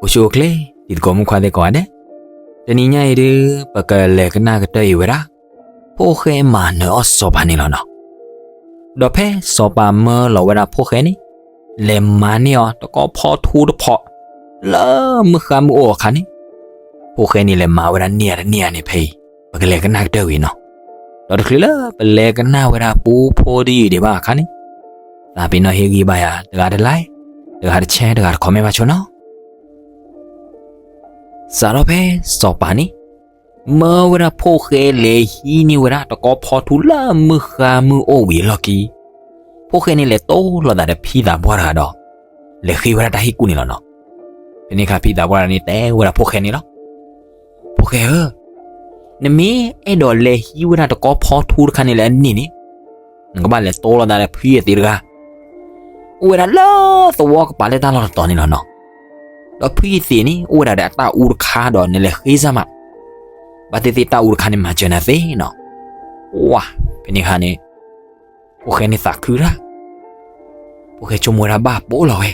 အိၣ်ဆူၣ်အိၣ်ချ့ တံၤသကိးမုၣ်ခွါသ့ၣ်ကိးဂၤဒဲး, တနံၤညါအံၤဒုး ပကလဲၤကနၣ်ကတၢၢ်အံၤဝဲဒၣ် ဖိၣ်ဃဲမၤနၢၤအီၣ်စီၤပၤန့ၣ်လီၤနီၤ. ဒီးဖဲစီၤပၤမၢလီၤဝဲဒၣ်ဖိၣ်ဃဲန့ၣ် လဲၤမၤန့ၢ်အီၤတကီဖီထူတဖီ လၢမုၢ်ဃါမုၢ်အိၣ်အခါန့ၣ်, ဖိၣ်ဃဲန့ၣ်လဲၤမၤဝဲဒၣ်န့ၢ်ဧါတန့ၢ်ဧါန့ၣ် ဖဲအံၤ ပကလဲၤကနၣ်ကတၢၢ်ဝံၤနီၤ. ဒီးတချုးလၢပလဲၤကနၣ်ဝဲဒၣ်ပူဖိတယုၢ်ဒံးဘၣ်အခါန့ၣ်, သးပ့ၤနီၣ်ဟ့ၣ်ဂံၢ်ဘၣ်ယၤ တဂၤတlike, တဂၤတshare, တဂၤတcommentဘၣ်ဆိနီၤ. စးထီၣ်ဖဲစီၤပၤန့ၣ် မၢဝဲဒၣ်ဖိၣ်ဃဲလဲၤဟံးန့ၢ်ဝဲဒၣ်တကီဖီထူလၢမုၢ်ဃါမုၢ်အိၣ်ဝံၤအလီၢ်ခံ, ဖိၣ်ဃဲန့ၣ်လဲၤတိလိာ်သးဒီးဖံသးပှၢ်တဂၤဒီး လဲၤဃ့ဝဲဒၣ်တၢ်ဟ့ၣ်ကူၣ်န့ၣ်လီၤနီၤ. ဖဲန့ၣ်အခါဖံသးပှၢ်တဂၤန့ၣ်တဲဝဲဒၣ်ဖိၣ်ဃဲန့ၣ်လီၤ. ဖိၣ်ဃဲဧၢ, နမ့ၢ်အဲၣ်ဒိးလဲၤဟံးဝဲဒၣ်တကီဖီထူတခါန့ၣ်လၢအန့ၢ်န့ၣ်, နကဘၣ်လဲၤတိလိာ်သးဒီးဖုယသ့းတဂၤ အိၣ်ဝဲဒၣ်လၢသဝီကပၤလၢတၢ်လီၢ်တတီၤန့ၣ်လီၤနီၤ. ဒီးဖုယသ့းန့ၣ် အိၣ်ဝဲဒၣ်ဒီးအတၢ်အူတခါဒီးနလဲၤဃ့စၢ်မး, ဘၣ်သ့ၣ်သ့ၣ်တၢ်အူတခါန့ၣ်မၤစၢၤနၤသ့နီၤ. ဝါ, ဖဲန့ၣ်အခါန့ၣ် ဖိၣ်ဃဲန့ၣ်သးခုတၢ်, ဖိၣ်ဃဲဆိကမိၣ်ဝဲဒၣ်ဘၣ်ပိာ်လီၤဝဲ.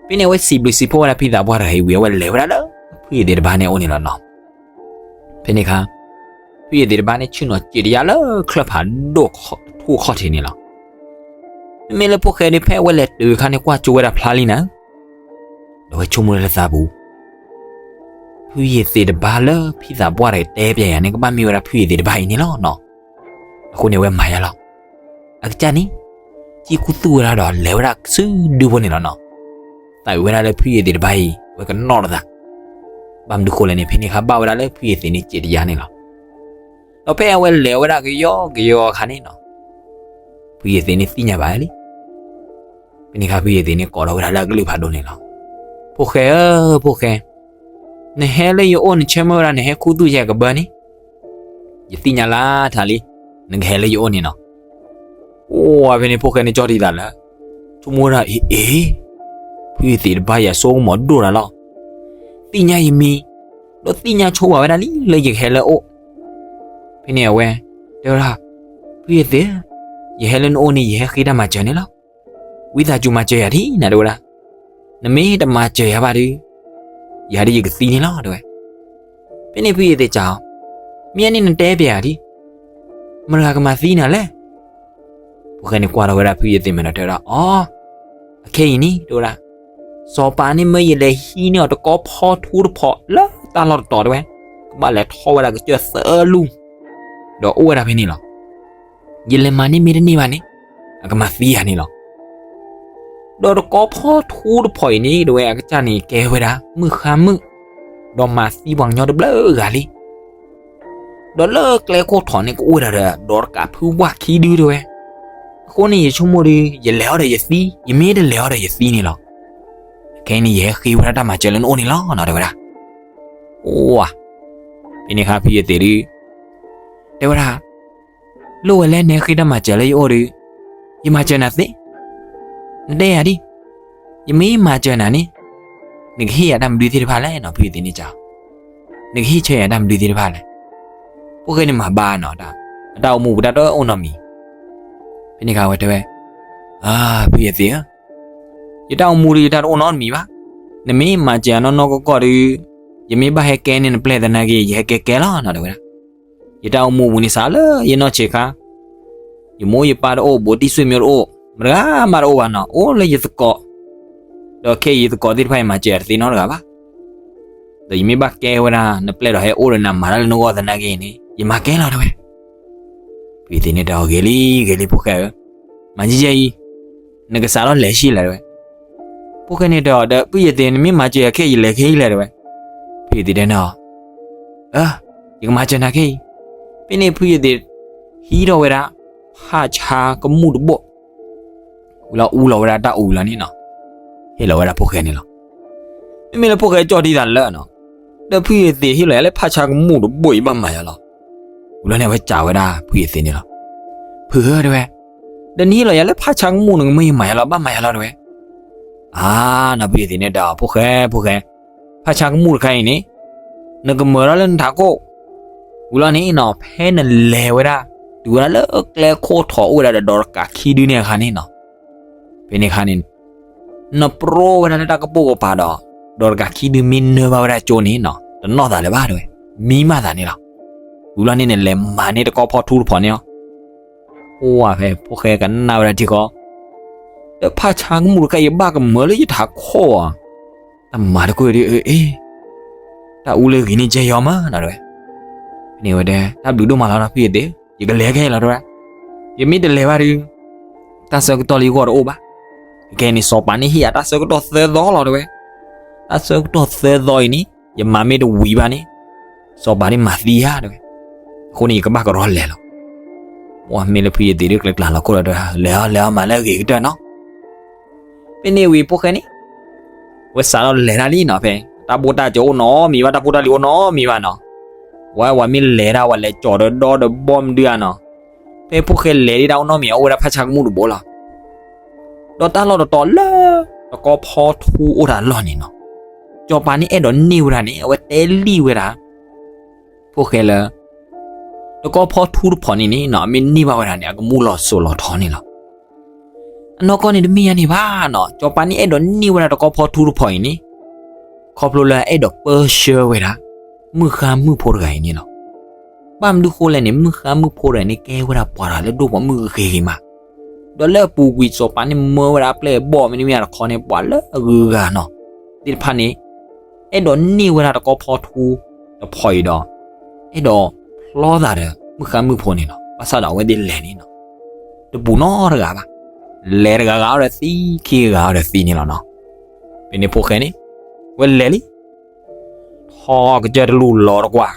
ဖဲန့ၣ်အဝဲစံးဘျုးစံးဖှိၣ်ဝဲဒၣ်ဖံသးပှၢ်တဂၤအံၤဝံၤ အဝဲလဲၤဝဲဒၣ်လၢဖုယသ့းတဘါန့ၣ်အအိၣ်န့ၣ်လီၤနီၤ. ဖဲန့ၣ်အခါ ဖုယသ့းတဘါန့ၣ် ဆ့ၣ်နီၤစံးတယါလၢချၢၣ်ဖးဒိၣ်ထူၣ်ခီၣ်ထံးန့ၣ်လီၤ. မ့မ့ၢ်လၢဖိၣ်ဃဲန့ၣ် ဖဲအဝဲလဲၤတုၤအခါန့ၣ် ကွၢ်ကၠိဝဲဒၣ်ဖျါလံနၤ, ဒီးအဝဲဆိကမိၣ်လၢလၢသးပူၤ ဖုယသ့းတဘါလၢဖံသးပှၢ်တဂၤတဲပျဲယၤန့ၣ် ကဘၣ်မ့ၢ်ဝဲဒၣ်ဖုယသ့းတဘါအံၤန့ၣ်လီၤနီၤ. အဃိန့ၣ်အဝဲမၤယါလီၤ. အကစၢ်န့ၣ် စံၣ်ခူသူၣ်ဝဲဒၣ်ဒီးလဲၤဝဲဒၣ်ဆူဒူဖိန့ၣ်လီၤနီၤ. သးဝံၣ်ဝဲဒၣ်လၢဖုယသ့းတဘါအံၤ အဝဲကနီၣ်လိာ်သး, ဘၣ်မနုၤဃိလဲၣ်န့ၣ် ဖဲန့ၣ်အခါဘၣ်ဝဲဒၣ်လၢဖုယသ့းန့ၣ်စံးတယါန့ၣ်လီၤ. ဒီးဖဲအဝဲလဲၤဝဲဒၣ်ကယီကယီအခါန့ၣ်နီၤ, ဖုယသ့းန့ၣ်သ့ၣ်ညါဘၣ်လံ. ဖဲန့ၣ်အခါဖုယသ့းန့ၣ်ကိးထီၣ်ဝဲဒၣ်လၢအကလုၢ်ဖးဒိၣ်န့ၣ်လီၤ. ဖိၣ်ဃဲဧၢ, ဖိၣ်ဃဲ, နဟဲလၢယအိၣ်နဆၢမုၢ်ဝဲဒၣ် နဟဲခူသူၣ်ယဲၢ်ကဘၢန့ၣ်, ယသ့ၣ်ညါလၢထးလံ, နကဟဲလၢယအိၣ်န့ၣ်နီၤ. အိၣ်ဝဲဖဲန့ၣ်ဖိၣ်ဃဲန့ၣ်ကၠီၣ်တံၢ်သးလၢ ဆိကမိၣ်ဝဲဒၣ် အ့ အ့ ဖုယသ့းတဘါယၤဆိကမိၣ်ဒိၣ်တၢ်လီၤ. သ့ၣ်ညါယမံၤ, ဒီးသ့ၣ်ညါဆိဘၣ်ဝဲဒၣ်လံလၢယကဟဲလၢအအိၣ်. ဖဲန့ၣ်အဝဲ တဲဝဲဒၣ်, ဖုယသ့း, ယဟဲလၢနအိၣ်န့ၣ် ယဟဲဃ့တၢ်မၤစၢၤန့ၣ်လီၤ. ဝံသးစူၤမၤစၢၤယၤဒံးနၤ တဲဝဲဒၣ်. နမ့ၢ်တမၤစၢၤယၤဘၣ်ဒီး ယၤဒ်ယကသံန့ၣ်လီၤ တဲဝဲ. ဖဲန့ၣ်ဖုယသ့းစံး, မ့ၢ်န့ၣ်နတဲပျဲယၤဒံး, မတၤတဂၤကမၤသံနၤလဲၣ်. ဖိၣ်ဃဲန့ၣ်ကွၢ်ထီၣ်ဝဲဒၣ်ဖုယသ့းမဲာ်ဒီးတဲဝဲဒၣ်, အီ, အခဲအံၤန့ၣ် တဲဝဲဒၣ်, စီၤပၤန့ၣ်မၢယလဲၤဟံးန့ၢ်အီၤတကီဖီထူတဖီလၢတၢ်လီၢ်တတီၤ တဲဝဲ, ကဘၣ်လဲၤထီၣ်ဝဲဒၣ်ကစၢၢ်သၢလူၢ်, ဒီးအိၣ်ဝဲဒၣ်ဖဲန့ၣ်လီၤ. ယလဲၤမၤန့ၢ်မ့ၢ်တန့ၢ်ဘၣ်န့ၣ် အကမၤသံယၤန့ၣ်လီၤ. ဒီးတကီဖီထူတဖီအံၤန့ၣ် တဲဝဲ အကစၢ်န့ၣ်ကဲဝဲဒၣ်မုၢ်ဃါမုၣ်, ဒီးမၤသံပှၤကညီတဘျုးဂၤလံ. ဒီးလၢကျဲခိၣ်ထံးန့ၣ် ကအိၣ်ဝဲဒၣ်ဒီးဒိးတကးဖုဝၣ်ခံဒု တဲဝဲ. အဃိန့ၣ် ယဆိကမိၣ်ဒီး ယလဲၤအီၤဒီးယသံ, ယမ့ၢ်တလဲၤအီၤဒီးယသံန့ၣ်လီၤ. ခဲအံၤန့ၣ် ယဟဲဃ့ဝဲဒၣ်တၢ်မၤစၢၤလၢနအိၣ်န့ၣ်လီၤနီၤ တဲဝဲဒၣ်. အိၣ်, ဖဲန့ၣ်အခါဖုယသ့းဒု တဲဝဲဒၣ်, လိၣ်ဝဲလၢနဟဲဃ့တၢ်မၤစၢၤလၢယအိၣ်ဒီး ယမၤစၢၤနၤသ့, နတဲယၤဒ်, ယမ့ၢ်မၤစၢၤနၤန့ၣ် နကဟ့ၣ်ယၤတၢ်မနုၤသ့ၣ်တဖၣ်လဲၣ်နီၤ ဖုယသ့းန့ၣ်စံး, နကဟ့ၣ်ဆၢယၤတၢ်မနုၤသ့ၣ်တဖၣ်လဲၣ်. ဖိၣ်ဃဲန့ၣ်မၤဘါနီၤ, အတၢ်အိၣ်မူပူၤတၢ်တအိၣ်နီတမံၤ. ဖဲန့ၣ်အခါဝဲတဲဝဲ, ဖုယသ့းဧၢ, ယတၢ်အိၣ်မူဒီးယတၢ်တအိၣ်နီတမံၤဘၣ်. နမ့ၢ်မၤစၢၤယၤနီၢ်နီၢ်ကီၢ်ကီၢ်ဒီး ယမ့ၢ်ဘၣ်ဟဲကဲန့ၢ်နပျဲၢ်သနာ်က့ ယဟဲကဲကဲလီၤနီၤ တဲဝဲဒၣ်. ယတၢ်အိၣ်မူပူၤန့ၣ်စးလၢယနီၢ်ဆံးခါ, ယမိၢ်ယပၢ်တအိၣ်, ဘူးတံၢ်ဆွေမျိုးတအိၣ်, မတဂၤမးတအိၣ်ဘၣ်နီၤ, အိၣ်လၢယသကိး, ဒီးခဲအံၤယသကိးသ့ၣ်တဖၣ် ယမၤစၢၤယၤတသ့နီတဂၤဘၣ်. ဒီးယမ့ၢ်ဘၣ်ကဲဝဲဒၣ်နပျဲၢ်ဒီးဟဲအိၣ်ဒီးနၤမၤတၢ်လၢနဂီၢ်သနာ်က့န့ၣ် ယမၤကဲလီၤ တဲဝဲ. ဖုယသ့းန့ၣ်တဲအီၤ ဂ့ၤလံ ဂ့ၤလံ ဖိၣ်ဃဲဧၢ, မၤယံာ်ယံာ်အံၤ, နကစးထီၣ်လဲၤဆံးလဲၣ် တဲဝဲ. ဖိၣ်ဃဲန့ၣ်တဲအီၤဒီး ဖုယသ့း နမ့ၢ်မၤစၢၤယၤခဲအံၤ ယလဲၤခဲအံၤလဲၣ် တဲဝဲ. ဖုယသ့းတဲန့ၢ်အီၤ, အၢ, ယကမၤစၢၤနၤခဲအံၤ. ဖဲန့ၣ်ဖုယသ့း ဟံးထီၣ်ဝဲဒၣ် ဖးဆါကမူၣ်တဘိၣ် ဝံၤလီၤအူလီၤဝဲဒၣ်တၢ်အူလီၤန့ၣ်နီၤ, ဟ့ၣ်လီၤဝဲဒၣ်ဖိၣ်ဃဲန့ၣ်လီၤ. မ့မ့ၢ်လၢဖိၣ်ဃဲကၠီၣ်တံၢ်သးလၢနီၤ, ဒီးဖုယသ့းဟ့ၣ်လီၤယၤလၢဖးဆါကမူၣ်တဘိၣ်အံၤ ဘၣ်မၤယၤလီၤ. ဝံၤလီၤန့ၣ် အဝဲစံးဝဲဒၣ်ဖုယသ့းန့ၣ်လီၤ. ဖုဧၢ တဲဝဲ, ဒီးနဟ့ၣ်လီၤယၤလၢဖးဆါကမူၣ် နကမၢယမၤယၤလီၤ ဘၣ်မၤယၤလီၤ တဲဝဲ. အါနီၤ ဖုယသ့းန့ၣ်ဒီး ဖိၣ်ဃဲ ဖိၣ်ဃဲ, ဖးဆါကမူၣ်တခါအံၤန့ၣ် နကမၤထီၣ်လၢနထးခိၣ်, ဝံၤလီၤန့ၣ်နီၤ ဖဲနလဲၤဝဲဒၣ် တုၤဝဲဒၣ်လၢကျဲခိၣ်ထံးအိၣ်ဝဲဒၣ်ဒီး ဒီးတကးခံဒုန့ၣ်အခါန့ၣ်နီၤ, ဖဲန့ၣ်အခါန့ၣ် နပြီဝဲဒၣ်လၢတၢ်ကပိာ်ကပၤဒီး ဒီးတကးခံဒုမ့ၢ်နၢဘၣ်ဝဲဒၣ်ကၠိန့ၣ်နီၤ တနီၣ်သးလၢၤဘၣ်တဲဝဲ, မံမးသးန့ၣ်လီၤ. ဝံၤလီၤန့ၣ်န့ၣ် လဲၤမၤန့ၢ်တကီၢ်ဖီထူတဖီန့ၣ်လီၤ. အိၣ်ဝဲဖဲဖိၣ်ဃဲကနၣ်ဝဲဒၣ်ထံဃီ, ဒီးဖးဆါကမူၣ်တခါ ယဘၣ်ကမၢလၢယထးခိၣ်ဧါ, တၢ်မၤတခိၣ်အံၤဒ်အ့, တၢ်အူလၢဂ့ၤန့ၣ်ကဲယီၤမးနီၤတဲဝဲ. ဖဲန့ၣ်ဝဲတဲ တၢ်ဘျုးဒိၣ်မးလီၤနီၤဖုယသ့, ယကလဲၤခဲအံၤလီၤတဲဝဲ, ယမ့ၢ်တလဲၤဘၣ်ဒီး တၢ်ဆၢကတီၢ်လၢယဂီၢ်တအိၣ်ဘၣ်. ခဲကနံၣ်န့ၣ် စီၤပၤန့ၣ်ဟ့ၣ်ယၤတၢ်ဆၢကတီၢ်သၢသီလီၤတဲဝဲ, တၢ်ဆၢကတီၢ်သၢသီအံၤန့ၣ် ယမၤမ့ၢ်တဝံၤဘၣ်န့ၣ် စီၤပၤန့ၣ်မၤသံဧါတဲဝဲ, အဃိန့ၣ် ယကဘၣ်ကရီလဲၤလီၤ. မ့ၢ်လၢဖုယသ့ဒုးကျဲကျါလီၤခိၣ်ဒီး လဲၤအီၤလဲၤအီၤမၤလၢအဂ့ၤကတၢၢ်နီၤ. ဖဲန့ၣ်ဝံၤဖိၣ်ဃဲန့ၣ် ဝဲစးထီၣ်လဲၤတၢ်လံနီၤဖဲ, တၢ်ဖိတၢ်လံၤအိၣ်နီတမံၤဘၣ်, တၢ်ဖိတၢ်လံၤအိၣ်နီတမံၤဘၣ်နီၤ. ဝဲဝဲမ့ၢ်လဲၤဒၣ်ဝဲလဲၤကၠီၤဒီးဒီဒီးဘီမနုၤဧါနီၤ. ဖဲဖိၣ်ဃဲလဲၤဒၣ်အိၣ်နီတမံၤ အိၣ်ဝဲဒၣ်ဖးဆါကမူၣ်တဘိလီၤ. ဒီးတၢ်လီၢ်တတီၤလၢတကီၢ်ဖီထူအိၣ်တၢ်လီၢ်န့ၣ်နီၤ, စီၤပၤန့ၣ်အဲၣ်ဒိးန့ၢ်ဝဲဒၣ်န့ၣ် အဝဲတဲလံဝဲဒၣ် ဖိၣ်ဃဲလၢ တကီၢ်ဖီထူတဖီန့ၣ်န့ၣ်နီၤ အမ့ၢ်န့ၢ်ဘၣ်ဝဲဒၣ်န့ၣ် အကမူၣ်လီၤစိၤလီၤထီန့ၣ်လီၤ. အနီၢ်ကီၢ်န့ၣ်တမ့ၢ်ယါန့ၣ်ဘၣ်နီၤ, စီၤပၤန့ၣ်အဲၣ်ဒိးန့ၢ်ဝဲဒၣ်တကီၢ်ဖီထူတဖီအံၤန့ၣ် ခီဖျိလၢအဲၣ်ဒိးပၢဆှၢဝဲဒၣ် မုၣ်ဃါမုၣ်ဖိတဂၤအံၤန့ၣ်လီၤ. ဘၣ်မနုၤဃိလဲၣ်န့ၣ် မုၣ်ဃါမုၣ်ဖိတဂၤန့ၣ် ကဲဝဲဒၣ်ပှၤတဂၤလၢဒိၣ်ပှၤမုၣ်ဂ့ၤဂ့ၤမး, ဒီးလၢအပူၤကွံာ်စီၤပၤန့ၣ်မၢဝဲဒၣ်အပျဲၢ်အဘီၣ်မ့တမ့ၢ်တခီန့ၣ် ပှၤလၢအဂုၤအဂၤနီၤ သ့ၣ်တဖၣ်န့ၣ် အဲၣ်ဒိးန့ၢ်ဝဲဒၣ်တကီၢ်ဖီထူတဖီအံၤဒီး အဲၣ်ဒိးဖျီသးဒီးမုၣ်ဃါမုၣ်ဖိန့ၣ်လီၤ. ဘၣ်ဆၣ်ဒီးအဝဲသ့ၣ်လဲၤန့ၣ်နီၤ တပူၤနီတဂၤဘၣ်, လဲၤတဂၤဂၤအီၤဒီးသံ ခံဂၤဂၤအီၤဒီးသံန့ၣ်လီၤနီၤ. ဖဲန့ၣ်ဖိၣ်ဃဲန့ၣ် ဝဲလဲၤလံ ထီၣ်ကစၢၢ်တလူၢ်လီၤတကွၢ်,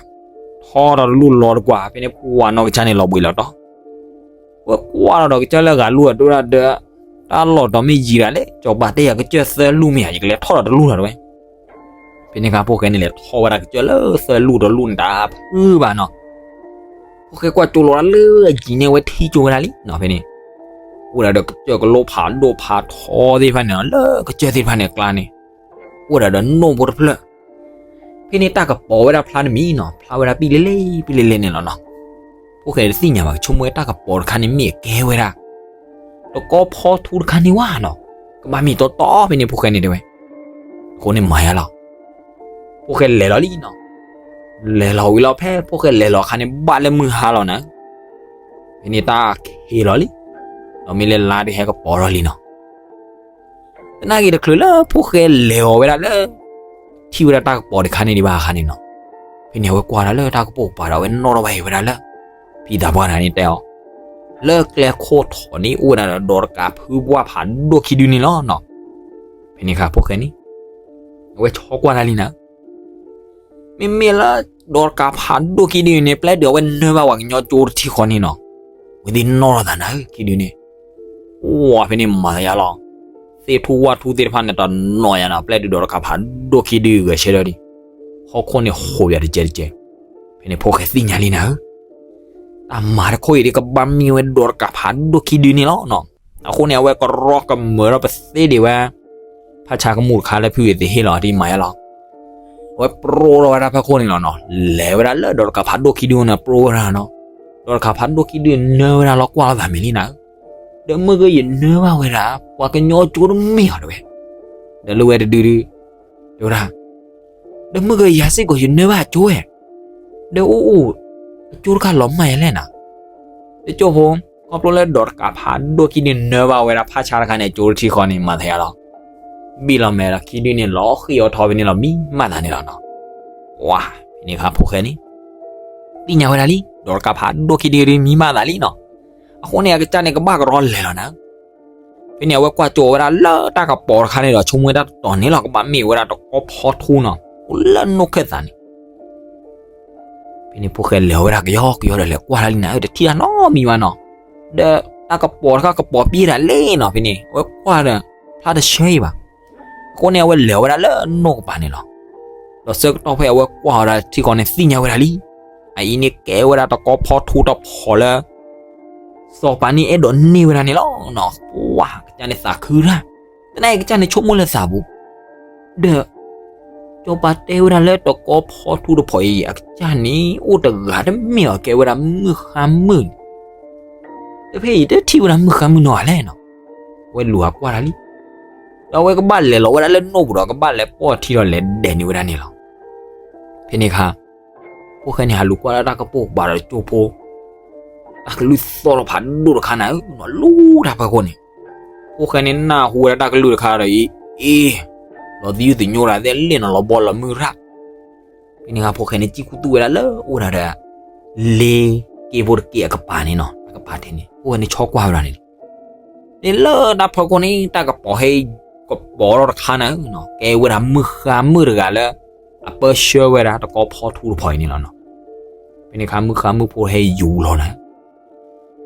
ထီၣ်ဒီးတလူၢ်လီၤတကွၢ်, ဖဲန့ၣ်ပှၤနီၢ်ကစၢ်န့ၣ်လီၤဘှံးလီၤတီၤ, ဝဲကွၢ်လီၤဒီးကစၢၢ်လၢဂၤလူၢ်အဒိဒၣ်ဒီး တၢ်လီၢ်တီၤမ့ၢ်ယံၤဒၣ်လဲာ်, စီၤပၤတဲယၤကစၢၢ်သၢလူၢ်မ့ၢ်ဧါ, ယကလဲၤထီၣ်ဒီးတလူၢ်လီၤတဲဝဲ. ဖဲန့ၣ်အခါဖိၣ်ဃဲန့ၣ်လဲၤထီၣ်ဝဲဒၣ်ကစၢၢ်လၢသၢလူၢ်တလူၢ်န့ၣ်တဖုဘၣ်နီၤ. ဖိၣ်ဃဲကွၢ်ကၠိလီၤဒၣ်လၢအယံၤန့ၣ် အဝဲထံၣ်ကၠိဝဲဒၣ်လံနီၤ. ဖဲန့ၣ် အိၣ်ဝဲဒၣ်ဒီးကစၢၢ်ကလိဖးဒိၣ်ဖးထီသ့ၣ်တဖၣ်န့ၣ်နီၤ, လၢကစၢၢ်သ့ၣ်တဖၣ်န့ၣ်အကျါန့ၣ် အိၣ်ဝဲဒၣ်ဒီးနိၣ်ဖိတဖျၢၣ်. ဖဲန့ၣ်တၢ်ကပီၤဝဲဒၣ်ဖျါတမံၤနီၤ, ဖျါဝဲဒၣ်ပံၣ်လ့လ့ ပံၣ်လ့လ့န့ၣ်လီၤနီၤ. ဖိၣ်ဃဲတသ့ၣ်ညါဘၣ်, ဆိကမိၣ်ဝဲတၢ်ကပီၤတခါန့ၣ်မ့ၢ်အကဲဝဲဒၣ် တကီၢ်ဖီထူတခါန့ၣ်ဝဲနီၤ, ကဘၣ်မ့ၢ်တီတီ ဖဲန့ၣ်ဖိၣ်ဃဲန့ၣ်တဲဝဲ. အဃိန့ၣ်မၤယါလီၤ. ဖိၣ်ဃဲလဲၤလီၤလံနီၤ. လဲၤလီၤဝံၤလီၤ ဖဲဖိၣ်ဃဲလဲၤလီၤအခါန့ၣ် ဘၣ်လၢမုၢ်ဟါလီၤနၤ. ဖဲန့ၣ်တၢ်ခံးလီၤလံ, ဒီးမ့ၢ်လၢလါဒုးဟဲကပီၤထီၣ်လံနီၤ. သနာ်က့တချုးလၢဖိၣ်ဃဲလဲၤအီၤဝဲဒၣ်လၢ ထံၣ်ဝဲဒၣ်တၢ်ကပီၤတခါန့ၣ်ဒံးဘၣ်အခါန့ၣ်နီၤ, ဖဲန့ၣ်အဝဲကွၢ်ဒၣ်လၢတၢ်ကပိာ်ကပၤဒီး အဝဲနီၣ်ထီၣ်ဘၣ်အံၤဝဲဒၣ်လၢ ဖံသးပှၢ်တဂၤန့ၣ်တဲအီၤ, လၢကျဲခိၣ်ထိးန့ၣ် အိၣ်ဝဲဒၣ်ဒီးဒိးတကးဖုပှၢ်ဖးဒိၣ်ခံဒုန့ၣ်လီၤနီၤ. ဖဲန့ၣ်အခါဖိၣ်ဃဲန့ၣ် အဝဲဆီကွၢ်တၢ်လံနၤ. မ့မ့ၢ်လၢ ဒိးတကးဖးဒိၣ်ခံဒုန့ၣ် ပျဲတုၤအဝဲနၢဘၣ်ပှၤကညီကၠိတထံဃီန့ၣ်နီၤ, အဝဲသ့ၣ်နီၣ်ထီၣ်သးနၤဧၢ ခံဒုန့ၣ်. အိၣ်ဖဲန့ၣ်မၤသးယါလီၤ. သ့ၣ်ထူဝၣ်ထူသ့ၣ်တဖၣ်န့ၣ် တနီၤယါနီၤ, ပျဲတုၤဒိးတကးဖးဒိၣ်ခံဒုဂဲၤဆၢထၢၣ်ဒံး, ဟီၣ်ခိၣ်န့ၣ်ဟူးယၤတကဲးတကဲး. ဖဲန့ၣ်ဖိၣ်ဃဲသ့ၣ်ညါလံနၤဧၢ, တၢ်မၤတခိၣ်အံၤဒ်ကဘၣ်မ့ၢ်ဝဲဒိးတကးဖးဒိၣ်ခံဒုန့ၣ်လီၤနီၤ. အဃိန့ၣ် အဝဲကရီကမၢထီၣ်ပသ့ဒံးဝဲ ဖးဆါကမူၣ်တခါလၢဖုဂ့ၤသ့ဟ့ၣ်လီၤအီၤဒ်မၤယါလီၤ. အဝဲပြီထီၣ်ဝဲဒၣ်ဖဲခိၣ်န့ၣ်လီၤနီၤ, လဲၤဝဲဒၣ်လၢဒိးတကးဖးဒိၣ်ခံဒုန့ၣ် ပြီဝဲဒၣ်နီၤ. ဒိးတကးဖးဒိၣ်ခံဒုနၢဝဲဒၣ်လီၤကွၢ်လီၤသးမဲာ်လံနၤဧၢ, ဒီးမုၢ်ဂ့ၤယနၢဘၣ်ဝဲဒၣ် ပှၤကညီကၠိတမ့ၢ်အီၤတဲဝဲ. ဒီးလၢဝဲတဒုဒု တဲဝဲဒၣ် ဒီးမုၢ်ဂ့ၤယၤစ့ၢ်ကီးယနၢဘၣ်အကၠိဝဲ, ဒီးအိၣ်အိၣ် အကၠိတခါလီၤမၢ်ယၤလဲၣ်နၤ. တကၠိဖိ ခီဖျိလၢဒိးတကးဖးဒိၣ်ခံဒုနၢဘၣ်ဝဲဒၣ်ဖးဆါတခါန့ၣ် အကၠိတထံဃီန့ၣ် မၤသးယါလီၤ. ဘံၣ်လီၤမဲာ်ဒီးခံဒုန့ၣ်လီၤဃံၣ်အီၤထီဖဲန့ၣ်လီၤ မံမၢ်သးန့ၣ်လီၤနီၤ. ဝါ ဖဲန့ၣ်အခါဖိၣ်ဃဲန့ၣ် သ့ၣ်ညါဝဲဒၣ်လံ ဒိးတကးဖးဒိၣ်ခံဒုဒုမံမၢ်သးလံနီၤ. အဃိန့ၣ် အကစၢ်န့ၣ်ကဘၣ်ကရီလဲၤလီၤနၤ. ဖဲန့ၣ် အဝဲကွၢ်ကၠိဝဲဒၣ်လၢတၢ်ကပီၤတခါန့ၣ်ဒီး ဆိကမိၣ်ဝဲတၢ်တတီၤန့ၣ်လီၤ ကဘၣ်မ့ၢ်ဝဲဒၣ်တကီၢ်ဖီထူနီၤ အိၣ်လၢနိၣ်ခၢၣ်သးန့ၣ် ဖဲန့ၣ်ဖိၣ်ဃဲလဲၤဝဲဒၣ်ကယီကယီဒီးလဲၤကွၢ်တၢ်လံနၤဧၢ တထံၣ်တၢ်နီတမံၤဘၣ်နီၤ. ဒီးတၢ်ကပီၤတခါကပီၤပံၣ်ဒၣ်လဲၣ်နီၤ ဖဲန့ၣ် အဝဲကွၢ်ဒီး ဖျါတဆှၢအံၤဘၣ်. အဃိန့ၣ် အဝဲလဲၤဝဲဒၣ်လၢနိၣ်ကပၤန့ၣ်လီၤ. ဒီးဆၢကတီၢ်ဖဲအဝဲကွၢ်ဝဲဒၣ်ထံဃီန့ၣ် သ့ၣ်ညါဝဲဒၣ်လံ အအံၤန့ၣ်ကဲဝဲဒၣ်တကီၢ်ဖီထူတဖီလၢ စီၤပၤန့ၣ်အဲၣ်ဒိးန့ၢ်ဝဲဒၣ်န့ၣ်လီၤ. ပှၤကစၢ်န့ၣ်သးခုတၢ် သနာ်က့ကစၢ်န့ၣ်ဆိကမိၣ်လၢသးပူၤ ဒီး စီၤပၤတဲဝဲဒၣ်လၢတကီၢ်ဖီထူတဖီအံၤ အကစၢ်န့ၣ် အိၣ်တဂၤတမ့ၢ်အီၤ ကဲဝဲဒၣ်မုၣ်ဃါမုၣ်န့ၣ် ဒီးဖဲအံၤတထံၣ်ဝဲဒၣ်မုၣ်ဃါမုၣ်နီတဂၤလဲၣ်နီၤ. အဝဲလူၤအကွၢ်တၢ်လံ ဒီးအဝဲကဘၣ်လဲၤလီၤဝဲဒၣ်လၢနိၣ်ပူၤဒီး ကဘၣ်လဲၤပိာ်ထံဒီးလဲၤဒဲးန့ၢ်ဝဲဒၣ်န့ၣ်လီၤ. ဖဲန့ၣ်အခါ ဖိၣ်ဃဲန့ၣ် ဟးလူၤကွၢ်လၢတၢ်ကပိာ်ကပၤဒီးကၠိဖိ တၢ်ကလုၢ်သီၣ်ထီၣ်ဖးဒိၣ်တခါန့ၣ်နီၤ လူၤတၢ်ဖီခိၣ်န့ၣ်, ဖိၣ်ဃဲန့ၣ်နၢ်ဟူဝဲဒၣ်တၢ်ကလုၢ်တခါဒီး အ့ အ့ လီၤသယုၢ်သညိဒၣ်သ့ၣ် လ့ၣ်နီၤလီၤဘီလီၤမုၢ်ရၣ်. ဖဲန့ၣ်အခါ ဖိၣ်ဃဲန့ၣ် စံၣ်ခူသူၣ်ဝဲဒၣ်လၢအိၣ်ဒၣ်ဒီး လ့က့ဖိတက့ၢ်အကပၤန့ၣ်နီၤ, အကပၤထဲန့ၣ် ဖိၣ်ဃဲန့ၣ် ဆီကွၢ်ဝဲဒၣ်န့ၣ်လီၤ. န့ၣ်လၢတၢ်ဖီခိၣ်န့ၣ် တၢ်ကပီၤဟဲကပီၤထီၣ်တခါန့ၣ်နီၤ, ကဲဝဲဒၣ်မုၢ်ဃါမုၣ်တဂၤလၢ အပၢဆှၢဝဲဒၣ်တကီဖီထူတဖီအံၤန့ၣ်လီၤနီၤ. ဖဲန့ၣ်အခါ မုၢ်ဃါမုၣ်ဖိတဟဲယူၤလီၤန့ၣ်,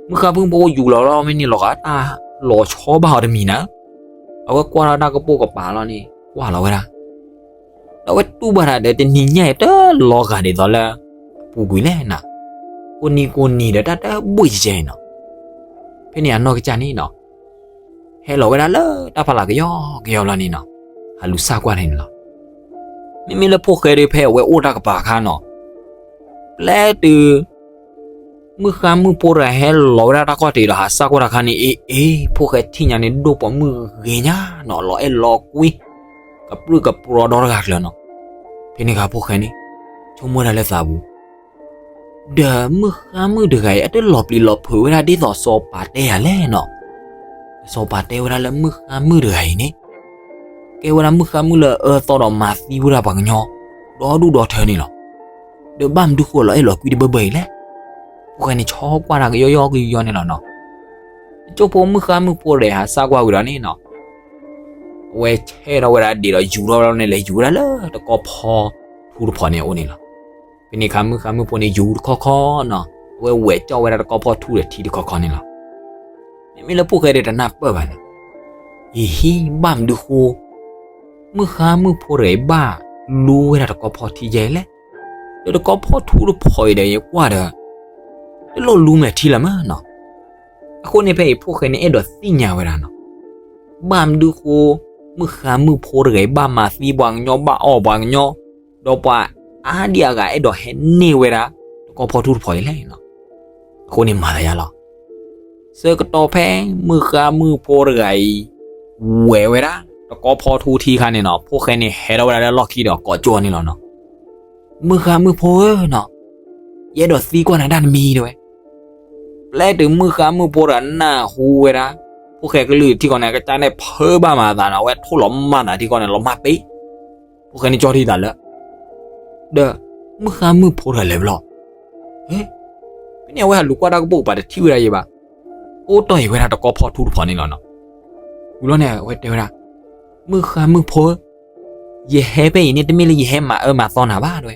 မုၢ်ဃါမုၣ်ဖိယူၤလီၤလီၤ မ့ၢ်န့ၣ်လီၤဂာ် တၢ်လီၤဆီဘၣ်အီၤတမံၤန့ၣ်, အဝဲကွၢ်ထီၣ်တၢ်ကပိာ်ကပၤလီၤန့ၣ် ကွၢ်လီၤဝဲဒၣ် ဒီးအဝဲတူၢ်ဘၣ်တၢ်ဒီး တနံၤညါအံၤ တလီၤဂာ်ဒ်သိးလၢ အပူၤကွံာ်လဲၣ်နီၤ, ကိးနံၤကိးနံၤဒီးတၢ်တဘှံးကဲအံၤနီၤ. ဖဲန့ၣ်အနီၢ်ကစၢ်န့ၣ်နီၤ, ဟဲလီၤဝဲဒၣ်လၢတၢ်ဖးလၢ်ကယီကယီလီၤန့ၣ်နီၤ, ဟးလူၤစၢ်ကွၢ်န့ၣ်လီၤ. မ့မ့ၢ်လၢဖိၣ်ဃဲဒီး ဖဲအဝဲအိၣ်တၢ်ကပၤအခါနီၤ, ပျဲတုၤ မုၢ်ဃါမုၣ်ဖိတဂၤဟဲလီၤဝဲဒၣ်တၢ်ခီၣ်ထံးဒီး ဟးစၢ်ကွၢ်တၢ်ခါန့ၣ် အ့ အ့ ဖိၣ်ဃဲထံၣ်ညါန့ၣ် ဒိၣ်ပိာ်မုၣ်ဂ့ၤညါနီၤ, လီၤအဲၣ်လီၤကွံ ကပြုၢ်ကပြီၤဒီတဂၤကျၢၤနီၤ. ဖဲန့ၣ်အခါဖိၣ်ဃဲန့ၣ် ဆိကမိၣ်ဝဲဒၣ်လၢသးပူၤ ဒီးမုၢ်ဃါမုၣ်တဂၤအံၤ အတလီၤပျံၤလီၤဖုးဝဲဒၣ်ဒ်သိးစီၤပၤတဲယၤလဲၣ်နီၤ. စီၤပၤတဲဝဲဒၣ်လၢမုၢ်ဃါမုၣ်တဂၤအံၤန့ၣ် ကဲဝဲဒၣ်မုၢ်ဃါမုၣ်လၢအအၢသီဒီးမၤသံဝဲဒၣ်ပှၤကညီ ဒီဒူၣ်ဒီထၢန့ၣ်လီၤ. ဒီးဘၣ်မနုၤဃိလီၤအဲၣ်လီၤကွံတဘၢဘၢအံၤလဲၣ်. ဖိၣ်ဃဲန့ၣ်ဆီကွၢ်တၢ်ကယီယီကယီန့ၣ်လီၤနီၤ. ကၠိဖိမုၢ်ဃါမုၣ်ဖိတဂၤဟးစၢ်ကွၢ်ဝံၤဒီးန့ၣ်နီၤ အဝဲဆဲထီၣ်ဝဲဒၣ်ဒံးဒီးယူၤထီၣ်ဝဲဒၣ်န့ၣ် လဲၤယူၤဝဲဒၣ်လၢတကီဖီထူတဖီန့ၣ်အအိၣ်န့ၣ်လီၤ. ဖဲန့ၣ်အခါမုၢ်ဃါမုၣ်ဖိန့ၣ်ယူၤတခီခီနီၤ, အဝဲဝဲၢ်ကၠီၣ်ဝဲဒၣ်တကီဖီထူဒီးထံတခီခီန့ၣ်လီၤ. မ့မ့ၢ်လၢဖိၣ်ဃဲဒီးတနၢ်ပၢၢ်ဘၣ်န့ၣ်, အံၤဟံၣ် ဘၣ်မနုၤဃိ မုၢ်ဃါမုၣ်ဖိတဂၤအံၤဘၣ်လူဝဲဒၣ်တကီဖီထူယဲလဲၣ်. ဒီးတကီဖီထူတဖီအံၤဒီးယကွၢ်ဒီး တလိၣ်လူမဲာ်ထံလၢၤမးနီၤ. အဃိန့ၣ်ဖဲအံၤဖိၣ်ဃဲန့ၣ်အဲၣ်ဒိးသ့ၣ်ညါဝဲဒၣ်နီၤ, ဘၣ်မနုၤဃိ မုၢ်ဃါမုၣ်ဖိတဂၤအံၤဘၣ်မၤသံပှၤကညီ ဘၣ်အီၣ်ပှၤကညီ, ဒီးပှၤအါဒံအါဂၤအဲၣ်ဒိးဟဲန့ၢ်ဝဲဒၣ် တကီဖီထူတဖီအံၤလဲၣ်နီၤ. အဃိန့ၣ်မၤသးယါလီၤ. ဆၢကတီၢ်ဖဲမုၢ်ဃါမုၣ်ဖိတဂၤအံၤ ဝဲၢ်ဝဲဒၣ် တကီဖီထူထံအခါန့ၣ်နီၤ, ဖိၣ်ဃဲန့ၣ်ဟဲထီၣ်ဝဲဒၣ်လၢလီၢ်ခံဒီးကိးကၠိန့ၣ်လီၤနီၤ. မုၢ်ဃါမုၣ်ဖိဧၢနီၤ, ယအဲၣ်ဒိးသံကွၢ်နၤတၢ်တမံၤတဲဝဲ. ပျဲတုၤမုၢ်ဃါမုၣ်ဖိတဂၤနၢ်ဟူဝဲဒၣ် ဖိၣ်ဃဲကလုၢ်ထံကီၢ်န့ၣ် အကစၢ်န့ၣ်ဖုးဘၣ်မၤသးနီၤ, အဝဲထိၣ်လီၤမၢ်သးထံကီၢ်န့ၣ် လီၤမၢ်ပ့ၤ. ဖိၣ်ဃဲန့ၣ်ကၠီထံသးလၢ ဒီးမုၢ်ဃါမုၣ်ဖိတဂၤလဲၤဝဲလီၤ. ဖဲန့ၣ်အဝဲဟးလူၤကွၢ်တၢ်ကပိာ်ကပၤတထံၣ်ဝဲဒၣ်ယံၤဘၣ်, အိၣ်တီၢ်အံၤဝဲဒၣ်တကီဖီထူတဖီန့ၣ်လီၤနီၤ. ဝံၤလီၤန့ၣ် အဝဲတဲဝဲဒၣ်, မုၢ်ဃါမုၣ်ဖိဧၢ, ယဟဲဖဲအံၤန့ၣ် တမ့ၢ်လၢယဟဲမၤအၢမၤသီနၤဘၣ်တဲဝဲ,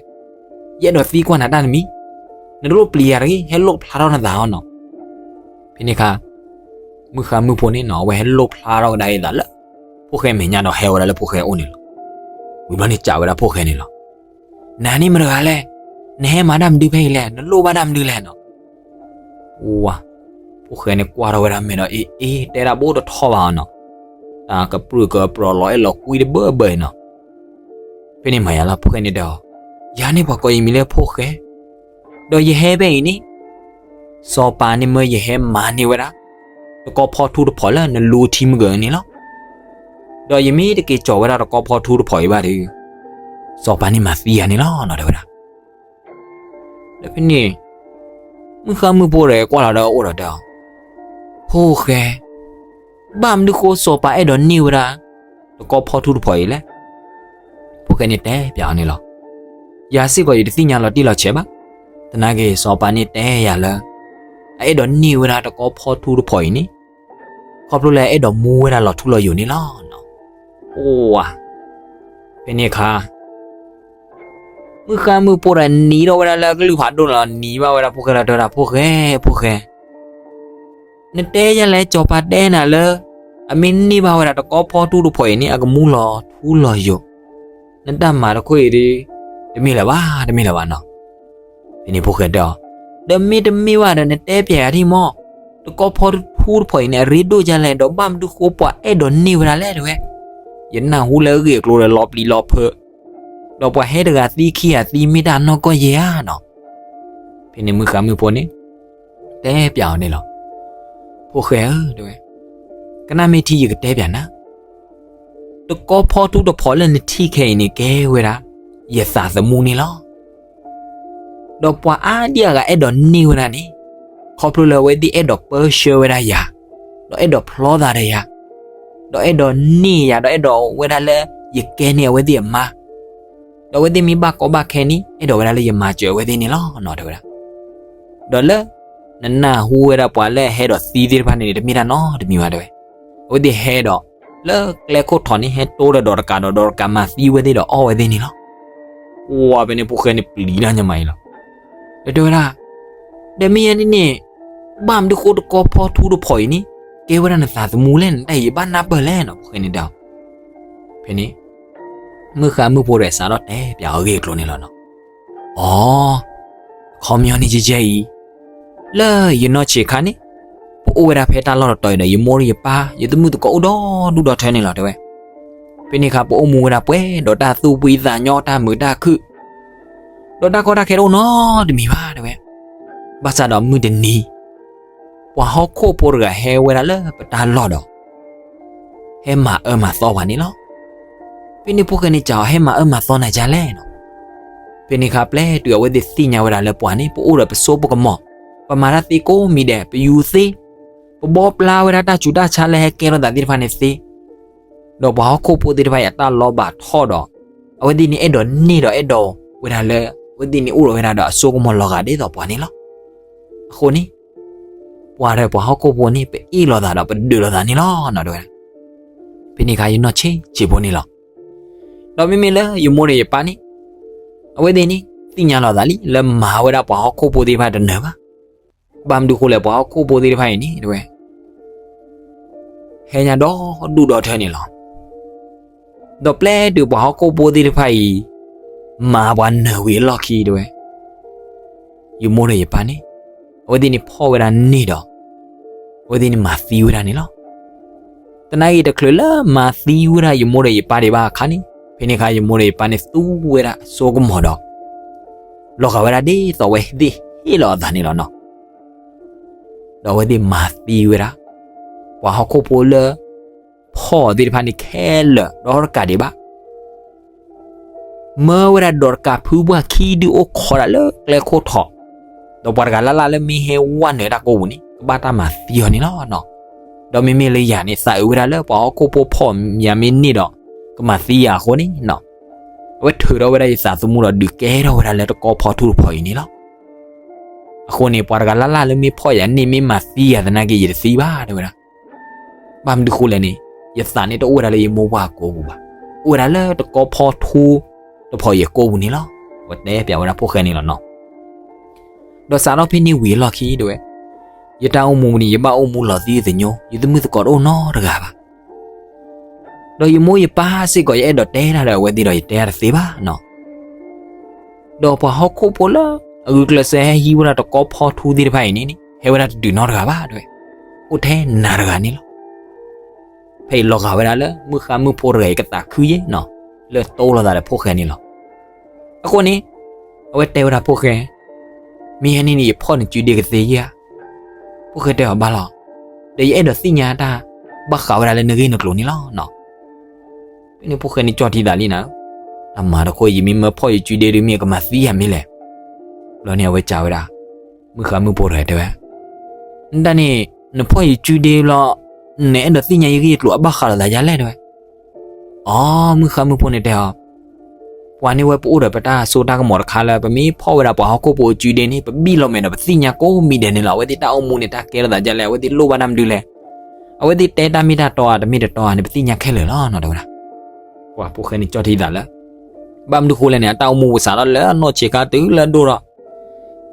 ယအဲၣ်ဒိးသံကွၢ်နၤတၢ်တမံၤ, နတလိၣ်ပျံၤယၤတဂ့ၤ, ဟဲလိၣ်ဖျါထီၣ်နသးအီၤနီၤ. ဖဲန့ၣ်အခါ မုၢ်ဃါမုၣ်ဖိန့ၣ်နီၤ အဝဲဟဲလိၣ်ဖျါထီၣ်ကဒါအသးလၢ ဖိၣ်ဃဲမဲာ်ညါဒီးဟဲဝဲဒၣ်လၢဖိၣ်ဃဲအအိၣ်န့ၣ်လီၤ. ဝံၤဘျီန့ၣ်စံးဝဲဒၣ်ဖိၣ်ဃဲန့ၣ်လီၤ. နၤန့ၣ်မတၤတဂၤလဲၣ်, နဟဲမၤတၢ်မနုၤဖဲအံၤလဲၣ်, နလိၣ်ဘၣ်တၢ်မနုၤလဲၣ်နီၤ. ဝါ, ဖိၣ်ဃဲန့ၣ်ကွၢ်ထီၣ်ဝဲဒၣ်မဲာ်ဒီး အ့ အ့ တဲဒၣ်ဘၣ်တထီဘၣ်အီၤနီၤ, တၢ်ကပြုၢ်ကပြီၤလီၤအဲၣ်လီၤကွံတဘၢဘၢအံၤနီၤ. ဖဲန့ၣ်မၤယါလီၤ ဖိၣ်ဃဲန့ၣ်တဲအီၤ, ယၤန့ၣ်ပှၤကိးယမံၤလၢဖိၣ်ဃဲ, ဒီးယဟဲဖဲအံၤန့ၣ် စီၤပၤန့ၣ်မၢယဟဲမၤန့ၢ်ဝဲဒၣ် တကီဖီထူတဖီလၢနလူထံမုၢ်ကၢန့ၣ်လီၤ. ဒီးယမ့ၢ်တက့ၤကၠီၤဝဲဒၣ်တကီဖီထူတဖီအံၤဘၣ်ဒီး စီၤပၤန့ၣ်မၤသံယၤန့ၣ်လီၤနီၤ တဲဝဲဒၣ်. ဒီးဖဲန့ၣ် မုၢ်ဃါမုၣ်ဖိတဂၤကွၢ်လီၤဒီးအိၣ်ဒီးတဲအီၤ, ဖိၣ်ဃဲ, ဘၣ်မနုၤဃိစီၤပၤအဲၣ်ဒိးန့ၢ်ဝဲဒၣ် တကီဖီထူတဖီအံၤလဲၣ်. ဖိၣ်ဃဲန့ၣ်တဲပၠးအီၤန့ၣ်လီၤ. ယၤစ့ၢ်ကီးယတသ့ၣ်ညါလီၤတံၢ်လီၤဆဲးဘၣ်. သနာ်က့စီၤပၤန့ၣ်တဲယၤလၢ အအဲၣ်ဒိးန့ၢ်ဝဲဒၣ်တကီဖီထူတဖီအံၤန့ၣ် ခီဖျိလၢအအဲၣ်ဒိးမူဝဲဒၣ်လီၤထူလီၤယိာ်န့ၣ်လီၤ. အိၣ်ဝါ, ဖဲန့ၣ်အခါ မုၢ်ဃါမုၣ်ဖိတဂၤနံၤထီၣ်ဝဲဒၣ်လၢကလုၢ်ဖးဒိၣ်န့ၣ်လီၤ. နံၤဘၣ်ဝဲဒၣ်ဖိၣ်ဃဲလီၤ တဲဝဲဒၣ် ဖိၣ်ဃဲ, ဖိၣ်ဃဲ, နတဲယၤလဲၣ် စီၤပၤတဲနၤလၢ အမ့ၢ်န့ၢ်ဘၣ်ဝဲဒၣ်တကီဖီထူတဖီအံၤန့ၣ် အကမူလီၤထူလီၤယိာ်, နတၢ်မၤတခီအံၤဒီး တမ့ၢ်လၢၤဘၣ် တမ့ၢ်လၢၤဘၣ်နီၤ. ဖဲန့ၣ်ဖိၣ်ဃဲတဲအီၤ, ဒီးမ့တမ့ၢ်ဘၣ်ဒီး နတဲပၠးယၤထံၣ်မီၢ်, တကီဖီထူတဖီအံၤန့ၣ် အရ့ဒိၣ်ဒ်လဲၣ် ဒီးဘၣ်မနုၤဃိပှၤအဲၣ်ဒိးန့ၢ်ဝဲဒၣ်လဲၣ်တဲဝဲ. ယနၢ်ဟူလၢအဂ့ၢ်အကျိၤဒီးလီၤပျံၤလီၤဖုး, ဒီးပှၤဟဲတဂၤသံခံဂၤသံမ့ၢ်တၢ်နီၢ်ကီၢ်ယဲၢ်ဧါနီၤ. ဖဲန့ၣ်မုၢ်ဃါမုၣ်ဖိန့ၣ် တဲပၠးအီၤန့ၣ်လီၤ. ဖိၣ်ဃဲဧၢ တဲဝဲ, ကနၣ်မ့ၢ်ထံယကတဲပၠးနၤ. တကီဖီထူတဖီၣ်လၢနထံၣ်ခဲအံၤန့ၣ် ကဲဝဲဒၣ် ယသးသမူန့ၣ်လီၤ. ဒီးပှၤအါဒံအါဂၤအဲၣ်ဒိးန့ၢ်ဝဲဒၣ်န့ၣ် ခီဖျိလၢအဝဲသ့ၣ်အဲၣ်ဒိးပၢဆှၢဝဲဒၣ်ယၤ, ဒီးအဲၣ်ဒိးဖျီသးဒီးယၤ, ဒီးအဲၣ်ဒိးန့ၢ်ယၤ, ဒီးအဲၣ်ဒိးဝဲဒၣ်လၢယကဲန့ၢ်အဝဲသ့ၣ်အမါ, ဒီးအဝဲသ့ၣ်မ့ၢ်ဘၣ်ကီဘၣ်ခဲန့ၣ် အဲၣ်ဒိးဝဲဒၣ်လၢယမၤစၢၤအဝဲသ့ၣ်န့ၣ်လီၤနီၤ တဲဝဲဒၣ်. ဒီးလၢ နနၢ်ဟူဝဲဒၣ်ပှၤလၢဟဲဒိးသံသ့ၣ်တဖၣ်န့ၣ် တမ့ၢ်တၢ်နီတမံၤဘၣ် တဲဝဲ. အဝဲသ့ၣ်ဟဲဒီး လၢကျဲခိၣ်ထီၣ်န့ၣ် ဟဲတိလၢဒီးတကးဒီး ဒီးတကးမၤသံဝဲသ့ၣ်ဒီးအီၣ်ဝဲသ့ၣ်န့ၣ်လီၤ. ပှၤဖဲန့ၣ်ဖိၣ်ဃဲန့ၣ်ပျံၤတၢ်ညါမးအံၤလီၤ. ဒီးတဲဝဲဒၣ်, ဒီးမ့ၢ်ယဲန့ၣ်န့ၣ် ဘၣ်မနုၤဃိတကီဖီထူတဖီၣ်အံၤန့ၣ် ကဲဝဲဒၣ်နသးသမူလဲၣ်, နတၢ်အံၤယဘၣ်နၢ်ပၢၢ်လဲၣ်နီၤ ဖိၣ်ဃဲန့ၣ်တဲအီၤ. ဖဲန့ၣ် မုၣ်ဃါမုၣ်ဖိတဂၤစးထီၣ်တဲပၠးအဂ့ၢ်အကျိၤန့ၣ်လီၤနီၤ. အိ, အခီပညီန့ၣ်ကဲကဲအံၤ, လၢယနီၢ်ဆံးခါန့ၣ် ပအိၣ်ဝဲဒၣ်ဖဲတၢ်လီၢ်တတီၤအံၤဒီး ယမိၢ်ဒီးယပၢ် ယသမုၣ်သကိးအိၣ်ဒီဒူၣ်ဒီထၢန့ၣ်လီၤ တဲဝဲ. ဖဲန့ၣ်အခါပအိၣ်မူဝဲဒၣ်ပှဲၤဒီးတၢ်သူၣ်ဖှံသးညီ တၢ်မုာ်တၢ်ခုၣ်, ဒီးတၢ်ကီတၢ်ခဲတအိၣ်နီတမံၤဘၣ် တဲဝဲ. ဘၣ်ဆၣ်ဒီးမုၢ်တနံၤ ပှၤဟီၣ်ခိၣ်ဖိတဂၤဟဲဝဲဒၣ်လၢပတၢ်လီၢ်ဒီး ဟဲမၤအၢမၤသီပှၤန့ၣ်လီၤ. ဖဲန့ၣ်ဖိၣ်ဃဲန့ၣ်စံးအီၤ ဟဲမၤအၢမၤသီနၤဒ်လဲၣ်နီၤ. ဖဲန့ၣ်အခါပျဲတုၤအဝဲသ့ၣ်သ့ၣ်ညါဝဲဒၣ်လၢပှၤန့ၣ် ပအိၣ်ဒီးပစိပကမီၤ, ပမၤတၢ်သ့ကိးမံၤဒဲး, ပယူၤသ့, ပဘီပျါဝဲဒၣ်တၢ်ဆူးတၢ်ဆါလၢဟဲကဲထီၣ်သးသ့ၣ်တဖၣ်န့ၣ်သ့, ဒီးပှၤဟီၣ်ခိၣ်ဖိသ့ၣ်တဖၣ်အံၤအတၢ်လီၤဘၣ်ထီၣ်ဒီး အဝဲသ့ၣ်န့ၣ်အဲၣ်ဒိးန့ၢ်ဒီးအဲၣ်ဒိးဝဲဒၣ်လၢ အဝဲသ့ၣ်န့ၣ်အိၣ်ဒီးဝဲဒၣ်ဒီးအစိကမီၤလီၤဂာ်ဒ်သိးပှၤန့ၣ်လီၤ. အဃိန့ၣ် ပှၤဒီးပှၤဟီၣ်ခိၣ်ဖိန့ၣ် ပအ့ၣ်လိာ်သးဒီးပဒုးလိာ်သးန့ၣ်လီၤနီၤ တဲဝဲဒၣ်. ဖဲန့ၣ်အခါယနီၢ်ဆံးဆံးဖိန့ၣ်လီၤ. ဒီးမ့မ့ၢ်လၢယမိၢ်ဒီးယပၢ်န့ၣ် အဝဲသ့ၣ်န့ၣ် သ့ၣ်ညါလီၤသးလံ လၢမၤဝဲဒၣ်ပှၤဟီၣ်ခိၣ်ဖိသ့ၣ်တဖၣ်တနၢၤဘၣ်. ဘၣ်မနုၤဃိလဲၣ် ပှၤဟီၣ်ခိၣ်ဖိသ့ၣ်တဖၣ်အံၤန့ၣ် တဲဝဲ ဟဲညါဒီဒူၣ်ဒီထၢန့ၣ်လီၤ. ဒီးပျဲတုၤပှၤဟီၣ်ခိၣ်ဖိသ့ၣ်တဖၣ်အံၤ မၤပှၤနၢၤဝံၤအလီၢ်ခံ တဲဝဲ ယမိၢ်ဒီးယပၢ်န့ၣ် အဝဲသ့ၣ်န့ၣ်ဖီၣ်ဝဲဒၣ်န့ၢ်ဒီး အဝဲသ့ၣ်န့ၣ်မၤသံဝဲဒၣ်န့ၣ်လီၤ. သနာ်က့တချုးလၢမၤသံဝဲဒၣ်ယမိၢ်ဒီးယပၢ်ဒံးဘၣ်အခါန့ၣ် ဖဲန့ၣ်အခါယမိၢ်ဒီးယပၢ်န့ၣ်သူဝဲဒၣ်အစိကမီၤဒီး လီၤဂာ်ဝဲဒၣ်ဒ်သိးအဝဲသ့ၣ်ဟ့ၣ်လီၤအသးန့ၣ်လီၤနီၤ. ဒီးအဝဲသ့ၣ်မၤသံဝဲဒၣ် ပှၤဟီၣ်ခိၣ်ဖိလၢ ဖီၣ်သ့ၣ်တဖၣ်န့ၣ်ခဲလၢာ်ဒီးတကးဒံးဘၣ် မၢဝဲဒၣ်ဒီးတကးဖုပှၢ်ခံဒုအိၣ်ခိးဒၣ်လၢကျဲခိၣ်ထီၣ်, ဒီးပှၤတဂၤလၢ်လၢ်လၢမ့ၢ်ဟဲဝဲနုာ်တၢ်ကိးပူၤန့ၣ် ကဘၣ်တၢ်မၤသံအီၤန့ၣ်လီၤ. ဒီးမ့မ့ၢ်လၢယၤန့ၣ် သးအုးဝဲဒၣ်လၢပှၤဟီၣ်ခိၣ်ဖိဖီၣ်ယၤမ့ၢ်န့ၢ်ဒီး ကမၤသံယၤအဃိန့ၣ် အဝဲထုးထီၣ်ဝဲဒၣ်ယသးသမူဒီးဒုးကဲထီၣ်ဝဲဒၣ်လၢတကီဖီထူတဖီၣ်အံၤန့ၣ်လီၤ. အဃိန့ၣ် ပှၤတဂၤလၢ်လၢ်လၢမ့ၢ်ဖီၣ်ယၤန့ၢ်မ့ၢ်မၤသံယၤသနာ်က့ ယတသံဘၣ် တဲဝဲဒၣ်. ဘၣ်မနုၤဃိလဲၣ်န့ၣ် ယသးန့ၣ်တအိၣ်ဝဲဒၣ်လၢယမိၢ်ပၢ်အကိးပူၤဘၣ်, အိၣ်ဝဲဒၣ်လၢတကီဖီထူတဖီၣ်အံၤအကိးပူၤန့ၣ်လီၤ. အဝဲတဲပၠးဝဲဒၣ်ဖိၣ်ဃဲန့ၣ်လီၤနီၤ. ဒီးစးထီၣ်ဖဲန့ၣ်ဝံၤအလီၢ်ခံ တဲဝဲ, ယတၢ်အိၣ်မူန့ၣ် ယဘၣ်အိၣ်မူလီၤသံသညိ, ယသမုၣ်သကိးတအိၣ်နီတဂၤဘၣ်. ဒီးယမိၢ်ယပၢ်စ့ၢ်ကီး ယအဲၣ်ဒိးတဲတၢ်ဒီးအဝဲသ့ၣ်ဒီး ယတဲတၢ်တသ့ဘၣ်နီၤ. ဒီးပှၤဟီၣ်ခိၣ်ဖိလၢအဂုာ်ကျဲးစၢးဟဲဟံးဝဲဒၣ်တကီဖီထူသ့ၣ်တဖၣ်အံၤန့ၣ် ဟဲဝဲဒၣ်တဒုးနီတဂၤဘၣ် တဲဝဲ, အိၣ်ထဲနၤတဂၤန့ၣ်လီၤ. ဖဲအံၤလီၤဂာ်ဝဲဒၣ်လၢမုၣ်ဃါမုၣ်ဖိတဂၤအံၤကသးခုယ့ၣ်နီၤ, လၢတိလိာ်သးဒီးဖိၣ်ဃဲန့ၣ်လီၤ. အဃိန့ၣ် အဝဲတဲဝဲဒၣ်ဖိၣ်ဃဲ, မ့ၢ်ဟဲန့ၣ်န့ၣ် ယဖီၣ်နစုဒ့ကသ့ဧါ. ဖိၣ်ဃဲတဲအီၤဘၣ်လီၤ, ဒီးယအဲၣ်ဒိးသ့ၣ်ညါတၢ်ဘၣ်ဃးဝဲဒၣ်လၢနဂ့ၢ်နကျိၤန့ၣ်လီၤနီၤ. ဖဲန့ၣ်ဖိၣ်ဃဲန့ၣ်ကၠီၣ်ထံသးလံနၤ, တၢ်မၤတခီ ယမ့ၢ်မၢဖီၣ်ယစုဒ့ဒုးမ့ၢ်ကမၤသံယၤမ့ၢ်လဲၣ်. ဘျီန့ၣ်အဝဲစံးဝဲဒၣ်, မုၣ်ဃါမုၣ်ဖိတဂၤတဲဝဲ, နတၢ်န့ၣ် နဖီၣ်ယစုဒ့ဘျီ, နအဲၣ်ဒိးသ့ၣ်ညါယဂ့ၢ်ယကျိၤအဘၣ်ဃးလိာ်သးဒ်လဲၣ် တဲဝဲ. အိ, မုၣ်ဃါမုၣ်ဖိန့ၣ်တဲအီၤ, ပှၤန့ၣ်ဝဲပအိၣ်ဒီးပတၢ်စိတၢ်ကမီၤတခါလၢ ပမ့ၢ်ဖီၣ်ဝဲဒၣ်ပှၤဟီၣ်ခိၣ်ဖိအစုဒ့န့ၣ် ပဘံၣ်လီၤမဲာ်ဒီးပသ့ၣ်ညါကိးမံၤဒဲးန့ၣ်လီၤ. အဝဲသ့ၣ်တၢ်အိၣ်မူန့ၣ် တၢ်ကဲထီၣ်သးဒ်လဲၣ်, အဝဲသ့ၣ်လိၣ်ဘၣ်တၢ်မနုၤလဲၣ်, အဝဲသ့ၣ်တဲတၢ်မ့ၢ်တၢ်တီဧါ တမ့ၢ်တတီဧါန့ၣ် ပသ့ၣ်ညါခဲလၢာ်လီၤနီၤ တဲဝဲဒၣ်. ပှၤဖိၣ်ဃဲန့ၣ်ကၠီၣ်ထံသးလၢ ဘၣ်မနုၤဃိလဲၣ်န့ၣ် အတၢ်အိၣ်မူပူၤစးထီၣ်လၢနီၢ်ဆံးခါတုၤလၢဒိၣ်ထီၣ်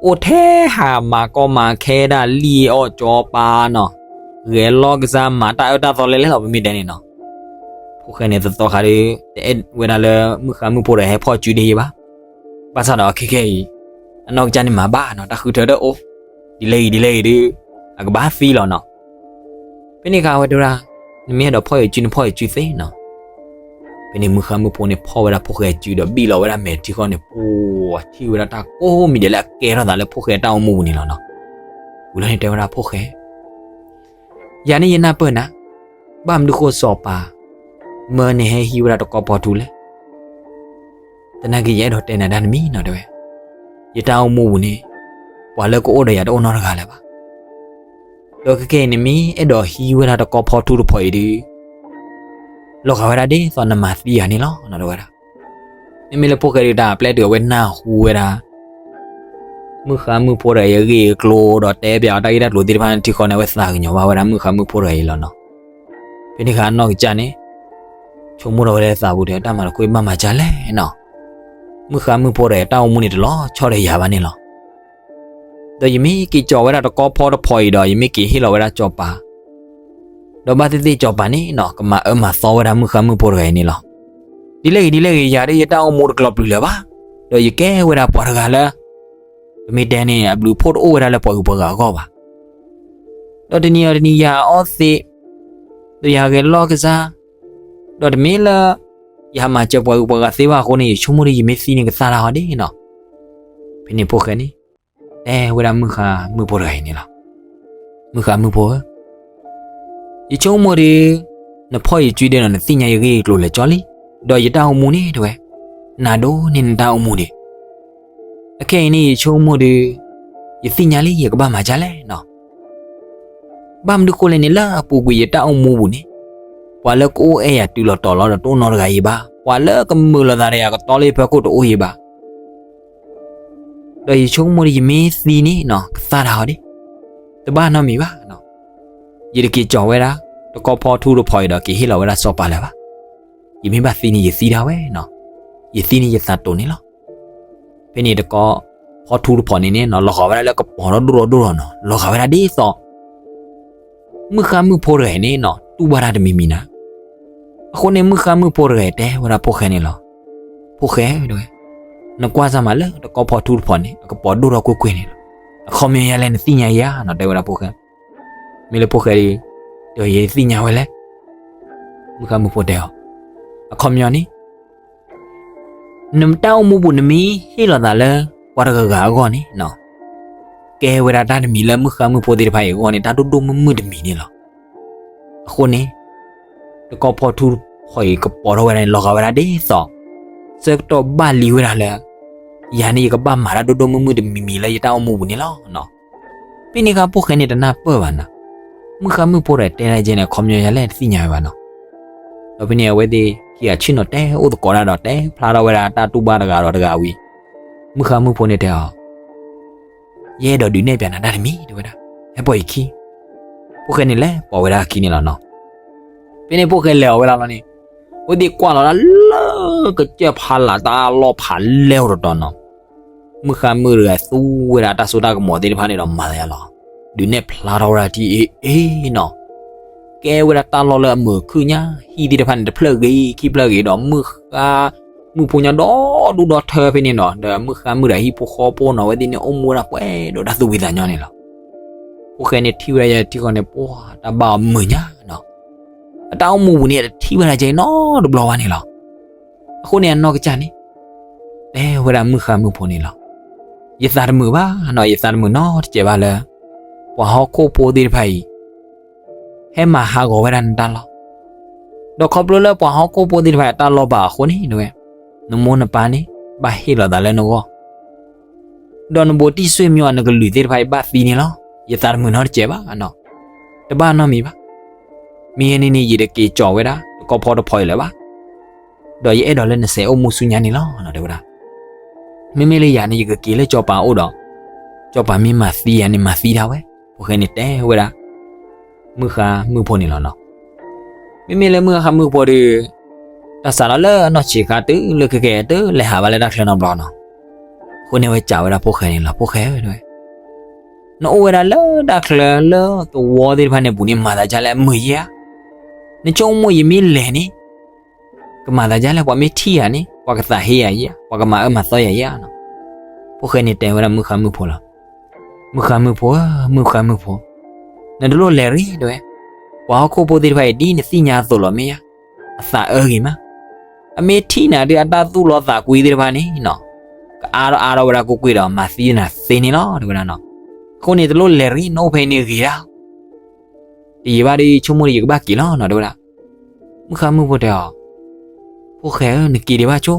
အိၣ်ထဲဟးမၤကီမၤခဲဒၣ် လံၣ်အီၣ်ကၠီပၤနီၤ, ဂဲၤလီၢ်ကစၢ်မၤတၢ်အၢတၢ်သီလဲလဲလီၤ ပမ့ၢ်တဲန့ၣ်နီၤ. ဖိၣ်ဃဲန့ၣ်သီသီခါဒီး တအဲၣ်ဝဲဒၣ်လၢမုၣ်ဃါမုၣ်ဖိဒီးဟဲဖီၣ်စုဒ့ယဲဘၣ်. ဘၣ်ဆၣ်ဒီးခဲခဲအံၤ အနီၢ်ကစၢ်န့ၣ်မၤဘၣ်နီၤ, တၢ်ဃုထၢတအိၣ်, ဒ်လဲၣ်ဂ့ၤဒ်လဲၣ်ဂ့ၤဒီး အကဘၣ်သံလီၤနီၤ. ဖဲန့ၣ်အခါအဝဲတဲဝဲဒၣ်, နမ့ၢ်အဲၣ်ဒိးဖီၣ်ယစု နဖီၣ်ယစုသ့နီၤ. ဖဲန့ၣ်မုၣ်ဃါမုၣ်ဖိန့ၣ်ဖီၣ်ဝဲဒၣ်ဖိၣ်ဃဲစုဒီးဘံၣ်လီၤဝဲဒၣ်မဲာ်ထံဃီန့ၣ် ပှၤထံၣ်ဝဲဒၣ်တၢ်ကိးမံၤဒဲးလၢအကဲထီၣ်သးလၢဖိၣ်ဃဲတၢ်အိၣ်မူပူၤန့ၣ်လီၤနီၤ. ဝံၤလီၤန့ၣ်တဲဝဲဒၣ်ဖိၣ်ဃဲ ယၤန့ၣ်ယနၢ်ပၢၢ်နၤ, ဘၣ်မနုၤဃိစီၤပၤ မၢန့ၣ်ဟဲဟံးဝဲဒၣ်တကီၢ်ဖီထူလဲၣ်. သနာ်က့ ယအဲၣ်ဒိးတဲနၤတၢ်တမံၤနီၤ တဲဝဲ, ယတၢ်အိၣ်မူပူၤန့ၣ် ပှၤလၢကအိၣ်ဒီးယၤတအိၣ်နီတဂၤလၢၤဘၣ်. ဒီးခဲကနံၣ်အံၤန့ၣ် မ့ၢ်အဲၣ်ဒိးဟံးဝဲဒၣ်တကီၢ်ဖီထူတဖီအံၤဒီး လီၤဂာ်ဝဲဒၣ်ဒ်သိးနမၤသံယၤန့ၣ်လီၤနီၤ တဲဝဲဒၣ်. မ့မ့ၢ်လၢဖိၣ်ဃဲဒီး တၢ်ပျဲတုၤအဝဲနၢ်ဟူဝဲဒၣ် မုၣ်ဃါမုၣ်ဖိတဂၤအံၤအဂ့ၢ်အကျိၤ ဒီးတဲပၠးအီၤတၢ်ဂ့ၢ်တၢ်ကျိၤသ့ၣ်တဖၣ်န့ၣ် ထံဃီန့ၣ် အဝဲသးကညီၤဘၣ်ဝဲဒၣ်မုၣ်ဃါမုၣ်ဖိတဂၤအံၤလီၤနီၤ. ဖဲန့ၣ်အခါအနီၢ်ကစၢ်န့ၣ် ဆိကမိၣ်ထီၣ်ဝဲလၢသးပူၤဒီး တၢ်မၤတခီအံၤဘၣ်မၤဒ်လဲၣ်နီၤ. မုၣ်ဃါမုၣ်ဖိတဂၤအံၤ တၢ်အိၣ်မူန့ၣ်တလီၤဆီဒီးယၤဘၣ်န့ၣ်လီၤ. ဒီးယမ့ၢ်က့ၤကၠီၤဝဲဒၣ်တကီၢ်ဖီတဖီအံၤဒီး ယမ့ၢ်က့ၤဟ့ၣ်လီၤဝဲဒၣ်စီၤပၤ ဒီးဘၣ်သ့ၣ်သ့ၣ်စီၤပၤန့ၣ်နီၤ ကမၤအၢမၤသီဝဲဒၣ်မုၣ်ဃါမုၣ်ဖိတဂၤအံၤန့ၣ်လီၤ. ဒ်လဲၣ်ဂ့ၤဒ်လဲၣ်ဂ့ၤ ယၤဒ်ယတၢ်အိၣ်မူတကျိၤပျုၤလၢၤဘၣ်, ဒီးယကဲဝဲဒၣ်ပှၤတဂၤလၢ ပမ့ၢ်တဲန့ၣ် အဘျုးအဖှိၣ်တအိၣ်ဝဲဒၣ်လၢပှၤဂုၤပှၤဂၤအဂီၢ်ဘၣ်. ဒီးတနံၤအံၤတနံၤယၤအီသံး, ဒီးယၤဂဲၤလီၢ်ကစၢ်, ဒီးတမ့ၢ်လၢ ယဟးမၤစၢၤပှၤဂုၤပှၤဂၤသ့ဘၣ်အဃိန့ၣ် ယဆိကမိၣ်ဒီးယမ့ၢ်သံန့ၣ်ကသၣ်တၢ်ဟီဒ်နီၤ. ဖဲန့ၣ်ဖိၣ်ဃဲန့ၣ် တဲဝဲဒၣ်မုၣ်ဃါမုၣ်ဖိတဂၤအံၤန့ၣ်လီၤ. မုၣ်ဃါမုၣ်ဖိဧၢ, ယဆိကမိၣ်ဒီး နဖီၣ်ယစုဒဲးဒီး နသ့ၣ်ညါယဂ့ၢ်ယကျိၤလၢာ်ကၠီလံ, ဒီးယတၢ်အိၣ်မူန့ၣ်တဲဝဲ, နၤဒိၣ်န့ၢ်နတၢ်အိၣ်မူဒံး. အခဲအံၤန့ၣ် ယဆိကမိၣ်ဒီး ယသ့ၣ်ညါလံ ယကဘၣ်မၤဒ်လဲၣ်နီၤ. ဘၣ်မနုၤဃိလဲၣ်န့ၣ် လၢအပူၤကွံာ်ယတၢ်အိၣ်မူပူၤန့ၣ် ပှၤလၢကအိၣ်အဲၣ်ယၤတုၤလီၤတီၤလီၤဒီးတအိၣ်နီတဂၤအံၤဘၣ်, ပှၤလၢကမုာ်လိာ်သးဒီးယၤကတီလၢယဖီခိၣ်တအိၣ်အံၤဘၣ်. ဒီးယဆိကမိၣ်ဒီးယမ့ၢ်သံန့ၣ်နီၤ ကသၣ်တၢ်ဟီဒံး, တဘၣ်နီတမံၤဘၣ်နီၤ. ယတက့ၤကၠီၤဝဲဒၣ် တကီၢ်ဖီထူတဖီအံၤဒီးက့ၤဟ့ၣ်လီၤဝဲဒၣ်စီၤပၤလၢၤဘၣ်. ယမ့ၢ်ဘၣ်သံန့ၣ် ယသံဒၣ်ဝဲနီၤ, ယသံန့ၣ်ယသးတိၤန့ၣ်လီၤ. ဖဲန့ၣ်တကီၢ်ဖီထူတဖီန့ၣ်န့ၣ်နီၤ လီၤဂာ်ဝဲဒၣ်လၢကပီၤထီၣ်ဒိၣ်ထီၣ်ဒိၣ်ထီၣ်နီၤ, လီၤဂာ်ဝဲဒၣ်ဒ်သိး မုၣ်ဃါမုၣ်ဖိတဂၤအံၤန့ၣ်နီၤ တူၢ်ဘၣ်တၢ်တမံၤမံၤနၤ. အဃိန့ၣ် မုၣ်ဃါမုၣ်ဖိတဂၤအံၤတဲဝဲဒၣ်ဖိၣ်ဃဲန့ၣ်လီၤ. ဖိၣ်ဃဲတဲဝဲ, နကွၢ်စၢ်မးလၢတကီၢ်ဖီထူတဖီန့ၣ် အကပီၤဒိၣ်ထီၣ်ကွ့ၢ်ကွ့ၢ်န့ၣ်လီၤ. အခီပညီယၤလဲၣ်နသ့ၣ်ညါယၤနီၤ တဲဝဲဒၣ်ဖိၣ်ဃဲ. မ့ၢ်လၢဖိၣ်ဃဲဒီး ဒီးယသ့ၣ်ညါဝဲလဲၣ်. မုၣ်ဃါမုၣ်ဖိတဲအီၤ, အခီပညီန့ၣ် နတၢ်အိၣ်မူပူၤ နမ့ၢ်ဟ့ၣ်လီၤသးလၢ ပှၤတဂၤဂၤအဂီၢ်န့ၣ်နီၤ, ကဲဝဲဒၣ်တၢ်တမံၤလၢမုၣ်ဃါမုၣ်ဖိသ့ၣ်တဖၣ်အံၤအဂီၢ်န့ၣ် တၢ်ဒိၣ်ဒိၣ်မုၢ်မုၢ်တမံၤန့ၣ်လီၤ. အဃိန့ၣ် တကီၢ်ဖီထူတဖီအံၤကပီၤထီၣ်ဝဲဒၣ်န့ၣ် လီၤဂာ်ဝဲဒၣ်ဒ်သိး ဆၢကတီၢ်ဘၣ်လံဝဲဒၣ်လၢ ယၤန့ၣ်ယကဘၣ်မၤတၢ်ဒိၣ်ဒိၣ်မုၢ်မုၢ်တမံၤမံၤလၢယတၢ်အိၣ်မူပူၤန့ၣ်လီၤ. ဖဲန့ၣ်အခါဖိၣ်ဃဲန့ၣ်တနၢ်ပၢၢ်ဘၣ်နီၤ, မုၣ်ဃါမုၣ်ဖိဒီးတဲဒၣ်ကဲန့ၣ် အခီပညီယၤလဲၣ်တသ့ၣ်ညါဝဲဘၣ်နီၤ. ဒီးဖဲန့ၣ်အဝဲသ့ၣ်ခံဂၤဆ့ၣ်နီၤတဲအိၣ်သကိးတၢ်ဒီး တဲဖျါထီၣ်ဝဲဒၣ်တၢ်တူၢ်ဘၣ်တဂၤဒီးတဂၤဝံၤ, မုၣ်ဃါမုၣ်ဖိန့ၣ်တဲအီၤ, ယအဲၣ်ဒိးဒုးနဲၣ်ပၠးနၤတၢ်တမံၤ တဲဝဲဒၣ်, ဟဲပိာ်ယခံ. ဖိၣ်ဃဲန့ၣ်လဲၤပိာ်ဝဲဒၣ်အခံန့ၣ်လီၤနီၤ. ဖဲန့ၣ်ဖိၣ်ဃဲလဲၤအီၤဝဲဒၣ်လီၤန့ၣ်, အဝဲသ့ၣ်ကွၢ်လီၤဒၣ်လၢကစၢၢ်ဖးလၢ်တၢ်လီၢ်ဖးလဲၢ်အိၣ်တတီၤနီၤ, မုၣ်ဃါမုၣ်တဂၤသူဝဲဒၣ်တၢ်စိတၢ်ကမီၤသ့ၣ်တဖၣ်န့ၣ်ဒီးမၤသးယါလီၤ. ဒုးနဲၣ်ဖျါထီၣ်ဝဲဒၣ်ထံအ့ၣ်အ့ၣ်နီၤ, ကဲဝဲဒၣ်တၢ်လီၢ်လၢအမုာ်ခုၣ်ညါ, ဟံၣ်သ့ၣ်တဖၣ်န့ၣ် တဖျၢၣ်ဂ့ၤခံဖျၢၣ်ဂ့ၤဒီး မုၣ်ဃါမုၣ်ဖိညါဒီဒူၣ်ဒီထၢဖဲန့ၣ်နီၤ, ဒီးမုၣ်ဃါမုၣ်ဒီးဟံၣ်ဖိဃီဖိနီၤ အဝဲသ့ၣ်န့ၣ်အိၣ်မူဝဲဒၣ်ပှဲၤဒီးတၢ်သူၣ်ဖှံသးညီန့ၣ်လီၤ. ဖိၣ်ဃဲန့ၣ်ထံၣ်ဝဲဒၣ်ယဲထံဃီန့ၣ် ပှၤတၢ်ဘၣ်အီၤမုာ်ညါနီၤ, အတၢ်အိၣ်မူပူၤန့ၣ် အတထံၣ်ဝဲဒၣ်ကဲနီတဘျီဘၣ်န့ၣ်လီၤ. အဃိန့ၣ်အနီၢ်ကစၢ်န့ၣ် တဲဝဲဒၣ်မုၣ်ဃါမုၣ်ဖိန့ၣ်လီၤ. ယသးတမုာ်ဘၣ်နီၤ, ယသးတမုာ်နီတစဲးဘၣ်လၢ ပှၤဟီၣ်ခိၣ်ဖိသ့ၣ်တဖၣ်အံၤ ဟဲမၤဟးဂီၤဝဲဒၣ်နတၢ်လီၢ်, ဒီးခီဖျိလၢပှၤဟီၣ်ခိၣ်ဖိသ့ၣ်တဖၣ်အတၢ်လီၢ်ဘၣ်အဃိန့ၣ် နမ့ၢ် နမိၢ်နပၢ်န့ၣ် ဘၣ်ဟ့ၣ်လီၤသးလၢနဂီၢ်, ဒီးနဘူးတံၢ်ဆွေမျိုး နကလုာ်သ့ၣ်တဖၣ်အံၤဘၣ်သံန့ၣ်လီၤ. ယသးတမုာ်နီတစဲးဘၣ်နီၤ, တဘၣ်နီတမံၤဘၣ်. မ့ၢ်ဂ့ၤန့ၣ်န့ၣ် ယတက့ၤကၠီၤဝဲဒၣ် တကီၢ်ဖီတဖီအံၤလၢၤဘၣ်, ဒီးယအဲၣ်ဒိးလၢနစဲးအိၣ်မူဆူညါန့ၣ်လီၤ တဲဝဲဒၣ်. မ့မ့ၢ်လၢယၤန့ၣ် ယကက့ၤလၢစီၤပၤအိၣ်ဒီး စီၤပၤမ့ၢ်မၤသံယၤန့ၣ် မၤသံဒၣ်ဝဲ. ဖိၣ်ဃဲန့ၣ်တဲဝဲဒၣ် မုၣ်ဃါမုၣ်ဖိန့ၣ်လီၤနီၤ. မ့မ့ၢ်လၢမုၣ်ဃါမုၣ်ဖိဒီး တၢ်စးထီၣ်လၢအနီၢ်ဆံးခါတုၤလၢခဲကဲ တလဲၤဟးဘၣ်လၢတၢ်ချၢနီတဘျီနီၤ. အဃိန့ၣ်ဝဲစံးဝဲဒၣ်ဖိၣ်ဃဲန့ၣ်လီၤ, ဖိၣ်ဃဲဧၢ တဲဝဲ, နအိၣ်ဝဲဒၣ်လၢတၢ်ချၢလၢသဝီသ့ၣ်တဖၣ်န့ၣ်ပူၤန့ၣ် မၤသးဒ်လဲၣ်အမုာ်ယဲဧါ. နဆိကမိၣ်ယမ့ၢ်လဲၤန့ၣ် ကမၤသးဒ်လဲၣ်, ပှၤမ့ၢ်ထံၣ်ယၤန့ၣ် ပှၤကသးဟ့ယၤဧါ, ပှၤကမၤအၢမၤသီယၤဧါနီၤ. ဖိၣ်ဃဲန့ၣ်တဲဝဲဒၣ်မုၣ်ဃါမုၣ်ဖိလီၤ. မုၣ်ဃါမုၣ်ဖိဧၢ, မုၣ်ဃါမုၣ်ဖိ, နတလိၣ်လဲၤရ့ တဲဝဲ. ပှၤဟီၣ်ခိၣ်ဖိသ့ၣ်တဖၣ်အံၤ ဒ်နသ့ၣ်ညါအသိးလီၤမ့ၢ်ဧါ, အသးအၢဂ့ၤမး. အမ့ၢ်ထံၣ်နၤဒီး အတၢ်သူၣ်လီသးကွံသ့ၣ်တဖၣ်န့ၣ်နီၤ, ကအါထီၣ်အါထီၣ်ဝဲဒၣ်ကွ့ၢ်ကွ့ၢ်ဒီး မၤသံနၤသ့န့ၣ်လီၤ တဲဝဲဒၣ်နီၤ. အဃိန့ၣ် တလိၣ်လဲၤရ့, နအိၣ်ဖဲအံၤန့ၣ်ဂ့ၤဒၣ်. တယံာ်ဘၣ်ဒီး ဆိကမိၣ်ဒီးယကဘၣ်က့ၤလီၤနီၤ တဲဝဲဒၣ်. မုၣ်ဃါမုၣ်ဖိတဲအီၤ, ဖိၣ်ဃဲဧၢ, နက့ၤဒံးဘၣ်ဆိ,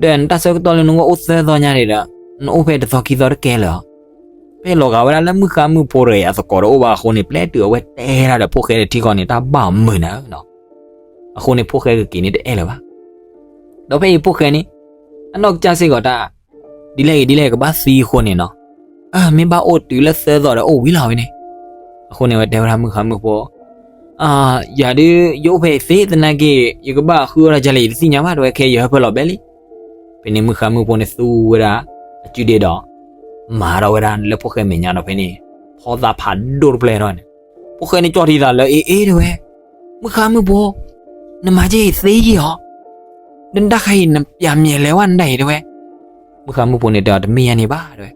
ဒီးနတၢ်ဆၢကတီၢ်လၢနဂီၢ်အိၣ်သၢသီညါဒံးဒီး နအိၣ်ဖဲတသီခံသီတကဲလၢာ်ဧါ. ဖဲလီၤဂာ်ဝဲဒၣ်လၢမုၣ်ဃါမုၣ်ဖိတဂၤအံၤအသကိးတအိၣ်ဘၣ်အဃိန့ၣ် ပျဲတုၤအဝဲတဲဒၣ်ဒီးဖိၣ်ဃဲတထံဃီန့ၣ် တၢ်ဘၣ်အီၤမုာ်နၤဧၢနီၤ. အဃိန့ၣ် ဖိၣ်ဃဲကက့ၤန့ၣ်တအဲၣ်လၢၤဘၣ်. ဒီးဖဲအံၤဖိၣ်ဃဲန့ၣ် အနီၢ်ကစၢ်စ့ၢ်ကီးတၢ် ဒ်လဲၣ်ဂ့ၤဒ်လဲၣ်ဂ့ၤကဘၣ်သံအဃိန့ၣ်နီၤ, မ့ၢ်ဘၣ်အိၣ်တုၤလၢသၢသီဒီးအိၣ်ဝံၤလီၤဝဲန့ၣ်. အဃိန့ၣ် အဝဲတဲဝဲဒၣ်မုၣ်ဃါမုၣ်ဖိ, ယၤဒုး ယအိၣ်ဖဲအံၤသ့ သနာ်က့ ယကဘၣ်ဃုအီၣ်တၢ်ဒ်လဲၣ် ယတသ့ၣ်ညါဘၣ် တဲဝဲ, ခဲအံၤယဟၢဖၢလီၤဘဲလံ. ဖဲန့ၣ်မုၣ်ဃါမုၣ်ဖိန့ၣ်သူဝဲဒၣ်အစုဒ့ဒီး မၤထီၣ်ဝဲဒၣ်လၢဖိၣ်ဃဲမဲာ်ညါဒီးဖဲန့ၣ် ဖီသၣ်ဖးဒိၣ်တဖျၢၣ်ထီၣ်န့ၣ်, ဖိၣ်ဃဲန့ၣ်ကၠီၣ်ထံသးလၢအ့အ့တဲဝဲ, မုၣ်ဃါမုၣ်ဖိ, နမၤက့ၤသ့ယံာ်အီၤ, ဒီးနတၢ်ခါအံၤ နပျးမဲာ်လဲၤဝဲနဒၣ်အံၤတဲဝဲ. မုၣ်ဃါမုၣ်ဖိန့ၣ်တဲအီၤ တမ့ၢ်ယၤန့ၣ်ဘၣ်တဲဝဲ,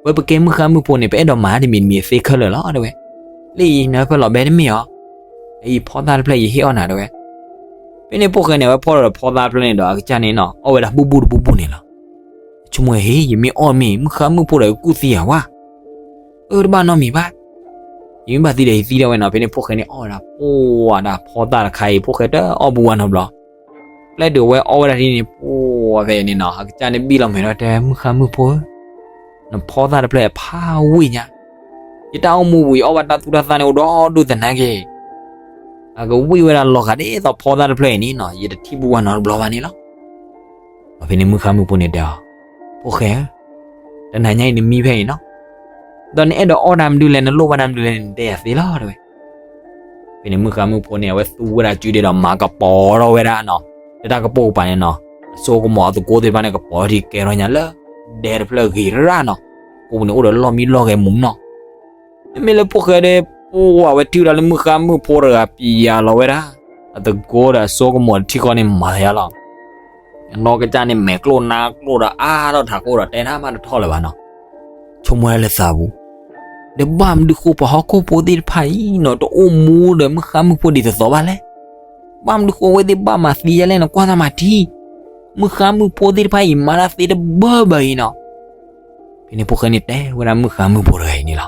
ဝဲပကဲမုၣ်ဃါမုၣ်ဖိန့ၣ် ပအဲၣ်ဒိးမၤတမံၤတမံၤသ့ခဲလၢာ်လီၤတဲဝဲ, လၢအံၤနဟၢဖၢလီၤဘဲတမ့ၢ်အီၤ, အံၤဖီသၣ်တဖျၢၣ်ယဟ့ၣ်အီၣ်နၤတဲဝဲ. ဖဲန့ၣ်ဖိၣ်ဃဲန့ၣ် အဝဲဖီၣ်ဒီးဖီသၣ်တဖျၢၣ်န့ၣ်ဒီး အကစၢ်န့ၣ်နီၤ အီၣ်ဝဲဒၣ်ဘူၣ်ဘူၣ်တဘူၣ်ဘူၣ်န့ၣ်လီၤ. ဆိကမိၣ်ဟ့ ယမ့ၢ်အီၣ်မ့ၢ် မုၣ်ဃါမုၣ်ဖိဒီးကကူၣ်သံယၤဝဲ, အၢ တဘၣ်နီတမံၤဘၣ်, ယမ့ၢ်ဘၣ်သံဒီးယသံဒၣ်ဝဲနီၤ. ဖဲန့ၣ်ဖိၣ်ဃဲန့ၣ်အီၣ်ဝဲဒၣ် ပှၤဒၣ်ဖီသၣ်တခါအံၤ ဖိၣ်ဃဲတအီၣ်ဘူးဝဲနီတဘျီ, ပျဲတုၤဝဲအီၣ်ဝဲဒၣ်ဒ်န့ၣ် ပှၤဖဲန့ၣ်နီၤ အကစၢ်န့ၣ်ဘံၣ်လီၤမဲာ်ဒီးတဲ မုၣ်ဃါမုၣ်ဖိဧၢ, နဖီသၣ်တဖျၢၣ်ဖးဝံၣ်ညါ, ယတၢ်အိၣ်မူပူၤ ယအီၣ်ဘၣ်တၢ်သူၣ်တၢ်သၣ်န့ၣ်အိၣ်ဒီဒူၣ်သနာ်က့ အကဝံၣ်ဝဲဒၣ်လီၤဂာ်ဒ်သိးဖီသၣ်တဖျၢၣ်အံၤန့ၣ်နီၤ ယတထံၣ်ဘူးဝဲနီတဘျီဘၣ်န့ၣ်လီၤ. ဒီးဖဲန့ၣ်မုၣ်ဃါမုၣ်ဖိန့ၣ်တဲအီၤ, ဖိၣ်ဃဲဧၢ, တနၤညါအံၤနမံဖဲအံၤနီၤ, ဒီးနအဲၣ်ဒိးအီၣ်တၢ်မနုၤလဲၣ် နလိၣ်ဘၣ်တၢ်မနုၤလဲၣ်န့ၣ် နတဲယၤသ့လီၤတဲဝဲ. ဖဲန့ၣ်မုၣ်ဃါမုၣ်ဖိန့ၣ် အဝဲသူဝဲဒၣ်စုဒ့ဒီးမၤကပီၤထီၣ်ဝဲဒၣ်နီၤ, လၢတၢ်ကပိာ်ကပၤန့ၣ်နီၤ, အစိကမီၤအသကိးသ့ၣ်တဖၣ်န့ၣ် ကပီၤထီၣ်ကဲထီၣ်ညါလၢ ဒဲတဖျၢၣ်ဂ့ၤရၣ်နီၤ, ကိးပူၤန့ၣ်အိၣ်ဒီးလီၢ်မံလီၢ်ဂဲၤမူနီၤ. မ့မ့ၢ်လၢဖိၣ်ဃဲဒီး ပှၤဝဲထံၣ်ဝဲဒၣ်လၢမုၣ်ဃါမုၣ်ဖိတဂၤပျးလီၤဝဲဒၣ် အသကိးဒီးအစိကမီၤတထံဃီန့ၣ် မၤသးယါလီၤ. အနီၢ်ကစၢ်န့ၣ် မဲာ်ကျိၣ်နါကျိၣ်ဒီးအါထီၣ်ထးခိၣ်ဒီးတဲတၢ်မးတထီၣ်လၢၤဘၣ်နီၤ. ဆိကမိၣ်ဝဲဒၣ်လၢသးပူၤ, ဒီးဘၣ်မနုၤဃိပှၤဟီၣ်ခိၣ်ဖိသ့ၣ်တဖၣ်အံၤနီၤ တအိၣ်မူဒီးမုၣ်ဃါမုၣ်ဖိဒ်သိးသိးဘၣ်လဲၣ်. ဘၣ်မနုၤဃိအဝဲသ့ၣ်ဘၣ်မၤသံယဲလဲၣ် နကွၢ်သးမၤထံ, မုၣ်ဃါမုၣ်ဖိသ့ၣ်တဖၣ်အံၤ မၤတၢ်သ့တဘၢဘၢအံၤနီၤ. ဖဲန့ၣ်ဖိၣ်ဃဲန့ၣ်တဲဝဲဒၣ်မုၣ်ဃါမုၣ်ဖိတဂၤအံၤန့ၣ်လီၤ.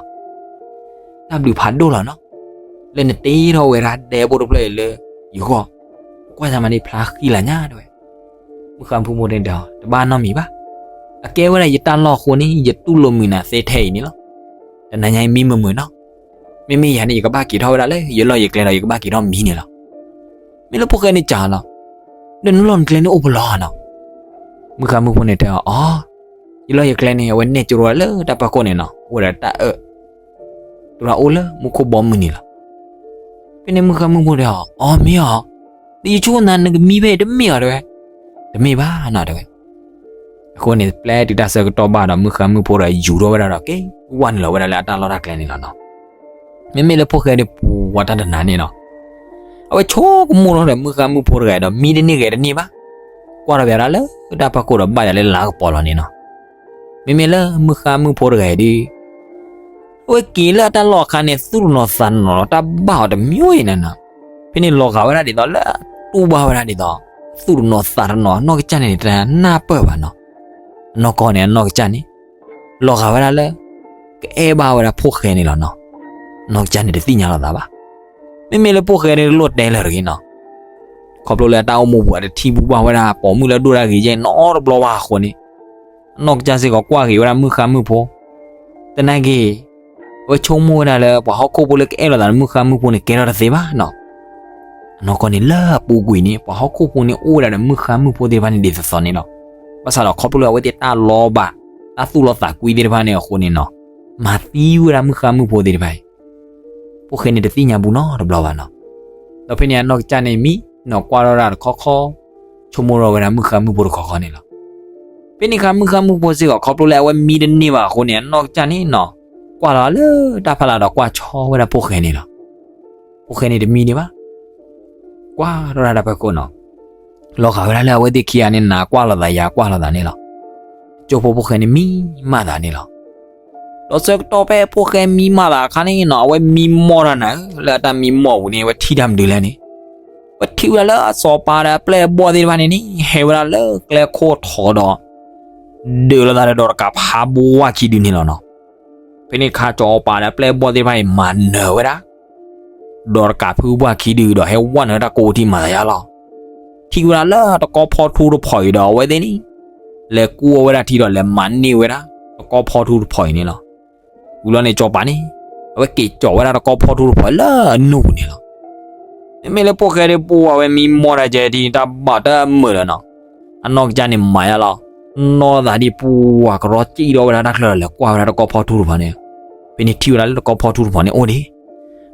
တၢ်ဘျုးဖးဒိၣ်လီၤနီၤ, လၢနတ့ထီၣ်ဝဲဒၣ်ဒဲဖိတဖျၢၣ်အံၤလၢယဂီၢ်, ကွၢ်သးမၤန့ၣ်ဖျါဃံလၤညါတဲဝဲ. မုၣ်ဃါမုၣ်ဖိန့ၣ်တဲအီၤ တဘၣ်နီတမံၤဘၣ်, အကဲဝဲဒၣ်ယတၢ်လီၢ်အဃိန့ၣ် ယတူၢ်လိာ်မုာ်နၤသ့ထဲအံၤန့ၣ်လီၤ. တနၤညါအံၤမံမုာ်မုာ်နီၤ, မ့မ့ၢ်ယၤန့ၣ် ယကဘၣ်က့ၤထီၣ်ဝဲဒၣ်လၢယလီၢ်ယကျဲဒီး ယကဘၣ်က့ၤထီၣ်မံန့ၣ်လီၤ. မ့ၢ်လၢဖိၣ်ဃဲန့ၣ်စံးလီၤ, ဒီးနလီၢ်နကျဲန့ၣ်အိၣ်ပလီၢ်နီၤ. မုၣ်ဃါမုၣ်ဖိန့ၣ်တဲအီၤ, အီ, ယလီၢ်ယကျဲန့ၣ် အဝဲနဲၣ်ကၠိဝဲလၢတၢ်ပၢၢ်ခိၣ်န့ၣ်နီၤ, အိၣ်ဝဲဒၣ်တၢ်အၢၣ်, တရၣ်အိၣ်လၢမူခိၣ်ဘီမုၢ်န့ၣ်လီၤ. ဖဲန့ၣ်မုၣ်ဃါမုၣ်ဖိတဲအီၤ, အီ မ့ၢ်အီၤ, ဒီးယဆိကမိၣ်နၤ နကမံဖဲအံၤတမ့ၢ်အီၤတဲဝဲ, တမ့ၢ်ဘၣ်နီၤတဲဝဲ. အဃိန့ၣ် ပျဲတုၤတၢ်ဆၢကတီၢ်ဘၣ်ဒီး မုၣ်ဃါမုၣ်ဖိဒီးယူၤထီၣ်ဝဲဒၣ်ဒီး က့ၤဝဲနုာ်လီၤဝဲဒၣ်လၢအတၢ်လီၢ်တၢ်ကျဲန့ၣ်လီၤနီၤ. မ့မ့ၢ်လၢဖိၣ်ဃဲဒီးပှၤတၢ်တနၤန့ၣ်နီၤ, အဝဲဆိကမိၣ်ထီၣ်ဒီးမုၣ်ဃါမုၣ်ဖိတဂၤဒီး မံတန့ၢ်ဂဲၤတန့ၢ်ဘၣ်, ကွၢ်ထီၣ်ပယီၤဒၣ်လၢတၢ်ပၢၢ်ခိၣ်ဒီးဘၣ်ယၤလၢလါကပီၤလီၤန့ၣ်နီၤ. မ့မ့ၢ်လၢမုၣ်ဃါမုၣ်ဖိတဂၤအံၤဒီး အဝဲက့ၤလၢအတၢ်လီၢ်အခါန့ၣ် သူၣ်တနီၤသးတနီၤလီၤ တၢ်ဘၣ်အီၤတမံၤအံၤန့ၣ်နီၤ. ဖဲန့ၣ်လီၤဂာ်ဝဲဒၣ်ဒ်သိးလၢ တူၢ်ဘၣ်ဝဲဒၣ်ဒ်သိး သူၣ်တနီၤသးတနီၤ အနီၢ်ကစၢ်န့ၣ် တနၢ်ပၢၢ်ဘၣ်နီၤ. အနီၢ်ကီၢ်န့ၣ် အနီၢ်ကစၢ်န့ၣ် လီၤဂာ်ဝဲဒၣ်လၢ ကအဲၣ်ဘၣ်ဝဲဒၣ်ဖိၣ်ဃဲန့ၣ်လီၤနီၤ. အနီၢ်ကစၢ်န့ၣ်တသ့ၣ်ညါလီၤသးဘၣ်. မ့မ့ၢ်လၢဖိၣ်ဃဲန့ၣ်တလိၣ်တဲလၢၤတဂ့ၤနီၤ. ခီဖျိလၢအတၢ်အိၣ်မူပူၤ အတထံၣ်ဘူးဘၣ်ဝဲဒၣ် ပိာ်မုၣ်လၢအဒိၣ်တၢ်ဂ့ၤယဲၢ်နီတဘျီဘၣ်အဃိန့ၣ် အနီၢ်ကစၢ်စ့ၢ်ကီးကွၢ်ဂ့ၤဝဲဒၣ်မုၣ်ဃါမုၣ်ဖိ, သနာ်က့ အဝဲဆိကမိၣ်ဝဲဒၣ်လၢ ပှၤဟီၣ်ခိၣ်ဖိလၢကအဲၣ်လိာ်သးဒီးမုၣ်ဃါမုၣ်ဖိန့ၣ် ကဲထီၣ်တသ့ဘၣ်နီၤ. အနီၢ်ကီၢ်န့ၣ်လၢအပူၤကွံာ်န့ၣ် ပှၤဟီၣ်ခိၣ်ဖိန့ၣ်အိၣ်ဝဲဒၣ်ဒီးမုၣ်ဃါမုၣ်ဖိသ့ၣ်တဖၣ်န့ၣ်ဒ်သိးသိးန့ၣ်လီၤ. ဘၣ်ဆၣ်ဒီးခီဖျိလၢအဝဲသ့ၣ်တၢ်လီၤဘၣ် တၢ်သူၣ်လီၤသးကွံသ့ၣ်တဖၣ်န့ၣ်အဃိန့ၣ်နီၤ, မၤသံဝဲဒၣ်မုၣ်ဃါမုၣ်ဖိသ့ၣ်တဖၣ်အံၤ ဖိၣ်ဃဲန့ၣ်တသ့ၣ်ညါဘူးနီတဘျီဘၣ်နီၤ. ဒီးဖဲန့ၣ်အနီၢ်ကစၢ်န့ၣ်မံနီၤ ကွၢ်ထီၣ်ဒၣ်တခီခီ, ဆိကမိၣ်ထီၣ်ဝဲဒၣ်မုၣ်ဃါမုၣ်ဖိတခီခီန့ၣ်လီၤ. ဖဲန့ၣ်အခါမုၣ်ဃါမုၣ်ဖိစ့ၢ်ကီး ခီဖျိလၢအဝဲမံတန့ၢ်ဘၣ်အဃိန့ၣ် အနီၢ်ကစၢ်န့ၣ်နီၤ ကွၢ်လီၤလၢတၢ်ဖးလၢ်ဒီးကွၢ်ဆီဝဲဒၣ်ဖိၣ်ဃဲန့ၣ်လီၤ. ဖိၣ်ဃဲန့ၣ်တမံန့ၣ်ဘၣ်. ကွၢ်ထီၣ်ဒၣ်တၢ်ဖဲခိၣ်နီၤ, လီၤဂာ်ဝဲဒၣ်လၢအဝဲသ့ၣ်ခံဂၤန့ၣ် နၤကွၢ်လိာ်သးယၤကွၢ်လိာ်သးန့ၣ်လီၤ. ကၠိဖိဖိၣ်ဃဲန့ၣ်မံမးသးန့ၣ်လီၤ. ဒီးဆၢကတီၢ်ဖဲဖိၣ်ဃဲမံမးသးအခါန့ၣ်နီၤ အဝဲမံမီၢ်တၢ်နၤဧၢ, လၢအတၢ်မံမီၢ်ပူၤန့ၣ် အဝဲထံၣ်တၢ်မနုၤလဲၣ်န့ၣ်, အဝဲထံၣ်ဝဲဒၣ်လၢအစီၤပၤဒီးအပျဲၢ်အဘီၣ်သ့ၣ်တဖၣ်န့ၣ်န့ၣ် ဟဲဝဲဒၣ်လၢကျဲခိၣ်ထီဒီး ဒုးလိာ်သးဒီးတကးဖးဘိဝါခံဒုန့ၣ်လီၤနီၤ. ဖဲန့ၣ်အခါစီၤပၤဒီးအပျဲၢ်အဘီၣ်သ့ၣ်တဖၣ်န့ၣ် မၤနၢၤဝဲဒၣ် ဒီးတကးဖုပှၢ်ခံဒုဒီး ဟဲဝဲနုာ်တၢ်ကိးထံမၤသးယါလီၤ. ထံၣ်ဝဲဒၣ်လၢတကီဖီထူတဖီအံၤဒီး အဝဲသ့ၣ်န့ၣ် လဲၤကူၣ်အီၤဝဲဒၣ်ထံဒီး လဲၤမၤန့ၢ်ဝဲဒၣ် တကီဖီထူတဖီအံၤန့ၣ်လီၤ. ဝံၤလီၤန့ၣ် စီၤပၤန့ၣ် အဝဲက့ၤကၠီၤဝဲဒၣ်တကီဖီထူတဖီလၢအနူၢ်ပူၤန့ၣ်လီၤ. မ့မ့ၢ်လၢဖိၣ်ဃဲဒ်ပူၤ အဝဲမံမီၢ်တၢ်ကဲထံ တၢ်ဘၣ်တၢ်မုာ်ဒီးနီၤ, အနီၢ်ကစၢ်န့ၣ်မၤယါလီၤ. နီၢ်သးဒ်ပူၤ ကရီကံၣ်ထီၣ်ဝဲဒၣ်တၢ်ချၢဒီး လဲၤကွၢ်ဝဲဒၣ်တကီဖီထူတဖီန့ၣ်, ဖဲန့ၣ်ထံၣ်ဝဲဒၣ်လၢတကီဖီထူတဖီန့ၣ်အိၣ်ဒံး.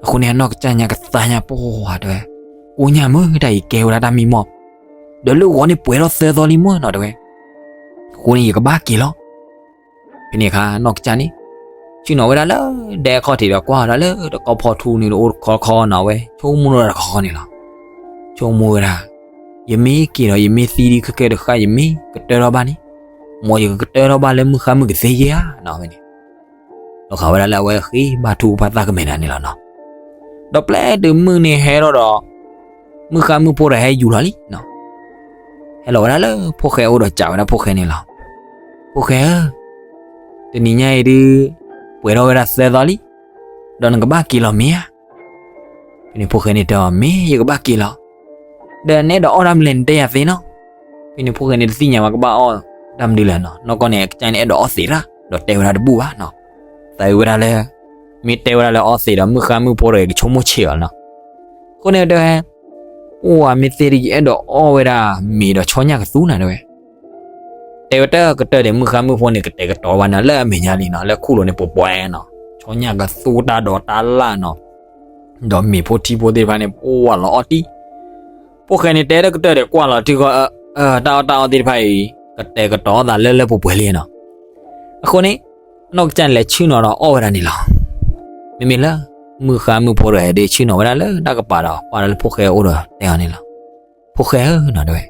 အဃိန့ၣ် အနီၢ်ကစၢ်ညါကသါညါပှၤတဲဝဲ, ကိးညါမ့ၢ်တၢ်အံၤကဲဝဲဒၣ်တၢ်မံမီၢ်, ဒီးလၢဂီၤန့ၣ်ပှဲၤထီၣ်သၢသီလံမ့ၢ်နီၤတဲဝဲ. အဃိန့ၣ် ယကဘၣ်က့ၤလီၤ. ဖဲန့ၣ်အခါ နီၢ်ကစၢ်န့ၣ် ဆ့ၣ်နီၤဝဲဒၣ်လၢဒဲခီၣ်ထံးဒီးကွၢ်ဝဲဒၣ်လၢတကီဖီထူန့ၣ် အိၣ်တခီခီနီၤ အဝဲဆိကမိၣ်ဝဲဒၣ်တခီခီန့ၣ်လီၤ. ဆိကမိၣ်ဝဲဒၣ်, ယမ့ၢ်က့ၤဒီး ယမ့ၢ်သံဒ်ခဲကဲတဃၣ် ယမ့ၢ်ကတၢၢ်ထီၣ်ဘၣ်န့ၣ်, မ်ယကကတၢၢ်ထီၣ်ဘၣ်လၢမုၢ်ဃါမုၢ်ကသ့ဧါနီၤဝဲန့ၣ်. လီၤဂာ်ဝဲဒၣ်လၢအဝဲဃ့ဘါထုကဖၣ်သးကမဲာ်ဒၣ်န့ၣ်လီၤနီၤ. ဒီးပျဲတုၤမုၢ်နံၤဟဲထီၣ်ဒီး မုၢ်ဃါမုၢ်ဖိဒီးဟဲယူၤလီၤလံနီၤ. ဟဲလီၤဝဲဒၣ်လၢဖိၣ်ဃဲအအိၣ်ဒီးစံးဝဲဒၣ်ဖိၣ်ဃဲန့ၣ်လီၤ. ဖိၣ်ဃဲဧၢ, တနံၤညါအံၤဒုး ပှဲၤထီၣ်ဝဲဒၣ်သၢသီလံ, ဒီးနကဘၣ်က့ၤလီၤမ့ၢ်ဧါ. ဖဲန့ၣ်ဖိၣ်ဃဲန့ၣ်တဲအီၤ မ့ၢ်ယကဘၣ်က့ၤလီၤ. ဒီးနအဲၣ်ဒိးအီၣ်တၢ်မနုၤလဲၣ် နတဲယၤသ့နီၤ. ဖဲန့ၣ်ဖိၣ်ဃဲန့ၣ်တသ့ၣ်ညါဘၣ်ကဘၣ်အီၣ်တၢ်မနုၤလဲၣ်နီၤ. နီၢ်ကီၢ်န့ၣ် အကစၢ်န့ၣ်အဲၣ်ဒိးအီၣ်သံးတၢ် ဒီးတဲဝဲဒၣ်တဘူၣ်ဘၣ်နီၤ. သးဝဲဒၣ်လၢ မ့ၢ်တဲဝဲဒၣ်လၢအီၣ်သံးဒီး မုၢ်ဃါမုၢ်ဖိဒီးကဆိကမိၣ်ဆံးအီၤနီၤ. အဃိန့ၣ်တဲဝဲ, အိၣ်ဧါ မ့ၢ်သ့ဒီး ယအဲၣ်ဒိးအီၣ်ဝဲဒၣ်မ့ၤဒီးဆီညၣ်ကသူနၤတဲဝဲ. တဲဝဲတၢ်ကတၢၢ်ဒီး မုၢ်ဃါမုၢ်ဖိန့ၣ် ကတဲာ်ကတီၤဝဲနၤလၢအမဲာ်ညါလံနီၤ, လၢခူၣ်လိၤန့ၣ် ပှဲၤပှဲၤနီၤ, ဆီညၣ်ကသူတၢ်ဒိးတၢ်လၣ်နီၤ, ဒီးမ့ၤဖိထံဖိသ့ၣ်တဖၣ်န့ၣ် ပှဲၤလီၤအီၣ်တံၢ်. ဖိၣ်ဃဲန့ၣ်တဲတၢ်ကတၢၢ်ဒီး ကွၢ်လီၤထံဃီ တၢ်အီၣ်တၢ်အီသ့ၣ်တဖၣ်အံၤ ကတဲာ်ကတီၤအီၣ်သးလၢလၢပှဲၤပှဲၤလံနီၤ. အဃိန့ၣ် အနီၢ်ကစၢ်န့ၣ်လဲၤဆ့ၣ်နီၤဒီးအီၣ်ဝဲဒၣ်န့ၣ်လီၤ. မ့မ့ၢ်လၢ မုၢ်ဃါမုၢ်ဖိတဂၤအံၤဒ်ဆ့ၣ်နီၤဝဲဒၣ်လၢတၢ်ကပၤဒီး ကွၢ်လၢလၢဖိၣ်ဃဲအအိၣ်ဒီးတဲအီၤန့ၣ်လီၤ. ဖိၣ်ဃဲဧၢနီၤတဲဝဲ,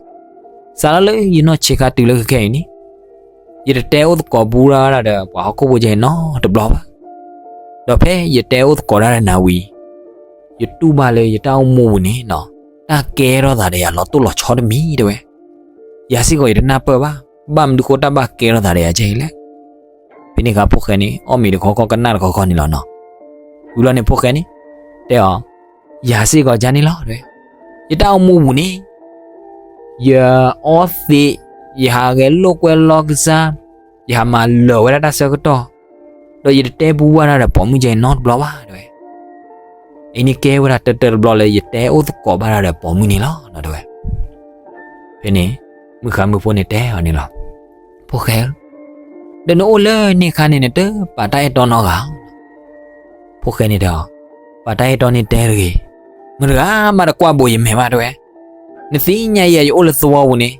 စးထီၣ်လၢယနီၢ်ဆံးခါတုၤလၢခဲအံၤန့ၣ်, ယတတဲအိၣ်သကိးဘူးဒၣ်ဝဲဒၣ်ဒီး ပှၤဟီၣ်ခိၣ်ဖိကဲနီတဘျီဘၣ်. ဒီးဖဲယတဲအိၣ်သကိးတၢ်ဒီးနၤဝံၤ ယတူၢ်ဘၣ်လၢယတၢ်အိၣ်မူပူၤန့ၣ်နီၤ, တၢ်ကဲထီၣ်သးဒီးယၤလီၤတိၢ်လီၤဆီတမံၤတဲဝဲ. ယၤစ့ၢ်ကီးယတနၢ်ပၢၢ်ဘၣ်, ဘၣ်မနုၤဃိတၢ်ဘၣ်ကဲထီၣ်သးဒီးယၤကဲအံၤလဲၣ်. ဖဲန့ၣ်အခါဖိၣ်ဃဲန့ၣ် အီၣ်မ့ၤတခီခီကနၣ်တခီခီန့ၣ်လီၤနီၤ. ဝံၤလီၤန့ၣ်ဖိၣ်ဃဲန့ၣ် တဲအီၤ, ယၤစ့ၢ်ကီးကန့ၣ်လီၤတဲဝဲ. ယတၢ်အိၣ်မူပူၤန့ၣ် ယအီသံး, ယဟးဂဲၤလိာ်ကွဲလီၤကစၢ်, ယဟးမၤလၢာ်ဝဲဒၣ်တၢ်ဆၢကတီၢ်, ဒီးယတတဲဘူးဘၣ်တၢ်ဒီးပိာ်မုၣ်ကဲနီတဘျီဘၣ်တဲဝဲ. အံၤန့ၣ်ကဲဝဲဒၣ်တၢၢ်တၢၢ်တဘျီလၢယတဲအိၣ်သကိးဘၣ်တၢ်ဒီးပိာ်မုၣ်န့ၣ်လီၤနီၤတဲဝဲ. ဖဲန့ၣ် မုၢ်ဃါမုၢ်ဖိန့ၣ်တဲအီၤန့ၣ်လီၤ. ဖိၣ်ဃဲဧၢ, ဒီးနအိၣ်လၢန့ၣ်အခါန့ၣ် နတပာ်တၢ်အဲၣ်တီနီတဂၤဧါ. ဖိၣ်ဃဲန့ၣ်တဲအီၤ, ပာ်တၢ်အဲၣ်တီန့ၣ်တဲတဂ့ၤ, မတၤတဂၤမးတကွၢ်ဘိးယမဲာ်ဘၣ်တဲဝဲ. နသ့ၣ်ညါယဲ ယအိၣ်လၢသဝီပူၤန့ၣ်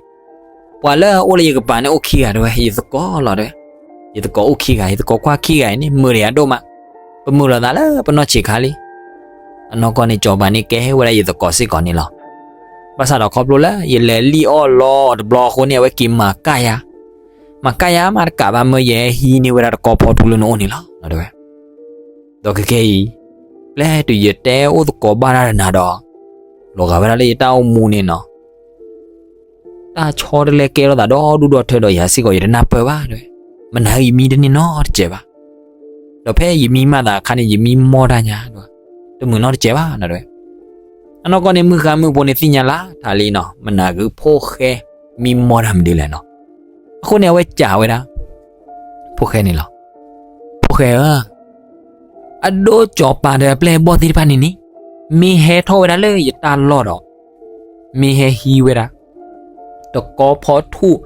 ပှၤလၢအအိၣ်လၢယကပၤန့ၣ်အိၣ်ခံဂၤတဲဝဲ, ယသကိးလီၤတဲဝဲ. ယသကိးအိၣ်ခံဂၤ, ယသကိးခွါခံဂၤအံၤန့ၣ် မုာ်ဒီးယၤဒိၣ်မး, ပမုာ်လိာ်သးလၢပနီၢ်ဆံးခါလံ. အနီၢ်ကီၢ်န့ၣ် စီၤပၤန့ၣ်ကဲဝဲဒၣ်ယသကိးစ့ၢ်ကီးန့ၣ်လီၤ. ဘၣ်ဆၣ်ဒီးခီဖျိလၢ ယလဲၤလံၣ်အီၣ်လီအီၤတဘျီအဃိန့ၣ် အဝဲက့ၤမၤကၢ်ယၤ, မၤကၢ်ယၤမးတကးဘၣ် မၢယဟဲဟံးန့ၢ်ဝဲဒၣ်တကီဖီထူလၢနအိၣ်န့ၣ်လီၤတဲဝဲ. ဒီးခဲကဲအံၤ ပျဲတုၤယတဲအိၣ်သကိးဘၣ်တၢ်ဒီးနၤဒီး လီၤဂာ်ဝဲဒၣ်လၢယတၢ်အိၣ်မူန့ၣ်နီၤ တၢ်ဆီတလဲကဲထီၣ်သးဒီဒူၣ်ဒီထၢဒီးယၤစ့ၢ်ကီး ယတနၢ်ပၢၢ်ဘၣ်တဲဝဲ. မနၤယမံတန့ၢ်နီတစဲးဘၣ်. ဒီးဖဲယမံမၤသးအခါန့ၣ် ယမံမီၢ်တၢ်ညါ တမုာ်နီတစဲးဘၣ်တဲဝဲ. အနီၢ်ကီၢ်န့ၣ် မုၢ်ဃါမုၢ်ဖိန့ၣ်သ့ၣ်ညါလၢထးလံနီၤ မနၤက့ၤဖိၣ်ဃဲမံမီၢ်တၢ်မနုၤလဲၣ်နီၤ. အဃိန့ၣ် အဝဲစံးဝဲဒၣ် ဖိၣ်ဃဲန့ၣ်လီၤ. ဖိၣ်ဃဲဧၢ အဒိၣ်စီၤပၤဒီးအပျဲၢ်အဘီၣ်သ့ၣ်တဖၣ်န့ၣ်န့ၣ် မ့ၢ်ဟဲထီၣ်ဝဲဒၣ်လၢယတၢ်လီၢ်ဒီး မ့ၢ်ဟဲဟံးဝဲဒၣ် တကီဖီထူၣ်,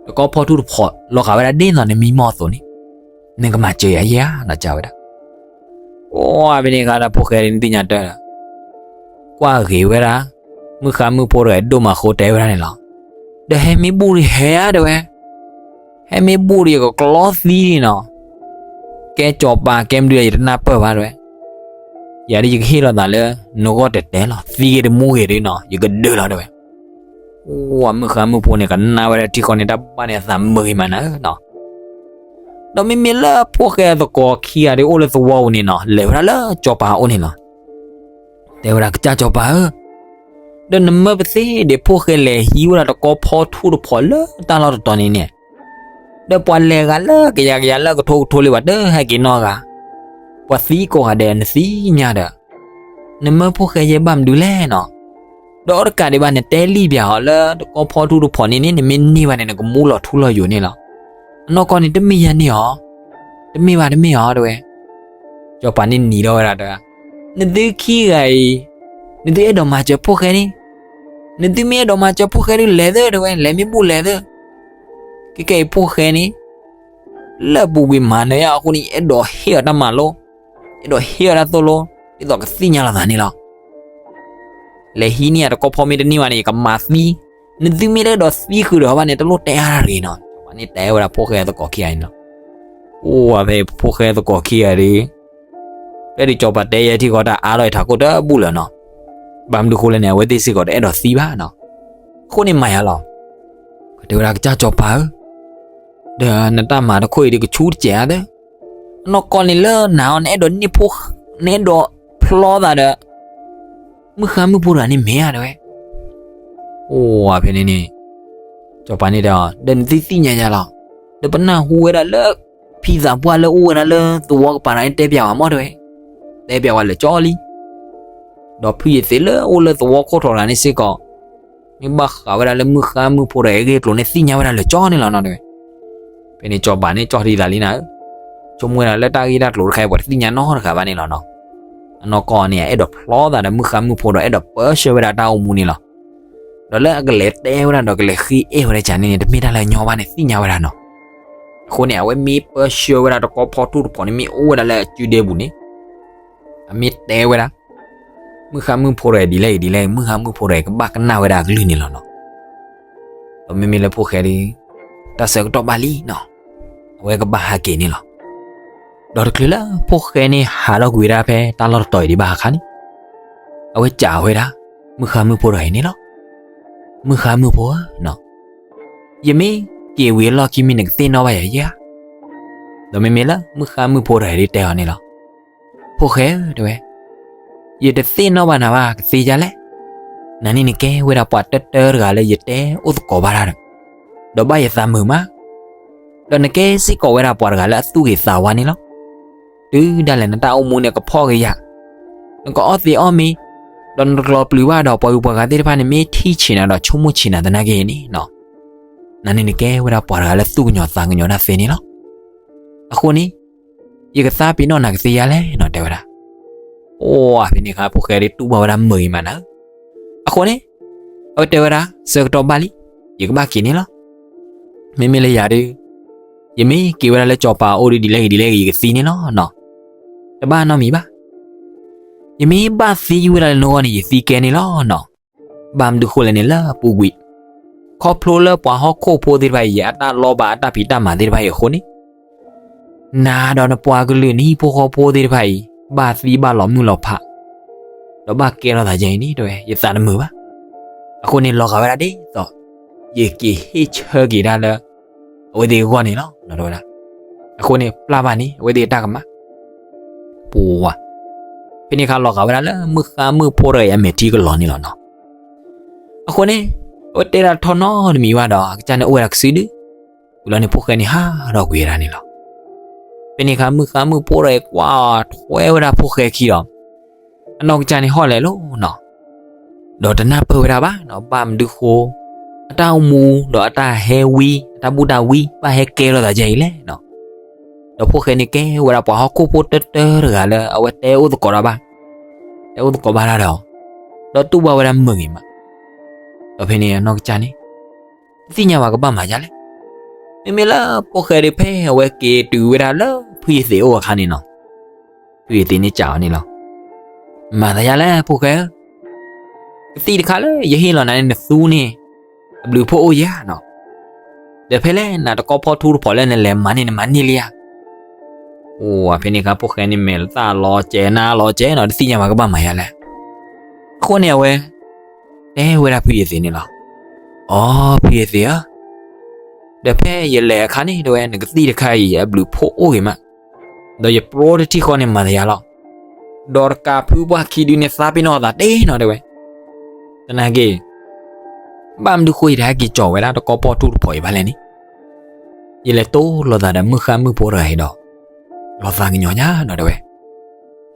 တကီဖီထူၣ်တဖီ လီၤဂာ်ဝဲဒၣ်ဒ်သိးနမံမီၢ်အသိးန့ၣ် နကမၤစၢၤယၤယဲဧါနီၤ စံးဝဲဒၣ်. အိၣ်ဖဲန့ၣ်အခါဒီး ဖိၣ်ဃဲန့ၣ်သ့ၣ်ညါတၢ်ဒီး ကွၢ်ဂ့ၤဝဲဒၣ် မုၢ်ဃါမုၢ်ဖိတဂၤဒိၣ်မးအဃိတဲဝဲဒၣ်န့ၣ်လီၤ. ဒီးဟဲမ့ၢ်ဘူၣ်ဒီးဟဲဧါတဲဝဲ, ဟဲမ့ၢ်ဘူၣ်ဒီးယကကျီသံန့ၣ်နီၤ. ကဲစီၤပၤကဲမနုၤဒီးယတနၢ်ပၢၢ်ဘၣ်တဲဝဲ. ယၤဒ်ယကဟ့ၣ်လီၤသးလၢ နဂီၢ်တဲာ်တဲာ်လီၤ သံဂ့ၤတမူဂ့ၤဒ်နီၤ ယကဒၢလီၤတဲဝဲ. အိၣ်မုၢ်ဃါမုၢ်ဖိန့ၣ် ကနၣ်ဝဲဒၣ်ထံဃီန့ၣ် တၢ်ဘၣ်န့ၣ်အသးမုာ်ဂ့ၤမးနၤဧၢနီၤ. ဒီးမ့မ့ၢ်လၢဖိၣ်ဃဲအသကိးခံဂၤဒ်အိၣ်လၢသဝီပူၤန့ၣ်နီၤ လဲၤဝဲဒၣ်လၢစီၤပၤအအိၣ်န့ၣ်လီၤ. တဲဝဲဒၣ် ကစၢ်စီၤပၤဧၢ, ဒီးနမၢပသ့ၣ်ဒ်ဖိၣ်ဃဲလဲၤဟံးဝဲဒၣ်တကီဖီထူၣ်တဖီလၢတၢ်လီၢ်တတီၤန့ၣ်န့ၣ်, ဒီးပှၤလဲၤဂၤလၢကယၤကယၤလၢကထိကထိလံ ပှၤတဟဲက့ၤနီတဂၤ, ပှၤသံကိးဂၤဒဲးနသ့ၣ်ညါဒီး, နမၢဖိၣ်ဃဲယဲဘၣ်မနုၤလဲၣ်နီၤ. ဒီးအီၤတကးဒံးဘၣ် နတဲလံၣ်ပၠးအီၤလၢတကီၢ်ဖီထူတဖီန့ၣ်န့ၣ် နမ့ၢ်န့ၢ်ဘၣ်န့ၣ် နကမူလီၤထူလီၤယိာ်န့ၣ်လီၤ. အနီၢ်ကီၢ်န့ၣ် တမ့ၢ်ယၤန့ၢ်အီၤ, တမ့ၢ်ဘၣ်တမ့ၢ်အီၤတဲဝဲ. စီၤပၤန့ၣ်နံၤထီၣ်ဝဲဒၣ်တဲ, နသုခံဂၤအံၤ, နသုအဲၣ်ဒိးမၤစၢၤဖိၣ်ဃဲန့ၣ်, နသုမ့ၢ်အဲၣ်ဒိးမၤစၢၤဖိၣ်ဃဲဒုးလဲၤသၢတဲဝဲ, လဲၤမ့ၢ်ဘူၣ်လဲၤသၢ. ခဲကနံၣ်အံၤဖိၣ်ဃဲန့ၣ် လၢအပူၤကွံာ်မၤနၢၤယၤအဃိန့ၣ် အဲၣ်ဒိးဟ့ၣ်အီၤတၢ်မၤလိ, အဲၣ်ဒိးဟ့ၣ်အီၤတၢ်သိၣ်လိ, ဒ်သိးကသ့ၣ်ညါလိာ်သးန့ၣ်လီၤ. လဲၤဟံးန့ၢ်ယၤတကီၢ်ဖီမ့ၢ်တန့ၢ်ဘၣ်န့ၣ် ယကမၤသံ, နသုမ့ၢ်တအဲၣ်ဒိးသံဃုာ်ဒီးဘၣ်န့ၣ် တလိၣ်တဲအါတၢ်တဂ့ၤနီၤ. စီၤပၤန့ၣ်တဲဝဲဒၣ်ဖိၣ်ဃဲသကိးခံဂၤန့ၣ်လီၤ. အိၣ်ဝဲဖဲဖိၣ်ဃဲသကိးခံဂၤဒီး ဖဲဒုးစီၤပၤတဲယဲထံဃီတၢ်အါထီၣ်အထးခိၣ်တဘူၣ်လၢၤနီၤ. ဘၣ်မနုၤဃိလဲၣ်န့ၣ် အဝဲသ့ၣ်စ့ၢ်ကီးတအဲၣ်ဒိးသံဘၣ်နီၤ. အဃိန့ၣ်မၤယၤလီၤ. ကတဲဝဲဒၣ်ကစၢ်စီၤပၤဧၢ, ဒီးနတၢ်မၤတခိၣ်အံၤဒုးကဆူတစဲးဧါသၢ. အနီၢ်ကီၢ်န့ၣ်လၢနၤအီၤ နအဲၣ်ဒိးန့ၢ်ဖိ, နအဲၣ်ဒိးဖျီသးဒီး မုၢ်ဃါမုၢ်ဖိတဂၤန့ၣ်မ့ၢ်ဧါတဲဝဲ. အိၣ်ဝဲဖဲန့ၣ်န့ၣ် စီၤပၤန့ၣ်တဲအီၤ ဒီးနသုသ့ၣ်ညါယၤလီၤ. ဒီးပနၢ်ဟူဝဲဒၣ်လၢ ဖံသးပှၢ်လၢအိၣ်ဝဲဒၣ်လၢသဝီကပၤတဂၤန့ၣ်တဲပၠးဝဲမ့ၢ်တဲဝဲ, တဲပၠးဝဲလၢာ်ကၠီလံ. ဒီးဖုယသ့ၣ်လၢအိၣ်လၢသဝီခိၣ်ထိးတဂၤန့ၣ်စ့ၢ်ကီး မ့ၢ်ဘၣ်ဃးဝဲဒၣ်လၢမုၢ်ဃါမုၢ်ဖိတဂၤအဂ့ၢ်အကျိၤန့ၣ် သ့ၣ်ညါဝဲဒၣ်လၢာ်ကၠီန့ၣ်လီၤနီၤတဲဝဲ. ဖဲန့ၣ်စီၤပၤန့ၣ်ကၠီထံသးလံနၤဧၢ, ဆိကမိၣ်ဝဲဒၣ်လၢတၢ်ဂ့ၢ်တၢ်ကျိၤတခါအံၤ ပှၤတသ့ၣ်ညါနီတဂၤဘၣ်န့ၣ်လီၤနီၤ. အနီၢ်ကီၢ်န့ၣ် အဲၣ်ဒိးဖျီသးဒီးမုၢ်ဃါမုၢ်ဖိဒီး အဲၣ်ဒိးပၢဆှၢဝဲဒၣ်တၢ်အိၣ်မူန့ၣ်လီၤ. ဒီးလၢအကလဲၤတဲဝဲဒၣ်ဒီးကလဲၤဃ့အဲၣ်ဝဲဒၣ်ကန့ၣ်န့ၣ် တမ့ၢ်တၢ်လၢအညီဘၣ်န့ၣ် သ့ၣ်ညါဝဲဒၣ်နီၤ. အဃိန့ၣ် အဝဲမ့ၢ်ပၢဆှၢဝဲဒၣ်တကီၢ်ဖီထူတဖီန့ၣ် မ့ၢ်အိၣ်ဝဲဒၣ်လၢအစုဒ့ပူၤန့ၣ် အမ့ၢ်တဲဝဲဒၣ် မုၢ်ဃါမုၢ်ဖိတဂၤဒ်လဲၣ်ဂ့ၤဒ်လဲၣ်ဂ့ၤ မုၢ်ဃါမုၢ်ဖိတဂၤကဘၣ်ကနၣ်ဝဲဒၣ်အကလုၢ်န့ၣ်လီၤနီၤ. ဒီးမ့မ့ၢ်လၢဖိၣ်ဃဲဒီး တၢ်ဆၢကတီၢ်ဘၣ်လံနီၤ, အဝဲကဘၣ်ဟးက့ၤန့ၣ်လီၤ. ဒီးတချုးလၢဖိၣ်ဃဲန့ၣ်ဟးထီၣ်ကွံာ်ဝဲဒၣ်ဖဲတၢ်လီၢ်တတီၤအံၤဒံးဘၣ်အခါန့ၣ်, အဝဲစံးဝဲဒၣ် မုၢ်ဃါမုၢ်ဖိတဂၤအံၤန့ၣ်လီၤ. မုၢ်ဃါမုၢ်ဖိဧၢ, ယမ့ၢ်က့ၤဝံၤအလီၢ်ခံမ့ၢ်နကသ့ၣ်နီၣ်ဘၣ်ယၤဧါ. ဒီးမ့မ့ၢ်လၢမုၢ်ဃါမုၢ်ဖိတဂၤအံၤဒ်တဲအီၤန့ၣ်လီၤ. ဖိၣ်ဃဲဧၢ တဲဝဲ, ယတသ့ၣ်နီၣ်ဘၣ်နၤဘၣ် ကသ့ဧါလဲၣ်. နၤန့ၣ်နကဲဝဲဒၣ်ပှၤတၢတၢတဂၤလၢယတဲအိၣ်သကိးဘၣ်တၢ်ဒီး, ဒီးဘၣ်ယသးမုာ်မး, ဒီးနကဲစ့ၢ်ကီးဝဲဒၣ်ပှၤတဂၤလၢအသူၣ်ဂ့ၤသးဝါန့ၣ်လီၤ. တုၤဒၣ်လဲာ်နတၢ်အိၣ်မူန့ၣ်ကဖှီၣ်ကယာ်, နကအီၣ်သ့အီၣ်မ့ၤ, ဒီးနတကျီၤပျုၤဘၣ်ဒီးပှၤဂုၤပှၤဂၤသ့ၣ်တဖၣ်န့ၣ် မ့ၢ်ထံၣ်ဆံးနၤဒီးဆိကမိၣ်ဆံးနၤသနာ်က့န့ၣ်, နၤန့ၣ်နကဲဝဲဒၣ်ပှၤတဂၤလၢသူၣ်ကညီၤသးကညီၤတၢ်သ့န့ၣ်လီၤ. အဃိန့ၣ် ယကသးပ့ၤနီၣ်နၤကသ့ဧါလဲၣ်နီၤ တဲဝဲဒၣ်. အိၣ်ဖဲန့ၣ်အခါ ဖိၣ်ဃဲဒ်တူၢ်ဘၣ်ဝဲဒၣ်မုာ်ဂ့ၤမးနၤဧၢ. အဃိန့ၣ် အဝဲတဲဝဲဒၣ် ဆၢကတီၢ်ဘၣ်လံ, ယကဘၣ်က့ၤန့ၣ်လီၤ. မ့မ့ၢ်လၢယၤဒီး ယမ့ၢ်က့ၤဝဲဒၣ်လၢစီၤပၤအအိၣ်ဒီးဒ်လဲၣ်ဂ့ၤဒ်လဲၣ်ဂ့ၤ ယကသံန့ၣ်လီၤနီၤ. တဘၣ်နီတမံၤဘၣ်. ယမ့ၢ်ဘၣ်သံဝဲဒၣ်လၢနဂီၢ်န့ၣ် ယသံကဲန့ၣ်လီၤနီၤ. ဘၣ်မနုၤဃိလဲၣ်န့ၣ် လၢအပူၤကွံာ် ခီဖျိလၢပှၤဟီၣ်ခိၣ်ဖိသ့ၣ်တဖၣ်အံၤ အတၢ်လီဘၣ်အတၢ်ဖံးတၢ်မၤသ့ၣ်တဖၣ်အံၤအဃိန့ၣ် နၤဒီးနပှၤကလုာ်နဟံၣ်ဖိဃီဖိသ့ၣ်တဖၣ်အံၤ ဘၣ်သံဘၣ်လီၤမုၢ်လီၤဖး ဒီးဘၣ်ကဲထီၣ်သးယဲအံၤန့ၣ် တဲဝဲ ယသးတမုာ်ဘၣ်. အဃိန့ၣ် လီၤဂာ်ဝဲဒၣ်ဒ်သိး ယက့ၤဟ့ၣ်ဆၢက့ၤဒၣ်လၢ အဝဲသ့ၣ်အဂီၢ်န့ၣ်လီၤ တဲဝဲဒၣ်. အဃိန့ၣ် ပျၢ်ဘၣ်န့ၣ် အဝဲသ့ၣ်အတၢ်ကမၣ် ပူၤဝါ. ဖဲန့ၣ်အခါ လီၤဂာ်ဝဲဒၣ်လၢမုၢ်ဃါမုၢ်ဖိတဂၤအံၤ အမဲာ်ထံကလီၤန့ၣ်လီၤနီၤ. အဃိန့ၣ် အဝဲတဲဒၣ်ထီၣ်နီတမံၤဘၣ်ဒီး အကစၢ်န့ၣ်အိၣ်ဝဲဒၣ်ကစုဒု ဝံၤလီၤန့ၣ် ဖိၣ်ဃဲန့ၣ်ဟးထီၣ်ကွံာ်ဝဲဒၣ်န့ၣ်လီၤ. ဖဲန့ၣ်အခါ မုၢ်ဃါမုၢ်ဖိတဂၤအံၤ ကွၢ်ထွဲဝဲဒၣ်ဖိၣ်ဃဲခံဒီး အနီၢ်ကစၢ်န့ၣ်ဟီၣ်လဲၣ်လီၤနီၤ. ဒီးတနၢ်ပၢၢ်ဝဲဒၣ်ဘၣ်နီၤ, ဘၣ်မနုၤဃိ အတၢ်အိၣ်မူ ဒီးအတၢ်ဟဲဝံ အတၢ်ဘူၣ်တၢ်ဝံ ဘၣ်ဟဲကဲထီၣ်သးယဲအံၤလဲၣ်နီၤ. ဒီးဖိၣ်ဃဲန့ၣ်ကဲဝဲဒၣ်ပှၤဟီၣ်ခိၣ်ဖိတၢတၢတဂၤလၢအဝဲတဲအိၣ်သကိးတၢ်ဘၣ်, တဲအိၣ်သကိးဘၣ်တၢ်ဒီး ဒီးတူၢ်ဘၣ်ဝဲဒၣ်မုာ်ဂ့ၤမး. ဒီးဖဲန့ၣ်အနီၢ်ကစၢ်န့ၣ် တသ့ၣ်ညါဘၣ်ကဘၣ်မၤယါလဲၣ်. မ့မ့ၢ်လၢဖိၣ်ဃဲဒုးဖဲအဝဲက့ၤတုၤဝဲဒၣ်လၢဖုယသ့ၣ်အအိၣ်အခါန့ၣ်နီၤ, ဖုယသ့ၣ်န့ၣ်စံးအီၤန့ၣ်လီၤ. မၤသးယါလဲၣ်ဖိၣ်ဃဲဧၢ, ကသံၣ်တခါလၢယဟ့ၣ်လီၤနၤန့ၣ် နသူန့ၣ် အဘျုးဖှိၣ်အိၣ်ဧါနီၤ. ဒီးဖဲလဲၣ်နၤတကီၢ်ဖီထူတဖီလၢနလဲၤမၤန့ၣ် နမၤန့ၢ်လံဧါ. အိၣ်ဖဲန့ၣ်အခါ ဖိၣ်ဃဲန့ၣ်မဲာ်သၣ်လီၤစဲၤနါလီၤစဲၤနီၤ, တသ့ၣ်ညါဘၣ်ကဘၣ်မၤယါလဲၣ်. အဃိန့ၣ်အဝဲ တဲဝဲဒၣ်ဖုယသ့ၣ်န့ၣ်လီၤ. အိ ဖုယသ့ၣ်ဧၢ, ဒီးဖဲယလဲၤအခါန့ၣ် တဲဝဲ နကသံၣ်တခါအံၤ အဘျုးဖှိၣ်အိၣ်ဂ့ၤမး, ဒီးယပြီတထံၣ်ဃီန့ၣ်မၤသးယါလီၤ. ဒီးတကးဖုပှၢ်ခံဒုန့ၣ်သးပ့ၤနီၣ်အသးတ့ၢ်နီၤ တဲဝဲ. သနာ်က့ ဘၣ်မနုၤဃိယတဟဲက့ၤကၠီၤဝဲဒၣ်တကီၢ်ဖီထူတဖီအံၤဘၣ်လဲၣ်န့ၣ်, ယလဲၤတိၢ်လိာ်သးဒီးမုၢ်ဃါမုၢ်ဖိတဂၤအံၤဒီး လီၤသးကညီၤညါနီၤ တဲဝဲ.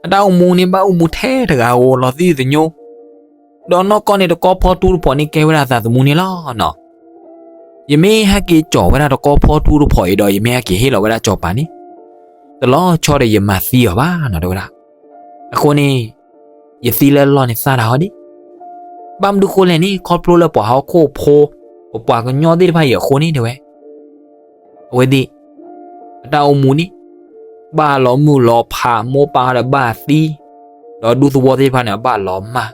အတၢ်အိၣ်မူန့ၣ်ဘၣ်အိၣ်မူထဲတဂၤဧိၤလီၤသံသညိ, ဒီးနီၢ်ကီၢ်န့ၣ်တကီဖီထူတဖီန့ၣ်ကဲဝဲဒၣ်သးသမူန့ၣ်လီၤနီၤ. ယမ့ၢ်ဟဲက့ၤကၠီၤဝဲဒၣ်တကီဖီထူတဖီအံၤဒီး ယမ့ၢ်ဟဲက့ၤဟ့ၣ်လီၤဝဲဒၣ်စီၤပၤန့ၣ်, တလီၤဆီဒီးယမၤသံအီၤဘၣ်နီၤ တဲဝဲဒၣ်. အဃိန့ၣ် ယသံလၢအလီၢ်န့ၣ်သၣ်တၢ်ဟီဒံး. ဘၣ်မနုၤဃိလဲၣ်န့ၣ် ခီဖျိလၢပှၤဟီၣ်ခိၣ်ဖိ ပပှၤကညီသ့ၣ်တဖၣ်အံၤအဃိန့ၣ် တဲဝဲ အဝဲသ့ၣ် အတၢ်အိၣ်မူန့ၣ် ဘၣ်လီၤမုၢ်လီၤဖး မိၢ်ပၢ်ဒီးဘၣ်သံ, ဒီးဒူသဝီသ့ၣ်တဖၣ်န့ၣ် အဘၣ်လီၤမၢ်.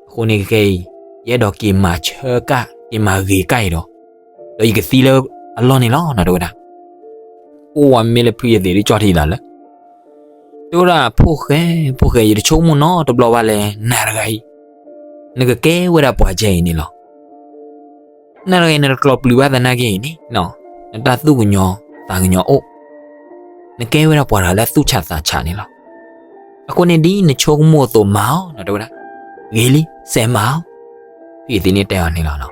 အဃိန့ၣ်ခဲအံၤ ယအဲၣ်ဒိးက့ၤမၤဆၢကၣ် က့ၤမၤဂ့ၤကၣ်အံၤဒီး, ဒီးယကသံလၢအလီၢ်န့ၣ်လီၤနီၤ တဲဝဲဒၣ်. အိၣ်ဝဲမ့ၢ်လၢဖုယသံးဒ်ကၠီၣ်ထံသးလၢ တဲဝဲဒၣ် ဖိၣ်ဃဲ ဖိၣ်ဃဲ ယတဆိကမိၣ်နီတဘျီဘၣ်လဲၣ် နၤတဂၤအံၤ နကကဲဝဲဒၣ်ပှၤကဲအံၤန့ၣ်လီၤ. နၤတဂၤအံၤ နတကျီၤပျုၤဘၣ်သနာ်က့အံၤန့ၣ်, နတၢ်သူၣ်ကညီၤသးကညီၤအိၣ်, နကဲဝဲဒၣ်ပှၤတဂၤလၢသူၣ်ဆးသးဆးန့ၣ်လီၤ. အဃိန့ၣ်ဒ်နဆိကမိၣ်အသိးမၤအီၤနီၤ တဲဝဲဒၣ်. ဂ့ၤလံ စဲးမၤအီၤ, ဖုယသံးန့ၣ်တဲအီၤန့ၣ်လီၤ.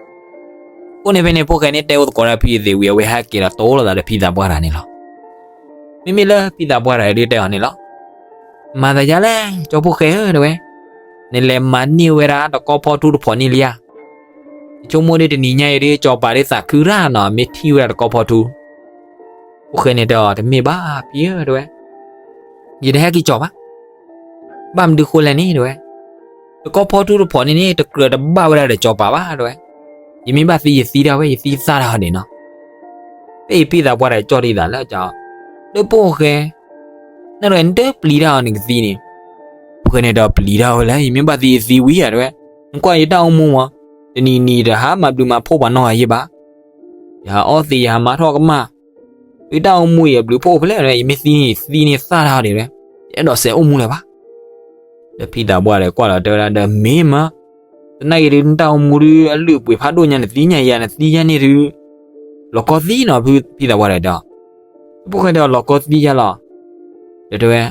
အဃိန့ၣ်ဖဲန့ၣ် ဖိၣ်ဃဲန့ၣ်တဲအိၣ်သကိးဒၣ်ဖုယသံးဝံၤ အဝဲဟဲက့ၤဒီးတိၢ်လိာ်သးဒီးဖံသးပှၢ်တဂၤန့ၣ်လီၤ. မ့မ့ၢ်လၢဖံသးပှၢ်တဂၤဒ်တဲအီၤန့ၣ်လီၤ. မၤသးဒ်လဲၣ် ကၠီဖိၣ်ဃဲဧၢ တဲဝဲ, နလဲၤမၤန့ၢ်ဝဲဒၣ်တကီဖီထူတဖီန့ၣ်လံဧါ. ယဆိကမိၣ်ဒ်တနံၤညါအံၤဒ် စီၤပၤဒ်သးခုတၢ်နီၤ မ့ၢ်ထံၣ်ဝဲဒၣ်တကီဖီထူ. ဖိၣ်ဃဲန့ၣ်တဲအီၤ တမ့ၢ်ဘၣ်ဖံဧၢ တဲဝဲ, ယတဟဲက့ၤကၠီၤဘၣ်. ဘၣ်မနုၤဃိလဲၣ်န့ၣ် တဲဝဲ, တကီဖီထူတဖီန့ၣ်န့ၣ် တကြၢးတဘၣ်ဝဲဒၣ်ဒီးစီၤပၤဘၣ် တဲဝဲ. ယမ့ၢ်ဘၣ်သံယသံဒၣ်ဝဲ ယသံသၣ်တၢ်ဟီဒံးနီၤ. ဖဲအံၤဖံသးပှၢ်တဂၤကၠီၣ်ထံသးလၢကၠီ, ဒီးဖိၣ်ဃဲ နတဂၤနတပျံၤတၢ်အီၤနကသံန့ၣ်. ဖိၣ်ဃဲန့ၣ်ဒီးပျံၤတၢ်ဝဲလဲၣ် ယမ့ၢ်ဘၣ်သံယသံဝံၤဧါ တဲဝဲ, နကွၢ်ယတၢ်အိၣ်မူမး, တနံၤနံၤတဟါမၤဘျုးမၤဖှိၣ်ပှၤနီတဂၤယဲဘၣ်. ယဟးအီသံး ယဟးမၤထီၣ်ကမၣ်, ယတၢ်အိၣ်မူအံၤအဘျုးဖှိၣ်ဖဲလဲၣ် တဲဝဲ, ယမ့ၢ်သံန့ၣ် သံန့ၣ်သၣ်တၢ်အီၤဒံး တဲဝဲ, ယအဲၣ်ဒိးစဲးအိၣ်မူလၢၤဘၣ်. ဒီးဖံသးပှၢ်ဒီးကွၢ်လီၤတဲဝဲဒၣ်ဒီး မ့ၢ်မး, သနာ်က့ဒုး နတၢ်အိၣ်မူဒုး အလုၢ်အပှ့ၤဖးဒိၣ်ညါ နသံညါယၤ နသံယၤန့ၣ်ဒုး လီၤကီသံနီၤ ဖံသးပှၢ်ဒီးတဲအီၤ. ဖိၣ်ဃဲတဲအီၤ လီၤကီသံယၤလီၤ. ဒီးတဲဝဲ,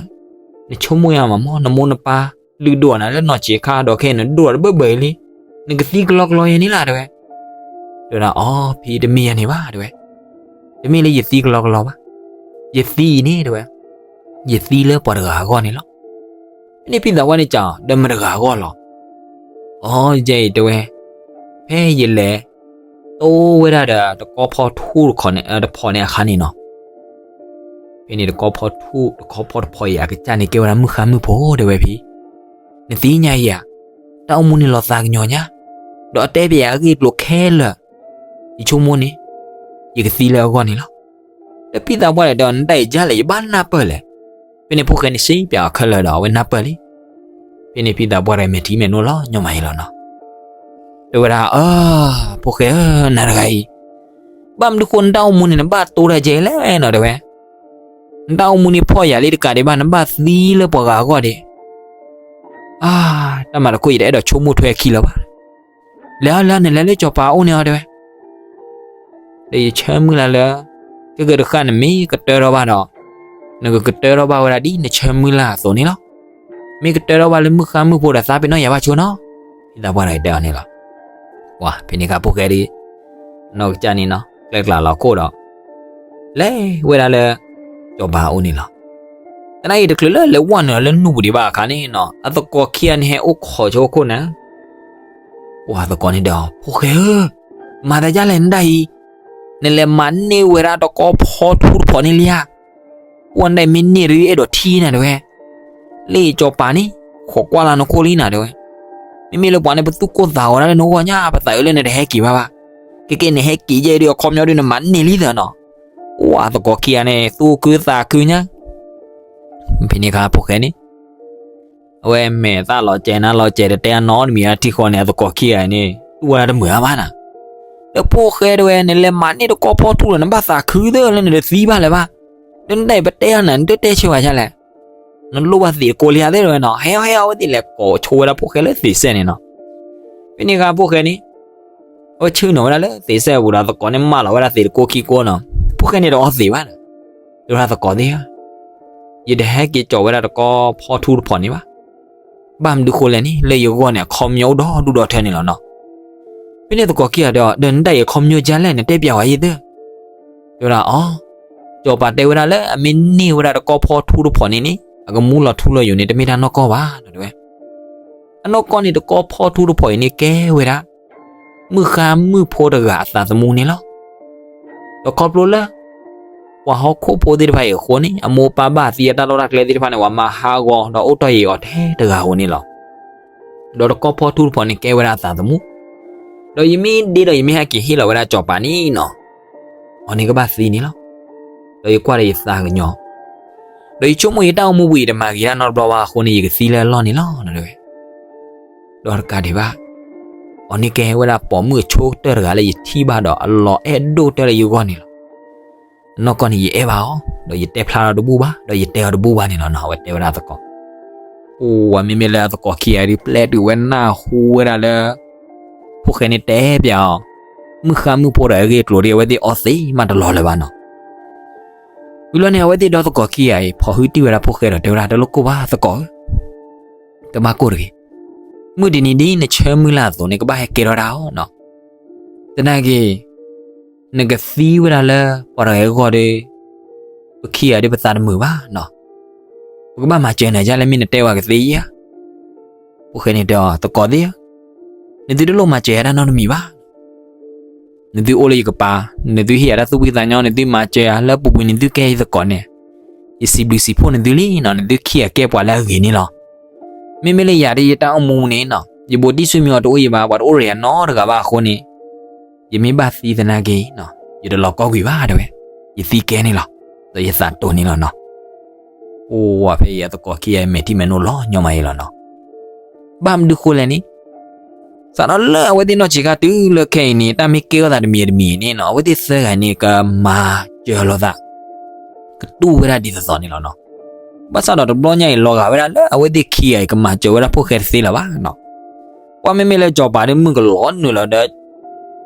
နဆိကမိၣ်ယၤမးမး နမိၢ်နပၢ် လုၢ်ဒိၣ်နၤလၢနီၢ်ဆံးခါ ဒီးခဲအံၤနဒိၣ်တဘၢဘၢအံၤလံ, နကသံကလီကလီယဲန့ၣ်လီၤ တဲဝဲ. တဲဝဲဒၣ် အီ ဖံတမ့ၢ်ယဲန့ၣ်ဘၣ် တဲဝဲ, တမ့ၢ်လၢယသံကလီကလီဘၣ်, ယသံအံၤန့ၣ် တဲဝဲ, ယသံလၢပှၤတဂၤအဂီၢ်န့ၣ်လီၤ. ဖဲန့ၣ်ဖံသးပှၢ်န့ၣ်စံး ဒီးမတၤတဂၤအဂီၢ်လီၤ. အီ ယဲအံၤ တဲဝဲ, ဖဲယလဲၤ တိၢ်ဝဲဒၣ်ဒီးတကီဖီထူတဖီန့ၣ် တဖီန့ၣ်အခါန့ၣ်နီၤ. ဖဲန့ၣ်တကီဖီထူ တကီဖီတဖီအံၤ အကစၢ်န့ၣ်ကဲဝဲဒၣ်မုၢ်ဃါမုၢ်ဖိ တဲဝဲဖံ, နသံညါယၤ, တၢ်အိၣ်မူန့ၣ်လီၤသးကညီၤညါ, ဒီးအတဲပျဲယၤအဂ့ၢ်အကျိၤခဲလၢာ်, ယဆိကမိၣ်န့ၣ် ယကသံလၢအဂီၢ်န့ၣ်လီၤ. ဒီးဖံသးပှၢ်ဒီးတဲအီၤ နဒၣ်အံၤဒ်လဲၣ် ယဘၣ်နၢ်ပၢၢ်လဲၣ်. ဖဲန့ၣ်ဖိၣ်ဃဲန့ၣ်စံးပၠးအီၤခဲလၢာ်ဒီး အဝဲနၢ်ပၢၢ်လံ. ဖဲန့ၣ်ဖံသးပှၢ်ဒီးမဲာ်ထံမဲာ်နိလီၤညီမးအံၤလီၤနီၤ. တဲဝဲဒၣ် အၢ ဖိၣ်ဃဲဧၢ နၤတဂၤအံၤ, ဘၣ်မနုၤဃိနတၢ်အိၣ်မူန့ၣ် နဘၣ်တိၢ်တၢ်ကဲလဲၣ်နီၤ တဲဝဲ. နတၢ်အိၣ်မူန့ၣ်ဖှီၣ်ယာ်လံတကးဒံးဘၣ် နဘၣ်သံလၢပှၤဂၤအဂီၢ်ဒံး. အၢ တၢ်မၤတခိၣ် ယတအဲၣ်ဒိးဆိကမိၣ်ထွဲအခံလၢၤဘၣ်. လဲၤအီၤလၢနလဲၤလၢစီၤပၤအအိၣ်န့ၣ်အီၤ တဲဝဲ. ဒီးယဆၢမုၢ်လၢ်လၢ ခဲကတဃၣ်နမ့ၢ်ကတၢၢ်ထီၣ်ဘၣ်ဒီး နကကတၢၢ်ထီၣ်ဘၣ်ဝဲဒၣ်ဒ်နဆၢမုၢ်လၢ်အသိးန့ၣ်လီၤ. မ့ၢ်ကတၢၢ်ထီၣ်ဘၣ်လၢမုၢ်ဃါမုၢ်ဖိဒီး သးပ့ၤနီၣ်ယၤဘၣ်ဆိနီၤ. ဖံသးပှၢ်ဒီးတဲအီၤန့ၣ်လီၤ. ပှၤဖဲန့ၣ်အခါဖိၣ်ဃဲဒ် နီၢ်ကစၢ်န့ၣ်နီၤ ကျဲကျးလီၤခိၣ်ဒီး လဲၤဝဲဒၣ်လၢ စီၤပၤအအိၣ်န့ၣ်လီၤ. သနာ်က့တချုးလၢလဲၤဝဲနုာ်လီၤလၢနူၢ်ပူၤဒံးဘၣ်အခါန့ၣ်နီၤ အသကိးခံဂၤန့ၣ်ဟဲအိၣ်ခိးဆိခိၣ်နၤ ပှၤသကိးန့ၣ်ဒီး ဖိၣ်ဃဲဧၢ, မၤသးဒ်လဲၣ်နဒၣ်အံၤ, နလဲၤမၤန့ၢ်ဝဲဒၣ်တကီဖီထူတဖီန့ၣ်လံဧါ. ပှၤနဒၣ်အံၤမ့ၢ်န့ၢ်ဒုး အဲၣ်ဒိးထံၣ်နၤတဲဝဲ, လၢစီၤပၤန့ၣ် ခိးကွၢ်လၢနခိၣ်လံနၤတဲဝဲ, မ့မ့ၢ်လၢပှၤန့ၣ် ပသူၣ်ကိၢ်သးဂီၤဒၣ်လၢနဂီၢ်ညါ ပသးအုးလၢနတဟဲက့ၤဘၣ်ဘၣ်. ကဲကဲနဟဲက့ၤယဲၢ်ဒုး အခီပညီဒုး နမၤန့ၢ်လံသၢနီၤ. ပှၤသကိးခံဂၤန့ၣ် သူၣ်ခုသးခုညါ ဖဲန့ၣ်အခါဖိၣ်ဃဲန့ၣ် အဝဲမဲာ်သၣ်လီၤစဲၤနါလီၤစဲၤ တတဲအနီတမံၤအထံဃီန့ၣ် အသကိးခံဂၤန့ၣ် တူၢ်ဝဲဒၣ်တမုာ်အါဘၣ်နၤ. ဒီးဖိၣ်ဃဲတဲဝဲ နလဲၤမၤန့ၢ်တကီဖီထူဒီး နဘၣ်သးခုသၢလၢနတသံဘၣ်လၢၤဘၣ်. ဒီးနဒၣ်အံၤပတဲအီၤနၤ နတတဲဆၢဘၣ်ဒ်လဲၣ်. နလိၣ်ဘၣ်သံးတကိးလံဧါသ့ၣ်တဲဝဲနီၤ. ဟဲအီၤဟဲအီၤဝဲသ့ၣ်လဲၤကိးဆိဝဲဒၣ်ဖိၣ်ဃဲလၢသံးစဲးန့ၣ်နီၤ. ဖဲန့ၣ်အခါဖိၣ်ဃဲန့ၣ် အဝဲဆ့ၣ်နီၤဝဲဒၣ်လၢသံးစဲးပူၤဒီး သကိးန့ၣ်မၢလီၤဝဲဒၣ်သံးတကိးခံကိးနီၤ. ဖိၣ်ဃဲန့ၣ်တအီသံးဘၣ်နၤ. တဲဝဲဒၣ်သကိးသ့ၣ်ဧၢ, ယတဟဲက့ၤကၠီၤဝဲဒၣ်တကီဖီထူတဖီန့ၣ်ဘၣ်. ဘၣ်မနုၤဃိလဲၣ်န့ၣ် လၢယဂီၢ်န့ၣ် အခီပညီအိၣ်ဒီဒူၣ်ဒီထၢန့ၣ်လီၤနီၤ. ဖဲန့ၣ်သကိးခံဂၤဒီး ဒီးနဒၣ်အံၤအခီပညီဒ်လဲၣ် နတဲပျးဝဲယဲၢ်သၢ. တဲဝဲဒၣ်အီၤ, စီၤပၤတဲဝဲဒၣ်လၢအမ့ၢ်န့ၢ်ဝဲဒၣ်တကီဖီထူတဖီန့ၣ်န့ၣ် အကမူလီၤထူလီၤယိာ်န့ၣ် တမ့ၢ်တၢ်နီၢ်ကီၢ်ဘၣ်နီၤ တဲဝဲ. အနီၢ်ကီၢ်န့ၣ် တကီၢ်ဖီၣ်ထူတဖီၣ်အံၤန့ၣ် ကဲဝဲဒၣ် မုၣ်ဃါမုၣ်ဖိတဂၤအသးသမူန့ၣ်လီၤ. ဒီးခီဖျိလၢ ပှၤဟီၣ်ခိၣ်ဖိသ့ၣ်တဖၣ်အံၤအဃိန့ၣ် အမိၢ်ပၢ်ဘၣ်သံအတၢ်လီၢ်တၢ်ကျဲသ့ၣ်တဖၣ်န့ၣ် ပှၤမၤဟးဂီၤ ဒီးအိၣ်တီၢ်ယံၤအီၤထဲတဂၤဧိၤန့ၣ်လီၤ. ဒီးတကီၢ်ဖီၣ်ထူတဖီၣ်န့ၣ် ကဲဝဲဒၣ်အသးသမူ, ဒီးယမ့ၢ်ဒ့ဒီးယမ့ၢ်ဟဲက့ၤဟ့ၣ်လီၤဝဲဒၣ်စီၤပၤန့ၣ်နီၤ, အီၤန့ၣ်ကဘၣ်သံန့ၣ်လီၤ. ဒီးယကွၢ်ဒီးယသးကညီၤ, ဒီးယဆိကမိၣ်ယတၢ်အိၣ်မူပူၤအံၤတမၤဂ့ၤတၢ်နီတဘျီဘၣ်အဃိန့ၣ် ယကသံလၢအလီၢ်န့ၣ်လီၤ တဲဝဲ. ဒီးတကးဒံးဘၣ်, အီၤန့ၣ်ကဲဝဲဒၣ်ပိာ်မုၣ်အဆိကတၢၢ်တဂၤလၢယထံၣ်ဘၣ်ဒီး အလီၤအဲၣ်ဒိၣ်တၢ်လၢယဂီၢ်န့ၣ်လီၤ. အနီၢ်ကီၢ်န့ၣ် ယအဲၣ်ဘၣ်အီၤ, ဒီးယတဲဖျါထီၣ်တဘူၣ်ဘၣ်, ဒီးယတဲအီၤတဘူၣ်ဘၣ်န့ၣ်လီၤနီၤ, အဝဲတဲဝဲဒၣ်သကိး. အိၣ်ဝဲမ့မ့ၢ်လၢအသကိးခံဂၤဒုး ပျဲတုၤဝဲနၢ်ဟူဝဲဒၣ်လၢ ဖိၣ်ဃဲန့ၣ်တဲပျးအီၤ, မုၣ်ဃါမုၣ်ဖိဒီးအဂ့ၢ်အကျိၤဒီး အဝဲသ့ၣ်အီသံးမးတလီၤလၢၤဘၣ်နီၤ. ဝံၤလီၤန့ၣ် အဝဲသ့ၣ်ဒီသကိးခံဂၤအံၤ ဖီၣ်ဟုတံၢ်ဝဲဒၣ်ဖိၣ်ဃဲဒီးတဲဝဲဒၣ်, တလိၣ်ကိၢ်ဘၣ်သကိးဧၢ, ကဘၣ်ကိၢ်တဂ့ၤ. မုၢ်တနံၤဒ်နဆၢမုၢ်လၢ်အသိးန့ၣ် ကဘၣ်ဟဲကဲထီၣ်ဒၣ်အီၤနီၤ. သနာ်က့ နကသံဝဲဒၣ်လၢပှၤတဂၤအဂီၢ်ဒီး ပခံဂၤဒီးပသးတမုာ်ဘၣ်နီၤ. ပကဘၣ်မၤစၢၤနၤဒ်လဲၣ် မ့ၢ်နတဲဝဲကသ့ဧါ. ဖိၣ်ဃဲန့ၣ်တဲအီၤ, သကိးသ့ၣ်ဧၢ, နသုတလိၣ်မၤစၢၤယၤတၢ်နီတမံၤဘၣ်. နသုအိၣ်လၢယကပၤ, နသုဟ့ၣ်ယၤတၢ်သူၣ်ဖှံသးညီ, နသုမၤစၢၤယၤလၢပူၤကွံာ် နသုကဲယသကိးန့ၣ်, ယစံးဘျုးစံးဖှိၣ်နသုလံနီၤ, နသုခံဂၤကဲပှၤလၢအဂ့ၤန့ၣ်လီၤ. မ့မ့ၢ်လၢယၤဒီးယတၢ်အိၣ်မူန့ၣ်နီၤ, ယဘူးတံၢ်ဆူမံအီၤတအိၣ်အံၤဘၣ်, ပှၤတအိၣ်ရၤယၤနီတဂၤဘၣ်အဃိန့ၣ်, ယမ့ၢ်ဘၣ်သံသနာ်က့နီၤ, ယတလီၤကီၢ်ကွံာ်ဘၣ်တဲဝဲ, ယသံကဲန့ၣ်လီၤ, ဒီးယသးတိၢ်န့ၣ်လီၤနီၤ. အိၣ်ဝဲဖဲအံၤအသကိးခံဂၤအံၤ မဲာ်ထံမဲာ်နိလီၤညီမးအံၤလီၤနီၤ. ဘၣ်မနုၤဃိလဲၣ်န့ၣ်, စးထီၣ်လၢအဝဲသ့ၣ်နီၢ်ဆံးခါတုၤလၢခဲအံၤန့ၣ် တၢ်မ့ၢ်ကဲထီၣ်သးတမံၤတမံၤန့ၣ်နီၤ, အဝဲသ့ၣ်သၢဂၤန့ၣ် ကမၤစၢၤလိာ်သး ကတူၢ်ဝဲဒၣ်ဒ်သိးသိးန့ၣ်လီၤနီၤ. ဘၣ်ဆၣ်ဒီးတဘျီညါအံၤ လီၤဂာ်ဝဲဒၣ်လၢအဝဲသ့ၣ်ခံဂၤအံၤ ကမၤစၢၤဝဲဒၣ်ဖိၣ်ဃဲတသ့လၢၤဘၣ်နီၤ. ပှၤမ့မ့ၢ်လၢစီၤပၤဒီး မုၢ်ကလီၤနုာ်လီၤဒီး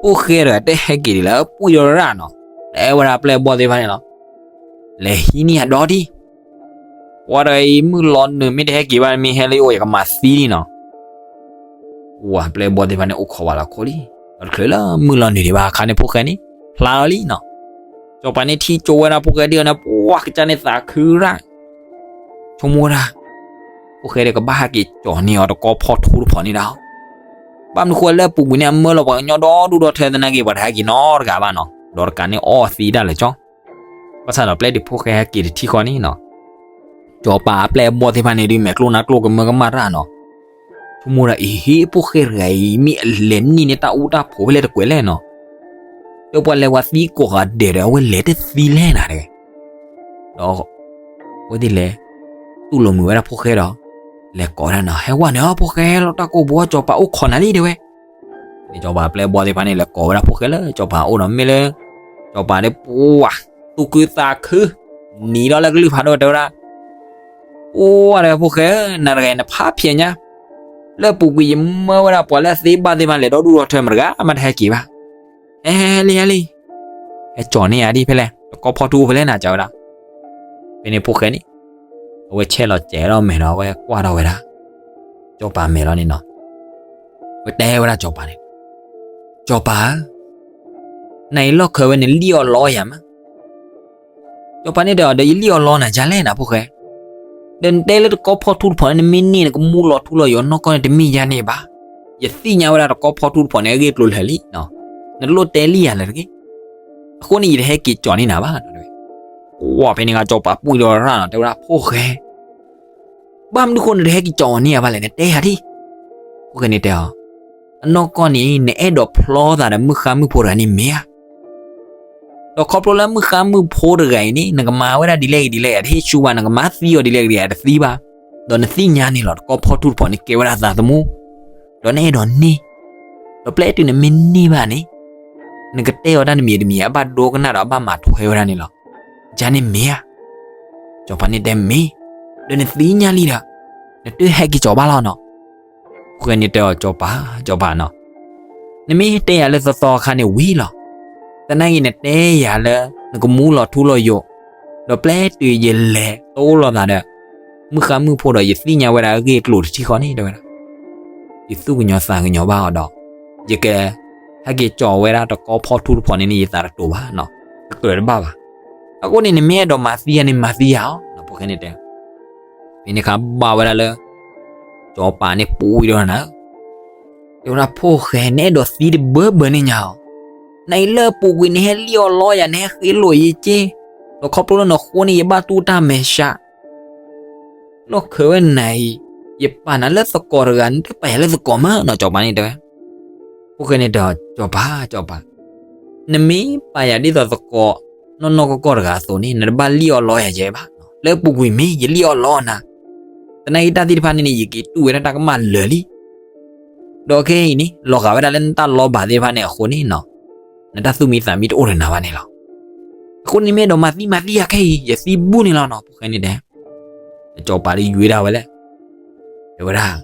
ဖိၣ်ဃဲတဂၤတဟဲက့ၤဒ်လၢအပှံၢ်ဒီးရၣ်နီၤ, တဲဝဲဒၣ်ပျဲၢ်ဘီၣ်သ့ၣ်တဖၣ်န့ၣ်လီၤ, လဲၤဟံးန့ၢ်အဒီတံၢ်, ပှၤတဂၤအံၤမုၢ်လီၤနုာ် မ့ၢ်တဟဲက့ၤဘၣ် မ့ၢ်ဟဲလၢယအိၣ် ယကမၤသံလံနီၤ. ပှၤပျဲၢ်ဘီၣ်သ့ၣ်တဖၣ်န့ၣ် အိၣ်ခိးဝဲလၢခိလံ, ဒီးတချုးလၢမုၢ်လီၤနုာ်ဒံးဘၣ်အခါန့ၣ် ဖိၣ်ဃဲန့ၣ် ဖျါလီၤလံနီၤ. စီၤပၤန့ၣ်ထံၣ်ကၠိဝဲဒၣ်ဖိၣ်ဃဲဒ်အံၤန့ၣ် ပှၤကစၢ်န့ၣ်သးခုရၣ်, ဆိကမိၣ်ဝဲဒၣ် ဖိၣ်ဃဲဒီးကဘၣ်ဟဲက့ၤကၠီၤန့ၢ်အီၤတကီၢ်ဖီၣ်ထူတဖီၣ်န့ၣ်ဒၣ်. ဘၣ်မနုၤဃိလၢအပူၤကွံာ်န့ၣ် အမၢလီၤပှၤကညီဒီဒူၣ်ဒီထၢ သနာ်က့ ပှၤတဟဲက့ၤနီတဂၤဘၣ်နီၤ, ဒီးတကးန့ၣ်အီသံးတၢ်လၢာ်ကၠီ. ဘၣ်ဆၣ်ဒီးပျဲတုၤဖိၣ်ဃဲဟဲက့ၤတထံၣ်ဃီန့ၣ်နီၤ, စီၤပၤအပျဲၢ်အဘီၣ်သ့ၣ်တဖၣ်န့ၣ်ဒုး မဲာ်ကျိနါကျိကမၢကမၣ်တၢ်နီၤ. ဆိကမိၣ်ဒၣ်အံၤ ဟ့ၣ်ဖိၣ်ဃဲတဂၤအံၤ မ့ၢ်အလဲၤန့ၢ်န့ၢ်တၢ်အူတၢ်ဖိးဖဲလဲၣ်တကွဲးလဲၣ်နီၤ. ဒီးပှၤလဲၤဝဲသံကိးဂၤဒဲးဒီး အဝဲလဲၤတသံလဲၣ်နၤတဲဝဲ. ဒီး အဝဲသ့ၣ်လဲၤ တူၢ်လိာ်မုာ်ဝဲဒၣ်ဖိၣ်ဃဲဒီး လဲၤကိးဝဲဒၣ်နီၤ, ဟဲဝဲန့ၣ်အီၤ ဖိၣ်ဃဲလီၤတၢ်ကိၢ်ဘိ စီၤပၤအိၣ်ခိးနၤလံတဲဝဲ. န့ၣ်စီၤပၤအပျဲၢ်အဘီၣ်သ့ၣ်တဖၣ်န့ၣ် လဲၤကိးဝဲဒၣ်ဖိၣ်ဃဲလၢစီၤပၤအိၣ်ဒီး မ့ၢ်လၢ စီၤပၤဒီးပှၤ သူၣ်ခုသးခု နံၤလီၤလၢကလုၢ်ဖးဒိၣ်တဲဝဲဒၣ်, အိၣ်ဝဲဒီးဖိၣ်ဃဲဧၢ, နၤတဂၤအံၤနဖးဖျဲးညါ, လၢအပူၤကွံာ်ယမၢဝဲဒၣ်ပှၤလၢအသ့ဘၣ်သ့ၣ်တဖၣ် လဲၤဒီဒူၣ်ဒီထၢမတဂၤမးတဟဲက့ၤဘၣ်. ဟဲလံ ဟဲလံ, ဟဲကၠီၤန့ၢ်ယၤဒ်ဖဲလဲၣ်, တကီၢ်ဖီၣ်ထူဖဲလဲၣ်နၤ တဲဝဲဒၣ်. ဖဲန့ၣ်ဖိၣ်ဃဲန့ၣ် အဝဲဆဲးလီၤစဲးထီၣ်မဲာ်ဒီး အဝဲကွၢ်ထီၣ်ဝဲဒၣ် စီၤပၤမဲာ်လီၤန့ၣ်နီၤ. အဝဲတဲဝဲဒၣ်စီၤပၤန့ၣ်, စီၤပၤဧၢ, နအံၤလီၢ်ခၢဝဲန့ၣ်လံၣ်အီၣ်လီယၤမး. စီၤပၤန့ၣ်တဲအီၤ ဒီးယလံၣ်အီၣ်လီနၤဒ်လဲၣ်နၤဖိၣ်ဃဲ, ဒီးနတဲလၢတကီၢ်ဖီၣ်ထူတဖီၣ်န့ၣ် နမ့ၢ်န့ၢ်နကမူလီၤထူလီၤယိာ်နီၢ်ကီၢ်န့ၣ် တမ့ၢ်ယၤန့ၣ်ဘၣ်. ယသ့ၣ်ညါဝဲဒၣ်တကီၢ်ဖီၣ်ထူတဖီၣ်န့ၣ် အဂ့ၢ်အကျိၤလၢာ်လံ, နတလိၣ်တဲလံယၤလၢၤတဂ့ၤ. အဃိန့ၣ် ယတဟဲက့ၤကၠီၤန့ၢ်နၤဘၣ်. ဝဲဖဲန့ၣ်ဂ့ၤ စီၤပၤပှံၢ်ဒီးရၣ်နီၤ တဲဝဲဒၣ် ဖိၣ်ဃဲ, ဘၣ်မနုၤဃိနတဟဲက့ၤကၠီၤအီၤန့ၢ်ယၤဘၣ်လဲၣ်, နတဲယၤဒ်. ဖိၣ်ဃဲန့ၣ်တဲအီၤ, အနီၢ်ကီၢ်န့ၣ် နအဲၣ်ဒိးဖျီသးဒီးမုၣ်ဃါမုၣ်ဖိတဂၤန့ၣ်မ့ၢ်ဧါ. ဒီးခီဖျိလၢမုၣ်ဃါမုၣ်ဖိတဂၤအံၤန့ၣ် နကမၤဝဲဒၣ်ဒ်လဲၣ်ဂ့ၤဒ်လဲၣ်ဂ့ၤ တဟ့ၣ်ဆူဘၣ်, နကမၤသံအီၤဒ်လဲၣ်ဂ့ၤဒ်လဲၣ်ဂ့ၤ တသံဘၣ်. ဒီးနသ့ၣ်ညါန့ၣ်လီၤ တကီၢ်ဖီၣ်ထူတဖီၣ်န့ၣ် ကဲဝဲဒၣ်သးသမူ, ဒီးနအဲၣ်ဒိးန့ၢ်, ဒီးပျဲတုၤနမ့ၢ်န့ၢ်ဘၣ်န့ၣ် နကတဲအီၤတၢ်တမံၤတမံၤ အဘၣ်ဒိကနၣ်ဒီးအဘၣ်မၤထွဲဝဲဒၣ်န့ၣ်လီၤ. ယၤန့ၣ်မ့ၢ်ဧါ. စီၤပၤန့ၣ်တဲမ့ၢ်, ဒီးနသ့ၣ်ညါလံဒီး နတဟဲက့ၤကၠီၤဘၣ်လီၤနီၤ. ဖိၣ်ဃဲန့ၣ်တဲအီၤ စီၤပၤ, စီၤပၤနီၤ, နမ့ၢ်တဲယၤလၢသီသီအခါန့ၣ်ဝံၤလီၤ. သနာ်က့နတဲယၤလၢ နကမူလီၤထူလီၤယိာ်, ဒီးပျဲတုၤယလဲၤတိလိာ်သးဒီး မုၣ်ဃါမုၣ်ဖိဒီး ယသ့ၣ်ညါဝဲဒၣ်အဂ့ၢ်အကျိၤတထံၣ်ဃီန့ၣ် တဲဝဲဒၣ်. ယသူၣ်ကညီၤသးကညီၤဘၣ်အီၤဒီး ယကဟဲက့ၤကၠီၤဝဲဒၣ်တကီၢ်ဖီၣ်ထူတဖီၣ်န့ၣ်န့ၣ် ယသးတတိၤဘၣ်နီၤ, ကကြၢးတဘၣ်ဘၣ်. အဃိန့ၣ် နမ့ၢ်အဲၣ်ဒိးမၤသံယၤန့ၣ် မၤသံယၤအီၤ, ဖိၣ်ဃဲန့ၣ်တဲ. ဖဲန့ၣ်အခါဘၣ်ဝဲဒၣ်လၢ စီၤပၤန့ၣ်ပူၤဝံၤဒီးနၤ, တဲဝဲဒၣ် ဖိၣ်ဃဲ နအဲၣ်ဒိးသံတဘၢဘၢန့ၣ်ညါဧါ, နအံၤလၢအပူၤကွံာ် နဟဲလံၣ်အီၣ်လီယၤ နဟဲဃ့လိာ်ယက့, ဒီးခီဖျိလၢနဃိန့ၣ် ယဘၣ်တူၢ်တၢ်မဲာ်ဆှး လီၢ်ခၢးဝဲနၤအံၤ, ယပာ်နၤလၢသကိးတဂၤ နတပာ်ယၤလၢသကိးမးနီၤ စီၤပၤန့ၣ်တဲဝဲ. ဖိၣ်ဃဲန့ၣ်တဲအီၤ စီၤပၤ စီၤပၤ, နမ့ၢ်ပာ်ယၤဒ်သိးသကိး နီၢ်နီၢ်ကီၢ်ကီၢ်တဂၤအသိးန့ၣ် နတဘၣ်လံၣ်အီၣ်လီယၤယဲဘၣ်, လၢအပူၤကွံာ်မ့ၢ် ယလံၣ်အီၣ်လီနၤ, သနာ်က့တၢ်သ့ၣ်တဖၣ်န့ၣ်န့ၣ် ယက့ၤတူၢ်ဝဲဒၣ်တၢ်ကမၣ်လၢာ်လံ ဒီးခဲအံၤန့ၣ် လီၤဂာ်ဝဲဒၣ်လၢနတၢ်လီၤဘၣ်သ့ၣ်တဖၣ်န့ၣ်အဃိန့ၣ်နီၤ, နတၢ်သူၣ်မံသးမံတအိၣ်ဒီးနၤဘၣ်န့ၣ်လီၤ. အဃိန့ၣ်မ့ၢ်အဲၣ်ဒိးမၤသံမၤသံယၤခဲအံၤ ယသံဘူၣ်န့ၣ်လီၤနီၤ ဖိၣ်ဃဲန့ၣ်တဲ. စီၤပၤဒီးယွ့ဒၣ်ဝဲလဲၣ်, တဲဝဲဒၣ်,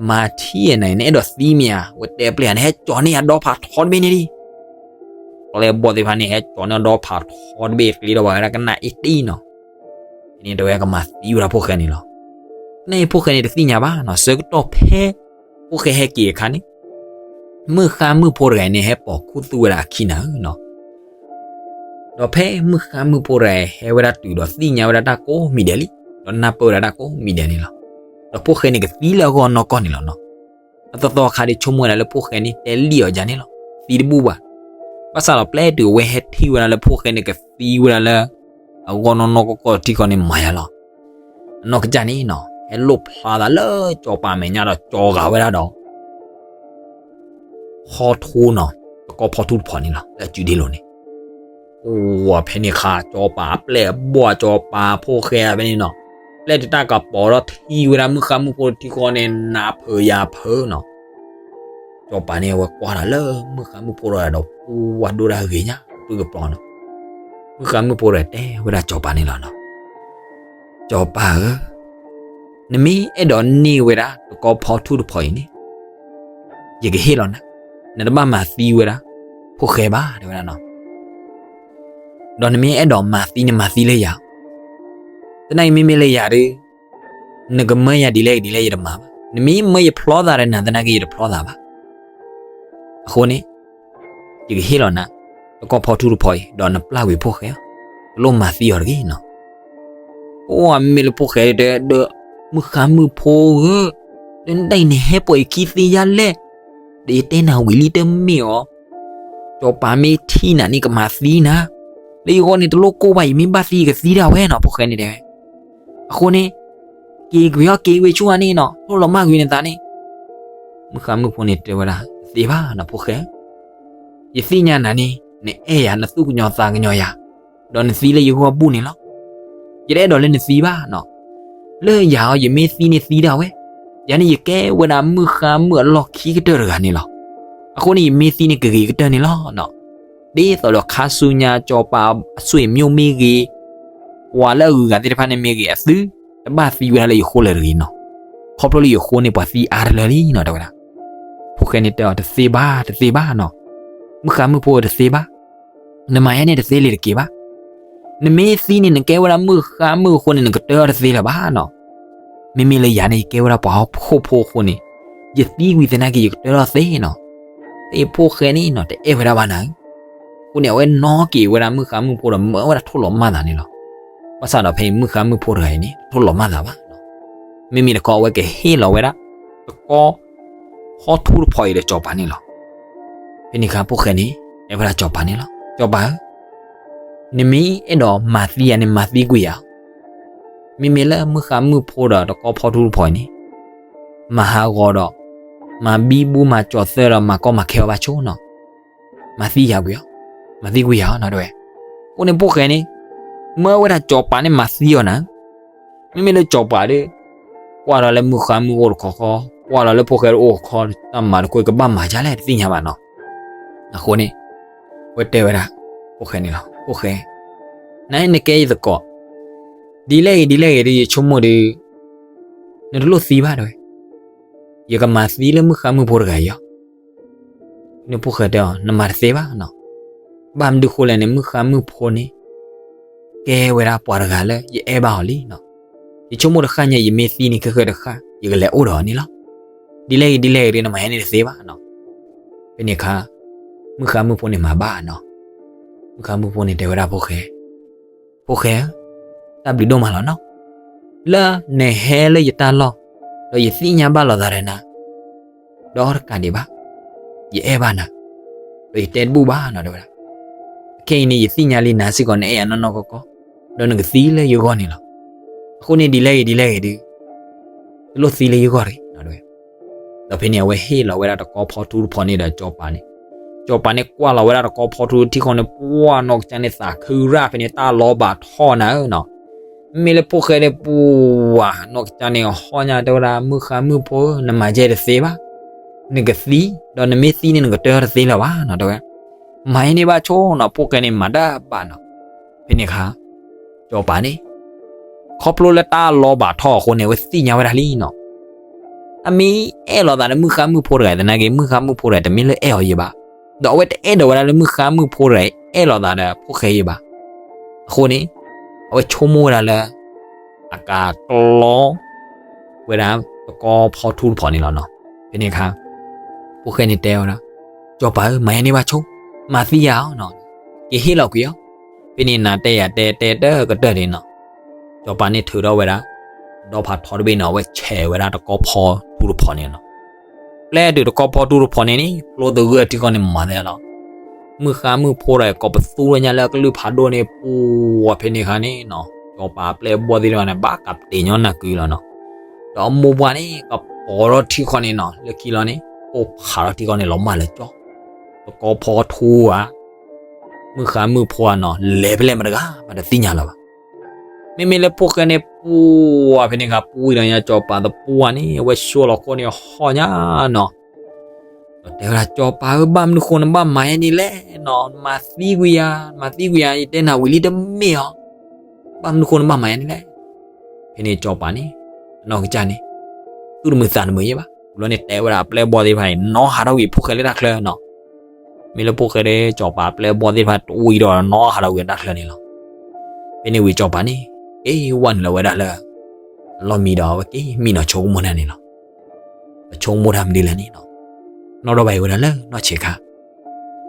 မၤထံၣ်နၤအံၤ နအဲၣ်ဒိးသံမ့ၢ်ဧါ, ဝဲတဲပျဲၢ်ဧါ နဟဲကၠီၤန့ၢ်ယၤဒီဖးထီတဘ့ၣ်န့ၣ်လံ. ကျဲဘီၣ်သ့ၣ်တဖၣ်န့ၣ် ဟဲကၠီၤန့ၢ်ဒီဖးထီတဘ့ၣ် ကျ့ဒီးဘၣ်ဝဲဒၣ်ကနၣ်အ့ၣ်တ့ၢ်နီၤ. ဖဲန့ၣ်တဲဝဲကမၤသံဝဲဒၣ်ဖိၣ်ဃဲန့ၣ်လီၤ. သနာ်က့ဖိၣ်ဃဲန့ၣ်တသ့ၣ်ညါဘၣ်နီၤ, ဆၢကတီၢ်ဖဲ ဖိၣ်ဃဲဟဲက့ၤအခါန့ၣ် မုၣ်ဃါမုၣ်ဖိတဂၤအံၤန့ၣ် ဟဲပိာ်ခူသူၣ်ဝဲဒၣ်အခံနၤဧၢနီၤ. ဒီးဖဲမုၣ်ဃါမုၣ်ဖိတဂၤအံၤ ဟဲဝဲဒၣ်တုၤဒီးသ့ၣ်ညါဝဲဒၣ်တၢ်ကိးမံၤဒဲးလံ, ဒီးနၢ်ပၢၢ်ဝဲဒၣ်တၢ်ကိးမံၤဒဲးန့ၣ်လီၤ. ဒီးဖိၣ်ဃဲန့ၣ်ကသံလၢအဂီၢ်နီၢ်ကီၢ်န့ၣ်လီၤနီၤ. အသီသီအခါဒီး ဆိကမိၣ်ဝဲဒၣ်လၢဖိၣ်ဃဲန့ၣ် တဲလံၣ်အီၤယၤန့ၣ်လီၤ, သံတဘူၣ်ဘၣ်. ဘၣ်ဆၣ်ဒီးပျဲတုၤအဝဲဟဲထံၣ်ဝဲဒၣ်လၢဖိၣ်ဃဲန့ၣ် ကသံဝဲဒၣ်လၢ အဂီၢ်နီၢ်နီၢ်ကီၢ်ကီၢ်ထံဃီန့ၣ် မၤယၤလီၤ. အနီၢ်ကစၢ်န့ၣ်နီၤ ဟဲလိၣ်ဖျါသးလၢစီၤပၤမဲာ်ညါဒီး ကၠီၤဂာ်ဝဲဒၣ်ဒီး ဖီထူနီၤ, တကီဖီထူတဖီန့ၣ်လီၤ လၢအစုဒ့လိၤန့ၣ်. အိၣ်ဝဲဖဲန့ၣ်အခါ စီၤပၤအပျဲၢ်အဘီၣ် စီၤပၤဖိၣ်ဃဲဖဲန့ၣ်နီၤ, ပျဲတုၤတၢ်ကပီၤဒီးထံၣ်ဝဲဒၣ်မုၣ်ဃါမုၣ်ဖိတထံဃီန့ၣ် နးဖၢယၤဖၢနီၤ. စီၤပၤန့ၣ် အဝဲကွၢ်ဒီးလၢမုၣ်ဃါမုၣ်ဖိတဂၤဒီး ပူဝဲဒိၣ်ဒၣ်ဂ့ၤညါ ပၢကပျီနီၤ. မုၣ်ဃါမုၣ်ဖိတဂၤတဲဝဲဒၣ်စီၤပၤန့ၣ်လီၤနီၤ, စီၤပၤဧၢ, နမ့ၢ်အဲၣ်ဒိးန့ၢ်ဝဲဒၣ် တကီဖီထူတဖီအံၤန့ၣ် ယကဟ့ၣ်လီၤနၤ, နတဘၣ်မၤသံဝဲဒၣ် ဖိၣ်ဃဲဘၣ် တဲဝဲဒၣ်နီၤ. ဒီးနမ့ၢ်အဲၣ်ဒိးမၤသံန့ၣ် မၤသံလၢယၤ, သနာ်က့မ့မ့ၢ်လၢယၤဒီး နကမၢယၤဒ်လဲၣ်ဂ့ၤဒ်လဲၣ် ယတမၤဘၣ်. နမ့ၢ်မၢယဖျီသးဒီးနၤ သနာ်က့ယတဖျီသးဘၣ်. အဃိန့ၣ် ယကဟ့ၣ်လီၤနၤ တကီဖီထူတဖီအံၤ ဒီးနပျၢ်ကွံာ်ဖိၣ်ဃဲ, တလိၣ်မၤသံအီၤတဂ့ၤနီၤ. အိၣ်မ့မ့ၢ်လၢဖိၣ်ဃဲတဲ ဒီးမုၣ်ဃါမုၣ်ဖိဧၢ, ဒီးနတၢ်အံၤန့ၣ် ဟဲပိာ်ယခံသ့ယါလဲၣ်, ဒီးယတဲနၤဝံၤလံတမ့ၢ်အီၤ, စီၤပၤမ့ၢ်ထံၣ်နၤန့ၣ် ကမၤသံနၤ, လၢယဂီၢ်န့ၣ်တလိၣ်ကိၢ်ဘၣ်, ယမ့ၢ်ဘၣ်သံယကသံဒၣ်ဝဲနီၤ ဖိၣ်ဃဲန့ၣ်တဲဝဲ. အဃိန့ၣ် က့ၤကွံာ်အီၤ က့ၤဝဲဆူအန့ၣ်နီၤ, ထိၣ်လီၤမၢ်ကွံာ်နသးန့ၣ်. မုၣ်ဃါမုၣ်ဖိန့ၣ်တဲဝဲဒၣ် တသ့ဘၣ်နီၤ ဖိၣ်ဃဲ, ယသ့ၣ်ညါနၤန့ၣ် နအဲၣ်ယၤ နသူၣ်ကညီၤသးကညီၤယၤ, ဒီးနသံလၢယဂီၢ်ဘူၣ်န့ၣ်လီၤ. ယတအဲၣ်ဒိးလၢနသံဘၣ်နီၤ. လၢယၤအီၤ ယမ့ၢ်သံန့ၣ်သံဒၣ်ဝဲ, ယၤန့ၣ်ယကဲဝဲဒၣ်မုၣ်ဃါမုၣ်အလီၢ်ခံကတၢၢ်တဂၤန့ၣ်လီၤ. အဃိန့ၣ် ယမ့ၢ်သံန့ၣ်ကဂ့ၤကတၢၢ်န့ၣ်လီၤနီၤ. ဒ်သိးဒီးခါဆူညါစီၤပၤအဆွေမျိုးမ့ၢ်ဂ့ၤ, ပှၤလၢအဂုၤအဂၤသ့ၣ်တဖၣ်န့ၣ်မ့ၢ်ဂ့ၤ အသုတဘၣ်သံဝဲဒၣ်လၢယဃိလၢၤတဂ့ၤနီၤ. ခီဖျိလၢယဃိန့ၣ် ပှၤသံအါတလၢလံနီၤ တဲဝဲဒၣ်. ဖိၣ်ဃဲန့ၣ်တဲအီၤ တသ့ဘၣ် တသ့ဘၣ်နီၤ. မုၣ်ဃါမုၣ်ဖိတသ့ဘၣ်. နမၤယဲန့ၣ်တသ့လၢၤတက့ၢ်ဘၣ်. နမ့ၢ်သံန့ၣ် နကဲဝဲဒၣ်မုၣ်ဃါမုၣ်အဃိန့ၣ် နကတၢၢ်အီၤတသ့လၢၤဘၣ်နီၤ. မ့မ့ၢ်လၢယၤန့ၣ် ယကဲဝဲဒၣ်ပှၤဟီၣ်ခိၣ်ဖိအဃိန့ၣ် ယသံဝံၤသနာ်က့ ယကတၢၢ်ထီၣ်သ့နီၤ. ဖဲအံၤဖိၣ်ဃဲန့ၣ်နီၤ တအဲၣ်ဝဲဒၣ်ဘၣ်နၤဧၢ. အဃိန့ၣ် အဝဲနီၣ်က့ၤဝဲဒၣ်မုၣ်ဃါမုၣ်ဖိဒီး မၢဝဲဒၣ်ထိၣ်လီၤမၢ်သးန့ၣ်လီၤ. ဘၣ်ဆၣ်ဒီးဖဲအံၤမုၣ်ဃါမုၣ်ဖိတဂၤအံၤန့ၣ် တထိၣ်လီၤမၢ်သးဘၣ်နီၤ. မ့မ့ၢ်တခီ အဝဲကဟ့ၣ်လီၤဝဲဒၣ် တကီ ဟီၣ်ထူတဖီအံၤဒီးစီၤပၤန့ၣ်လီၤ. ဖဲန့ၣ်အခါဖိၣ်ဃဲန့ၣ် တဲဝဲဒၣ်စီၤပၤန့ၣ်လီၤ. စီၤပၤဧၢ, နမ့ၢ်အဲၣ်ဒိးမၤသံယၤန့ၣ် မၤသံကွံာ်ယၤ. မ့မ့ၢ်လၢမုၣ်ဃါမုၣ်ဖိဒီးတကီဖီထူတဖီအံၤန့ၣ် မၤဟးဂီၤဒီး မၤဘံဘူမၤကၠီၤသၢဒီးမၤကီမၤခဲအီၤဘၣ်ဆိနီၤ. မၤသံယၤကွံာ်အီၤ, မၤသံကွံာ်ယၤနီၤ တဲဝဲ. အဃိန့ၣ်ဖိၣ်ဃဲန့ၣ် မၢဝဲဒၣ်စီၤပၤန့ၣ်မၤသံအီၤနၤ. မ့မ့ၢ်လၢစီၤပၤဒီး ကွၢ်ဒီးလၢမုၣ်ဃါမုၣ်အိၣ်တခီခီ, ကွၢ်ဒီးလၢဖိၣ်ဃဲတအိၣ်ခီ, တၢ်မၤတခီ ကဘၣ်မၤဒ်လဲၣ်တသ့ၣ်ညါဘၣ်နီၤ. အဃိန့ၣ် အဝဲတဲဝဲဒၣ် ဖိၣ်ဃဲန့ၣ်လီၤ. ဖိၣ်ဃဲ, နၤနကဲယသကိး, ဒ်လဲၣ်ဂ့ၤဒ်လဲၣ်ဂ့ၤဒီး ယဆိကမိၣ်ဒီး နတလိၣ်သံဘၣ် တဲဝဲ. ယကမၤသံလၢမုၣ်ဃါမုၣ်ဖိတဂၤအံၤအီၤ. န့ၣ်ဖိၣ်ဃဲတဲအီၤ နမၤတသ့ဘၣ်နီၤ. ဘၣ်မနုၤဃိလဲၣ်န့ၣ် မုၣ်ဃါမုၣ်ဖိန့ၣ် ကဲဝဲဒၣ်ပှၤတဂၤလၢယအဲၣ်ဘၣ်အီၤလံနီၤ. ယဆိကမိၣ်တဃၣ်ညါ ယမ့ၢ်သံန့ၣ် ခဲဃဲတဃၣ် ယကလဲၤအိၣ်ဒီးအီၤန့ၣ်လီၤ. ဒ်လဲၣ်ဂ့ၤဒ်လဲၣ်ဂ့ၤဒီး နမၤယဲန့ၣ်တသ့ဘၣ်နီၤ. ဖဲန့ၣ်အခါ မုၣ်ဃါမုၣ်ဖိန့ၣ်မၤဘၣ်နီၤ. မုၣ်ဃါမုၣ်ဖိန့ၣ်တဲဝဲဒၣ်ဖိၣ်ဃဲ, ဖိၣ်ဃဲဧၢ, တၢ်ဘျုးဒိၣ်မးလီၤနီၤ. လၢနဟဲလၢယတၢ်လီၢ်, ဒီးယသ့ၣ်ညါဘၣ်လိာ်သးဒီးနၤ, ဒီးတကးဒံးဘၣ်, ယအဲၣ်ဘၣ်နၤ, ဒီးယတဲတဘူၣ်ဘၣ်နီၤ တဲဝဲဒၣ်. ခဲအံၤန့ၣ် ယသ့ၣ်ညါလံနၤစ့ၢ်ကီး နအဲၣ်ယၤနီၢ်နီၢ်ကီၢ်ကီၢ်, ဒီးနကသံလၢယဂီၢ်န့ၣ်လီၤ. အဃိန့ၣ်ဒ်လဲၣ်ဂ့ၤဒ်လဲၣ်ဂ့ၤဒီး တလိၣ်သံလၢယဂီၢ်တဂ့ၤနီၤ တဲဝဲ. ဒီးဖဲန့ၣ် အဝဲဟ့ၣ်လီၤဝဲဒၣ်တကီဖီထူတဖီန့ၣ်ဒီးစီၤပၤန့ၣ်, စီၤပၤန့ၣ်ကွၢ်လီၤဝဲဒၣ်တကီဖီထူထံဃီန့ၣ် ပှၢ်နီၢ်ကစၢ်န့ၣ်သးခုရၣ် ဖဲန့ၣ်တၢ်လီၤဘၣ်ထီၣ်နၤဧၢနီၤ. မ့မ့ၢ်လၢဖိၣ်ဃဲန့ၣ် ပှၢ်နီၢ်ကစၢ်န့ၣ်ဟီၣ်ညါ တဲဝဲဒၣ် မုၣ်ဃါမုၣ်ဖိဧၢ နမၤယဲတသ့ဘၣ်, နကသံ, ဒီးနမ့ၢ်သံန့ၣ် နကတၢၢ်တသ့လၢၤဘၣ်နီၤ တဲဝဲ. မၤယဲန့ၣ်ဘၣ်ဆိနီၤ ဖိၣ်ဃဲန့ၣ်မၤတၢ်ဘၣ်နီၤ. ဖဲန့ၣ်အခါ စီၤပၤန့ၣ် ခီဖျိလၢတၢ်လီၤဘၣ်ထီၣ်အဃိန့ၣ် အဝဲသ့ၣ်ညါဝဲဒၣ်လံနီၤ. အမ့ၢ်အဲၣ်လိာ်သးဒီးမုၣ်ဃါမုၣ်ဖိတဂၤ သနာ်က့ မုၣ်ဃါမုၣ်ဖိတဂၤ တမ့ၢ်လၢအဲၣ်အီၤယဲဘၣ်, ဒီးအဝဲတအဲၣ်ဒိးဝဲဒၣ်လၢမုၣ်ဃါမုၣ်ဖိတဂၤ အဲၣ်လိာ်သးဒီးဖိၣ်ဃဲယဲဘၣ်. အဃိန့ၣ် အဝဲဆိကမိၣ်ဝဲဒၣ်လၢ အကးကျီဝဲဒၣ်တကီဖီထူတဖီန့ၣ်လီၤနီၤ. ဖဲန့ၣ်အခါ ဖိၣ်ဃဲန့ၣ်တဲဝဲဒၣ်, စီၤပၤဧၢ မၤယဲန့ၣ်ဘၣ်ဆိ, မၤသံယၤအီၤနီၤ, က့ၤဟ့ၣ်လီၤကွံာ်အီၤ. ဖဲန့ၣ်နၤတဲယၤတဲ တဲတကတၢၢ်န့ၣ်နီၤ. စီၤပၤန့ၣ်ထုးထီၣ်ဝဲဒၣ် ဒီဖးထီတဘ့ၣ်နီၤ အဝဲဆဲးဝဲဒၣ်တကီဖီထူတဖီန့ၣ်နီၤ. ပျဲတုၤတကီဖီထူတဖီန့ၣ်န့ၣ် ဖျိသဂၢၢ်ထံဃီန့ၣ်မၤသးလီၤ. မုၣ်ဃါမုၣ်ဖိဒီးကိးပသူဝဲညါလၢကလုၢ်ဖးဒိၣ်န့ၣ် ပှၢ်ဖဲန့ၣ်အခါန့ၣ်နီၤ စီၤပၤအပျဲၢ်အဘီၣ်သ့ၣ်တဖၣ်န့ၣ် ဘၣ်ကးတ့ၢ်ညီနၢ်ကွံာ်လီၤနီၤ. ဒီးအမိၢ်ပှၢ်န့ၣ် ကပိာ်ထီၣ်ထံဃီန့ၣ်နီၤ လၢခံလီၤန့ၣ် ပိာ်ဖးထီၣ်ထံဃီန့ၣ် လီၤမၢ်လၢကၠီ, တကီဖီထူဧါ မုၣ်ဃါမုၣ်ဖိဧါနီၤ လဲၤဖဲလဲၣ်မတၤတဂၤမးတသ့ၣ်ညါလၢၤဘၣ်. မ့မ့ၢ်လၢဖိၣ်ဃဲန့ၣ် ပှၢ်ဖဲန့ၣ်အခါ ပှံၤဒီးညါစီၤပၤသပှၢ်န့ၣ် အဝဲဆိလီၤခိၣ်န့ၣ် ဟီၣ်ညါနီၤ. ဒီးတဲဝဲဒၣ် စီၤပၤဧၢ ဘၣ်မနုၤဃိနဘၣ်မၤယဲန့ၣ်လဲၣ်နီၤ, နမၤသံကွံာ်ယၤ, နမၤသံကွံာ်ယၤ ယတဲနၤဝံၤလံတမ့ၢ်အီၤ, ဘၣ်မနုၤဃိနဘၣ်မၤယဲန့ၣ်လဲၣ်. ဖဲန့ၣ်စီၤပၤန့ၣ် အနီၢ်ကစၢ်န့ၣ် သူၣ်တမုာ်သးတမုာ်ယဲဘၣ်, ဝံၤလီၤန့ၣ်တဲဝဲဒၣ်အပျဲၢ်အဘီၣ်သ့ၣ်တဖၣ်န့ၣ် နီၢ်ဟးထီၣ်ကွံာ်ဖိၣ်ဃဲလၢတၢ်ချၢနီၤ. မ့ၢ်လၢဖိၣ်ဃဲဒီး စီၤပၤအပျဲၢ်အဘီၣ်သ့ၣ်တဖၣ် တအိၣ်အံၤဒီးနီၢ်ဟးထီၣ်ကွံာ်တၢ်ချၢန့ၣ်လီၤ. ဖဲန့ၣ်ဝံၤစီၤပၤန့ၣ် က့ၤဝဲနုာ်လီၤဝဲဒၣ်လၢ အလီၢ်မံဒီး အဝဲက့ၤမံနီၤဆိကမိၣ်တၢ်န့ၣ်လီၤ. အဆိကမိၣ်တၢ်မနုၤလဲၣ်န့ၣ်နီၤ, နီၣ်ထီၣ်ဘၣ်အံၤဝဲဒၣ်လၢနီၢ်ဆံးခါ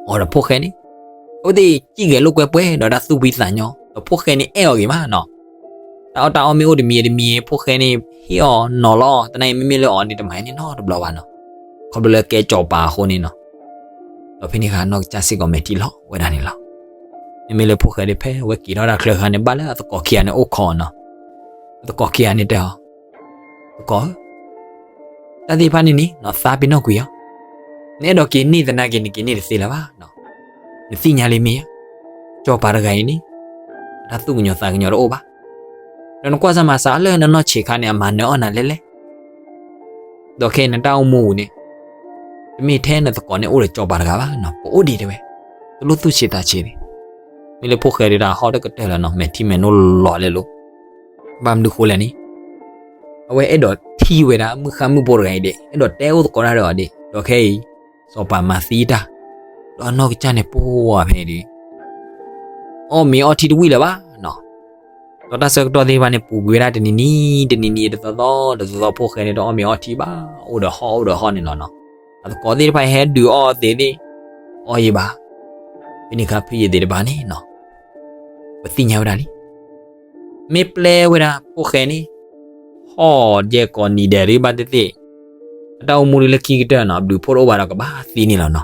အီၤဒီးဖိၣ်ဃဲန့ၣ် အဝဲသ့ၣ်စံၣ်ဂဲၤလိာ်ကွဲပှဲၤဒီးတၢ်သူၣ်ဖှံသးညီ ဒီးဖိၣ်ဃဲန့ၣ်အဲၣ်အီၤဂ့ၤမးနီၤ. တၢ်အီၣ်တၢ်အီမ့ၢ်အိၣ်တမံၤတမံၤ ဖိၣ်ဃဲန့ၣ်ဟ့ၣ်အီၤနီၤလီၤ, သနာ်က့မ့မ့ၢ်လၢအီၤန့ၣ် တမၤန့ၢ်နီတဘျီဘၣ်နီၤ. ခီဖျိလၢကဲစီၤပၤအဃိန့ၣ်နီၤ. ဒီးဖဲန့ၣ်အခါနီၢ်ကစၢ်စ့ၢ်ကီးမဲာ်ထံလီၤဝဲဒၣ်န့ၣ်လီၤ. မ့မ့ၢ်လၢဖိၣ်ဃဲဒီး ဖဲအဝဲက့ၤထီၣ်တၢ်ချၢအခါန့ၣ် ဘၣ်လၢအသကိးခံဂၤန့ၣ်အိၣ်ခိးအီၤနီၤ. အသကိးခံဂၤန့ၣ်တဲအီၤ, သကိးဧၢ, တၢ်သ့ၣ်တဖၣ်န့ၣ်န့ၣ် နသးပ့ၤနီၣ်ကွံာ်အီၤ, နအဲၣ်ဒိးက့ၤန့ၢ်သနာ်က့ နက့ၤန့ၢ်တသ့လၢၤဘၣ်နီၤ. နသ့ၣ်ညါလံမ့ၢ်ဧါ, စီၤပၤတဂၤအံၤန့ၣ် အတၢ်သူၣ်ကညီၤသးကညီၤတအိၣ်ဘၣ်. ဒီးနကွၢ်စၢ်မၤစၢ်လၢနနီၢ်ဆံးခါန့ၣ် အမၤနၢၤအီၣ်နၤလဲၣ်လဲၣ် ဒီးခဲအံၤနတၢ်အိၣ်မူပူၤန့ၣ် တမ့ၢ်ထဲနသကိးန့ၣ်အိၣ်ဒီးစီၤပၤတဂၤဘၣ်နီၤ, ပအိၣ်ဒံးတဲဝဲ, တလိၣ်သူၣ်ဆံးသးဆံးဒံး. မ့ၢ်လၢဖိၣ်ဃဲဒၣ်ဟီၣ်တကတၢၢ်လၢၤနီၤ, မဲာ်ထံမဲာ်နိလီၤလဲၤလိာ်. ဘၣ်မနုၤဃိလဲၣ်န့ၣ် အဝဲအဲၣ်ဒိးထံၣ်ဝဲဒၣ်မုၣ်ဃါမုၣ်ဖိတဂၤအံၤဒံး, အဲၣ်ဒိးတဲအိၣ်သကိးတၢ်ဒီးအီၤဒံး, ဒီးခဲအံၤ စီၤပၤမၤသံတၢ်, ဒီးအနီၢ်ကစၢ်န့ၣ်ပှၢ်ဖဲန့ၣ်ဒံး အီၣ်မ့ၤအီထံတဝံၣ်လၢၤဘၣ်နီၤ. ဒီးတၢ်ဆၢကတီၢ်သ့ၣ်တဖၣ်န့ၣ် ပူၤကွံာ်ဝဲဒၣ်တနံၤနံၤ တနံၤနံၤတသီသီ တသီသီဖိၣ်ဃဲန့ၣ် တအီၣ်မ့ၤအီထံဘၣ်, အိၣ်ဒီးဟီၣ်အိၣ်ဒီးဟီၣ်န့ၣ်လီၤနီၤ. အသကိးသ့ၣ်တဖၣ်ဟဲဒုးအီၣ်သ့ၣ်သ့ၣ် အီၣ်ယံၤဘၣ်. ဖဲန့ၣ်အခါဖုယသ့ၣ်တဖၣ်န့ၣ်နီၤ ပသ့ၣ်ညါဝဲဒၣ်လံ မ့ၢ်ပျဲဝဲဒၣ်ဖိၣ်ဃဲန့ၣ် ဟီၣ်ယဲၢ်ကိးနံၤဒဲးဒံးဘၣ်သ့ၣ်သ့ၣ်, အတၢ်အိၣ်မူဒ်လၢခံကတၢၢ်နီၤ အဘျုးအဖှိၣ်တအိၣ်ဘၣ်ဒီးကဘၣ်သံန့ၣ်လီၤနီၤ.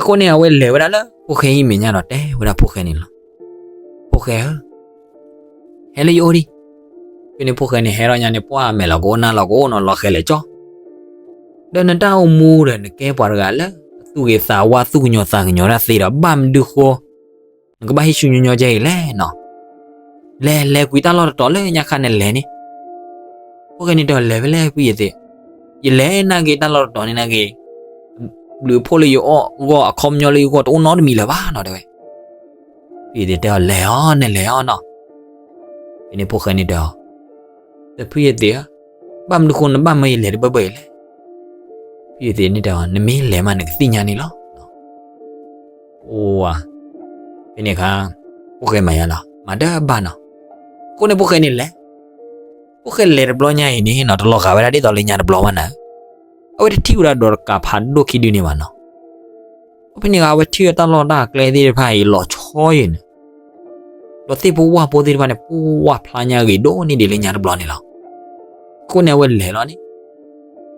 အဃိန့ၣ် အဝဲလဲၤဝဲဒၣ်လၢဖိၣ်ဃဲဟံၣ်မဲာ်ညါဒီးတဲဝဲဒၣ်ဖိၣ်ဃဲန့ၣ်လီၤ. ဖိၣ်ဃဲဧၢ, ဟဲလၢယအိၣ်ဒံး. ဖဲန့ၣ်ဖိၣ်ဃဲန့ၣ်ဟဲထီၣ်ညါန့ၣ် ပှၢ်မဲာ်လီၤကအိၣ်နါလီၤကအိၣ်နီၤ လီၤဃဲလဲၤကၠီ ဒီးနတၢ်အိၣ်မူဒီး နကဲပှၤတဂၤလၢ သူၣ်ဂ့ၤသးဝါ သူၣ်ကညီၤသးကညီၤတၢ်သ့ဒီး ဘၣ်မနုၤဃိ နကဘၣ်ဟ့ၣ်ဆူညီညီကဲအံၤလဲၣ်နီၤ. လဲၤလဲၤကွံာ်တၢ်လီၢ်တတီၤလၢညါခါန့ၣ်လဲၤန့ၣ်. ဖိၣ်ဃဲန့ၣ်တဲအီၤ လဲၤဖဲလဲၣ်ဖုယသ့ၣ်, ယလဲၤနာ်က့ၤတၢ်လီၢ်တတီၤန့ၣ်နာ်က့ၤ ဘျုးဖှိၣ်လၢယဂီၢ် အခီပညီလၢယဂီၢ်တအိၣ်နီတမံၤလၢၤဘၣ်နီၤ တဲဝဲ. ဖုယသ့ၣ်တဲအီၤ လဲၤအီၤ နလဲၤအီၤနီၤ. ဖဲန့ၣ်ဖိၣ်ဃဲန့ၣ်တဲအီၤ, ဒီးဖုယသ့ၣ်ဧၢ, ဘၣ်မနုၤဃိနဘၣ်မၢယလဲၤတဘၢဘၢအံၤလဲၣ်. ဖုယသ့ၣ်န့ၣ်တဲအီၤ နမ့ၢ်လဲၤမးနကသ့ၣ်ညါန့ၣ်လီၤ. အိၣ်ဝါ, ဖဲန့ၣ်အခါ ဖိၣ်ဃဲမၤယါလီၤ မၤတဘၣ်နီၤ. အဃိန့ၣ်ဖိၣ်ဃဲန့ၣ်လဲၤ, ဖိၣ်ဃဲလဲၤတဘျီညါအံၤန့ၣ်နီၤ တလီၤဂာ်ဝဲဒၣ်ဒ်သိးလၢညါတဘျီဘၣ်နၤ. အဝဲတထံၣ်ဝဲဒၣ်ဒီးတကးဖးဒိၣ်ခံဒုန့ၣ်ဘၣ်နီၤ. ဖဲန့ၣ်အခါ အဝဲထံၣ်ဝဲတၢ်လီၢ်တၢ်ကျဲသ့ၣ်တဖၣ်အံၤလီၤဆီအံၤန့ၣ်, ပသ့ၣ်ဖိဝၣ်ဖိသ့ၣ်တဖၣ်န့ၣ် ပှၢ်ဖျါညါဂ့ၤဒိၣ်န့ၢ်ဒံးလၢညါတဘျီန့ၣ်လီၤ. အဃိန့ၣ် အဝဲလဲၤလီၤန့ၣ်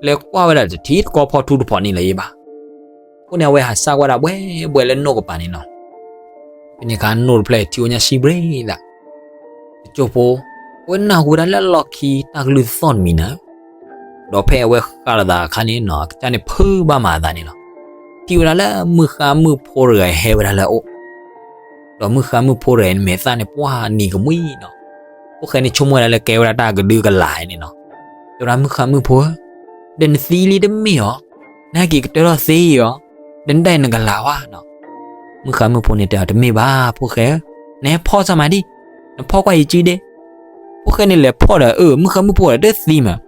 လဲၤကွၢ်ဝဲဒၣ်တထံၣ်တကီဖီထူတဖီန့ၣ်လၢၤဘၣ်. အဃိန့ၣ် အဝဲဟးစၢ်ကွၢ်ဒၣ်ဘှဲဘှဲလၢနိၣ်ကပၤန့ၣ်လီၤ. ဖဲန့ၣ်အခါ နိၣ်တဖျၢၣ်ထံၣ်အိၣ်ညါဆံးဘျ့သး, တစိၢ်ဖိ အဝဲနၢ်ဟူဝဲဒၣ်လၢလီၢ်ခံတၢ်ကလုၢ်သီၣ်တမံၤနၤ, ဒီးဖဲအဝဲဃၣ်လိာ်သးအခါန့ၣ်နီၤ အကစၢ်န့ၣ်ဖုးဘၣ်မၤအသးန့ၣ်လီၤ. ထံၣ်ဝဲဒၣ်လၢမုၢ်ဃါမုၢ်ဖိတဂၤဟဲဝဲဒၣ်လၢအအိၣ်, ဒီးမုၢ်ဃါမုၢ်ဖိတဂၤန့ၣ်မဲာ်သၣ်န့ၣ်ပှၢ်နံၤကမှံနီၤ. ဖိၣ်ဃဲန့ၣ်ဆိကမိၣ်ဝဲဒၣ်လၢကဲဝဲဒၣ်တၢ်ကဒုကလၤန့ၣ်နီၤ. တဲဝဲဒၣ် မုၢ်ဃါမုၢ်ဖိဧၢ, ဒီးနသံလံတမ့ၢ်ဧါ, နဟဲက့ၤကတၢၢ်ထီၣ်သ့အီၤ, ဒီးနဒၣ်အံၤနကလၤဝါနီၤ. မုၢ်ဃါမုၢ်ဖိန့ၣ်တဲအီၤ တမ့ၢ်ဘၣ် ဖိၣ်ဃဲဧၢ, နဟဲဖီၣ်စၢ်မးဒံး, နဖီၣ်ကွၢ်ယစုဒ့. ဖိၣ်ဃဲန့ၣ်လဲၤဖီၣ်ဒီး အၢ မုၢ်ဃါမုၢ်ဖိဒီးတသံမး.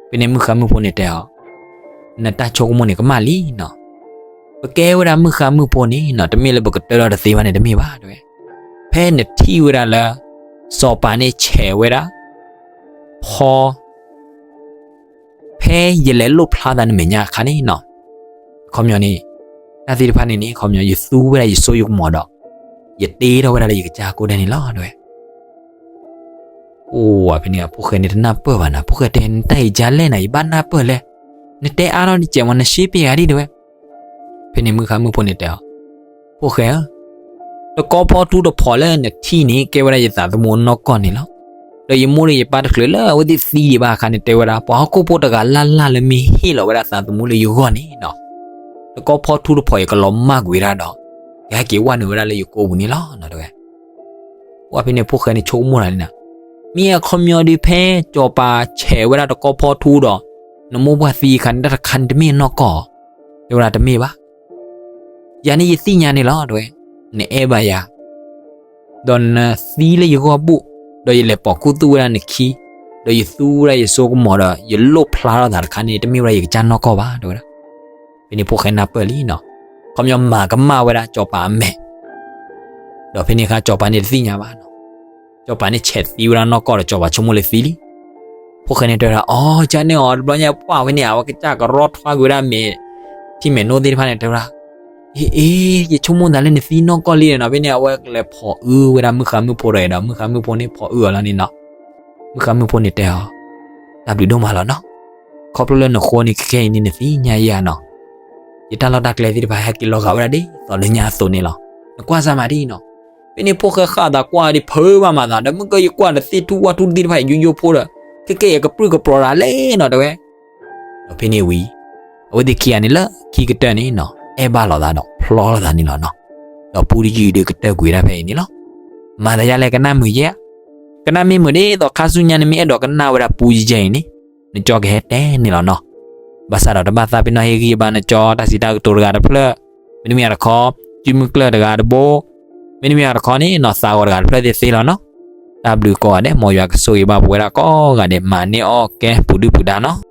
ဖဲန့ၣ်မုၢ်ဃါမုၢ်ဖိန့ၣ်တဲအီၤ နတၢ်ဆိကမိၣ်န့ၣ်ကမၣ်လံနီၤ. ပကဲဝဲဒၣ်မုၢ်ဃါမုၢ်ဖိန့ၣ်နီၤ တမ့ၢ်လၢပကတၢၢ်ထီၣ်တသ့ဘၣ်န့ၣ်တမ့ၢ်ဘၣ်တဲဝဲ. ဖဲနထံၣ်ဝဲဒၣ်လၢ စီၤပၤန့ၣ်ဆဲးဝဲဒၣ် ဖီ ဖဲယလဲၤလိၣ်ဖျါသးနမဲာ်ညါအခါန့ၣ်နီၤ, အခီပညီန့ၣ် တၢ်သ့ၣ်တဖၣ်န့ၣ်န့ၣ် အခီပညီ ယသူဝဲဒၣ်ယစိယကမီၤဒီး ယတ့ထီၣ်ဝဲဒၣ်လၢယကစၢ်ကိးဒဲးန့ၣ်လီၤတဲဝဲ. အိၣ်ဖဲန့ၣ် ဖိၣ်ဃဲန့ၣ်တနၢ်ပၢၢ်ဘၣ်နီၤ, ဖိၣ်ဃဲတဲ နတၢ်အံၤကလဲၣ်နၤ ယဘၣ်နၢ်ပၢၢ်လဲၣ်, နတဲအါထီၣ်တစဲးမး နရှဲပ့ၤဂၤဒံးတဲဝဲ. ဖဲန့ၣ်မုၢ်ဃါမုၢ်ဖိန့ၣ်တဲအီၤ, ဖိၣ်ဃဲဧၢ, တကီဖီထူတဖီလၢနထံၣ်န့ၣ် ကဲဝဲဒၣ်ယသးသမူအနီၢ်ကီၢ်န့ၣ်လီၤ. ဒီးယမိၢ်ဒီးယပၢ်တချုးလၢအဝဲသ့ၣ်သံဒံးဘၣ်အခါန့ၣ် တဲဝဲဒၣ် ပှၤဟီၣ်ခိၣ်ဖိတဂၤလၢ်လၢ်လၢမ့ၢ်ဟ့ၣ်လီၤဝဲဒၣ်သးသမူလၢယဂီၢ်န့ၣ်နီၤ, တကီဖီထူတဖီယကလီၤမၢ်ကွံာ်ဝဲဒၣ်ဒီး ကဟဲက့ၤဝဲနုာ်ဝဲဒၣ်လၢယကိာ်ပူၤန့ၣ်လီၤတဲဝဲ. ဝဲဖဲန့ၣ်ဖိၣ်ဃဲန့ၣ်ဆိကမိၣ်လီၤန့ၣ်နီၤ, မ့ၢ်အခီပညီဒ်ဖဲစီၤပၤဆဲးဝဲဒၣ်တကီဖီထူဒီး နမိၢ်ပှၢ်သံအခါန့ၣ် တၢ်တခါန့ၣ်တမ့ၢ်အနီၢ်ကီၢ်ဧါ, တဲဝဲဒၣ်တမ့ၢ်ဘၣ် ယၤန့ၣ်ယသ့ၣ်ညါန့ၣ်လီၤတဲဝဲ, နအဲၣ်ဘၣ်ယၤ, ဒီးနသံလၢယဂီၢ်ဘူၣ်, ဒီးယလဲၤပိာ်ခူသူၣ်ဝဲဒၣ်နခံ, ဒီးယသူဝဲဒၣ်ယစိကမီၤဒီး ယလိၣ်ဖျါထီၣ်သးတခါန့ၣ် တမ့ၢ်ဝဲဒၣ်ယကစၢ်နီၢ်ကီၢ်ဘၣ်တဲဝဲဒၣ်. ဖဲန့ၣ်ဖိၣ်ဃဲနၢ်ပၢၢ်လံနီၤ, ခီပညီမၤကမၣ်ဝဲဒၣ်စီၤပၤအမဲာ်, ဒီးဖဲန့ၣ်အခါစီၤပၤန့ၣ်တသ့ၣ်ညါဘၣ်နီၤ, စီၤပၤန့ၣ်ဆဲးသံဝဲဒၣ်နီၢ်ကီၢ်ဒီးစီၤပၤဆိကမိၣ်လၢသံလံ. ဖိၣ်ဃဲန့ၣ်တဲဝဲဒၣ် အိ ကန့ၣ်အီၤတဘျီညါပှၢ်ဝဲန့ၣ် အဝဲကစၢ်ကရီထွါကွံာ်ဝဲဒၣ်မဲာ် ထံမဲာ်နိသ့ၣ်တဖၣ်န့ၣ် တဲဝဲဒၣ်, အ့ အ့ ယဆိကမိၣ်သးလၢနသံနီၢ်ကီၢ်လံနီၤ. ဖဲန့ၣ် အဝဲလဲၤဖိးအုဝဲဒၣ်မုၢ်ဃါမုၢ်ဖိတဂၤဒီး မုၢ်ဃါမုၢ်ဖိန့ၣ်ဖိးအုအီၤလီၤန့ၣ်နီၤ. မုၢ်ဃါမုၢ်ဖိန့ၣ်တဲအီၤ, တၢ်ဘျုးဒိၣ်မးလီၤနီၤ. ခီဖျိလၢနဃိန့ၣ် ခဲခဲအံၤန့ၣ် နသ့ၣ်ညါယၤနီၤ. ယတၢ်လီၢ်တၢ်ကျဲသ့ၣ်တဖၣ်ဟဲက့ၤလီၤဂာ်ဝဲဒၣ်ဒ်သိးလၢညါအသိးန့ၣ်လီၤ. နကွၢ်စၢ်မးဒ်နီၤ. ဖဲန့ၣ်ဖိၣ်ဃဲဃၣ်သးကွၢ်ဒ်ဖုးဘၣ်မၤသး ဒီးမုၢ်ကယကွၢ်ဒီးသ့ၣ်ထူၣ်ဝၣ်ထူၣ်သ့ၣ်တဖၣ်အံၤ ယိယိဖိဒီး ခဲကဲအံၤကပြုၢ်ကပြီၤတၢ်လဲၣ်နီၤ တဲဝဲ. ဒီးဖဲန့ၣ်ဝံၤ အဝဲသ့ၣ်ခံဂၤန့ၣ်လၢခံကတၢၢ်န့ၣ်နီၤ အဲၣ်ဘၣ်လိာ်သးဒီးဖျီလိာ်သးန့ၣ်လီၤနီၤ. ဒီးပူတယုၢ်ဒီးကတၢၢ်ကွံာ်ဝဲဒၣ်ဖဲအံၤန့ၣ်လီၤ. မၤသးဒ်လဲၣ်ကနၣ်မုာ်ယဲၢ်, ကနၣ်မ့ၢ်မုာ်ဒ်သိးခါဆူညါနမ့ၢ်အဲၣ်ဒိးကနၣ်ဝဲဒၣ်ပူယဲၢ်အံၤန့ၣ် နကၠီကဟဲတဲန့ၣ်လီၤနီၤ. ဘၣ်ဆၣ်ဒီးတဘၣ်သးပ့ၤနီၣ်ဟ့ၣ်ဂံၢ်ဘါနကၠီ တၢ်စံးတၢ်ကတိၤတဂၤတဖျၢၣ်, မ့တမ့ၢ်တခီ စုမုၢ်ကျၢၢ်တဂၤတဘိ, မ့တမ့ၢ်တခီန့ၣ်နီၤ သးဂီၤတဂၤတဖျၢၣ်သ့သ့လီၤနီၤ. တၢ်ဘျုးကိးဂၤဒဲး မ်ယွၤကဆိၣ်ဂ့ၤဘၣ်ပဝဲဒၣ်ကိးဂၤဒဲး မၤန့ၢ်အီၣ်ကဲပူၤဒုၣ်ပူၤဒါနီၤ.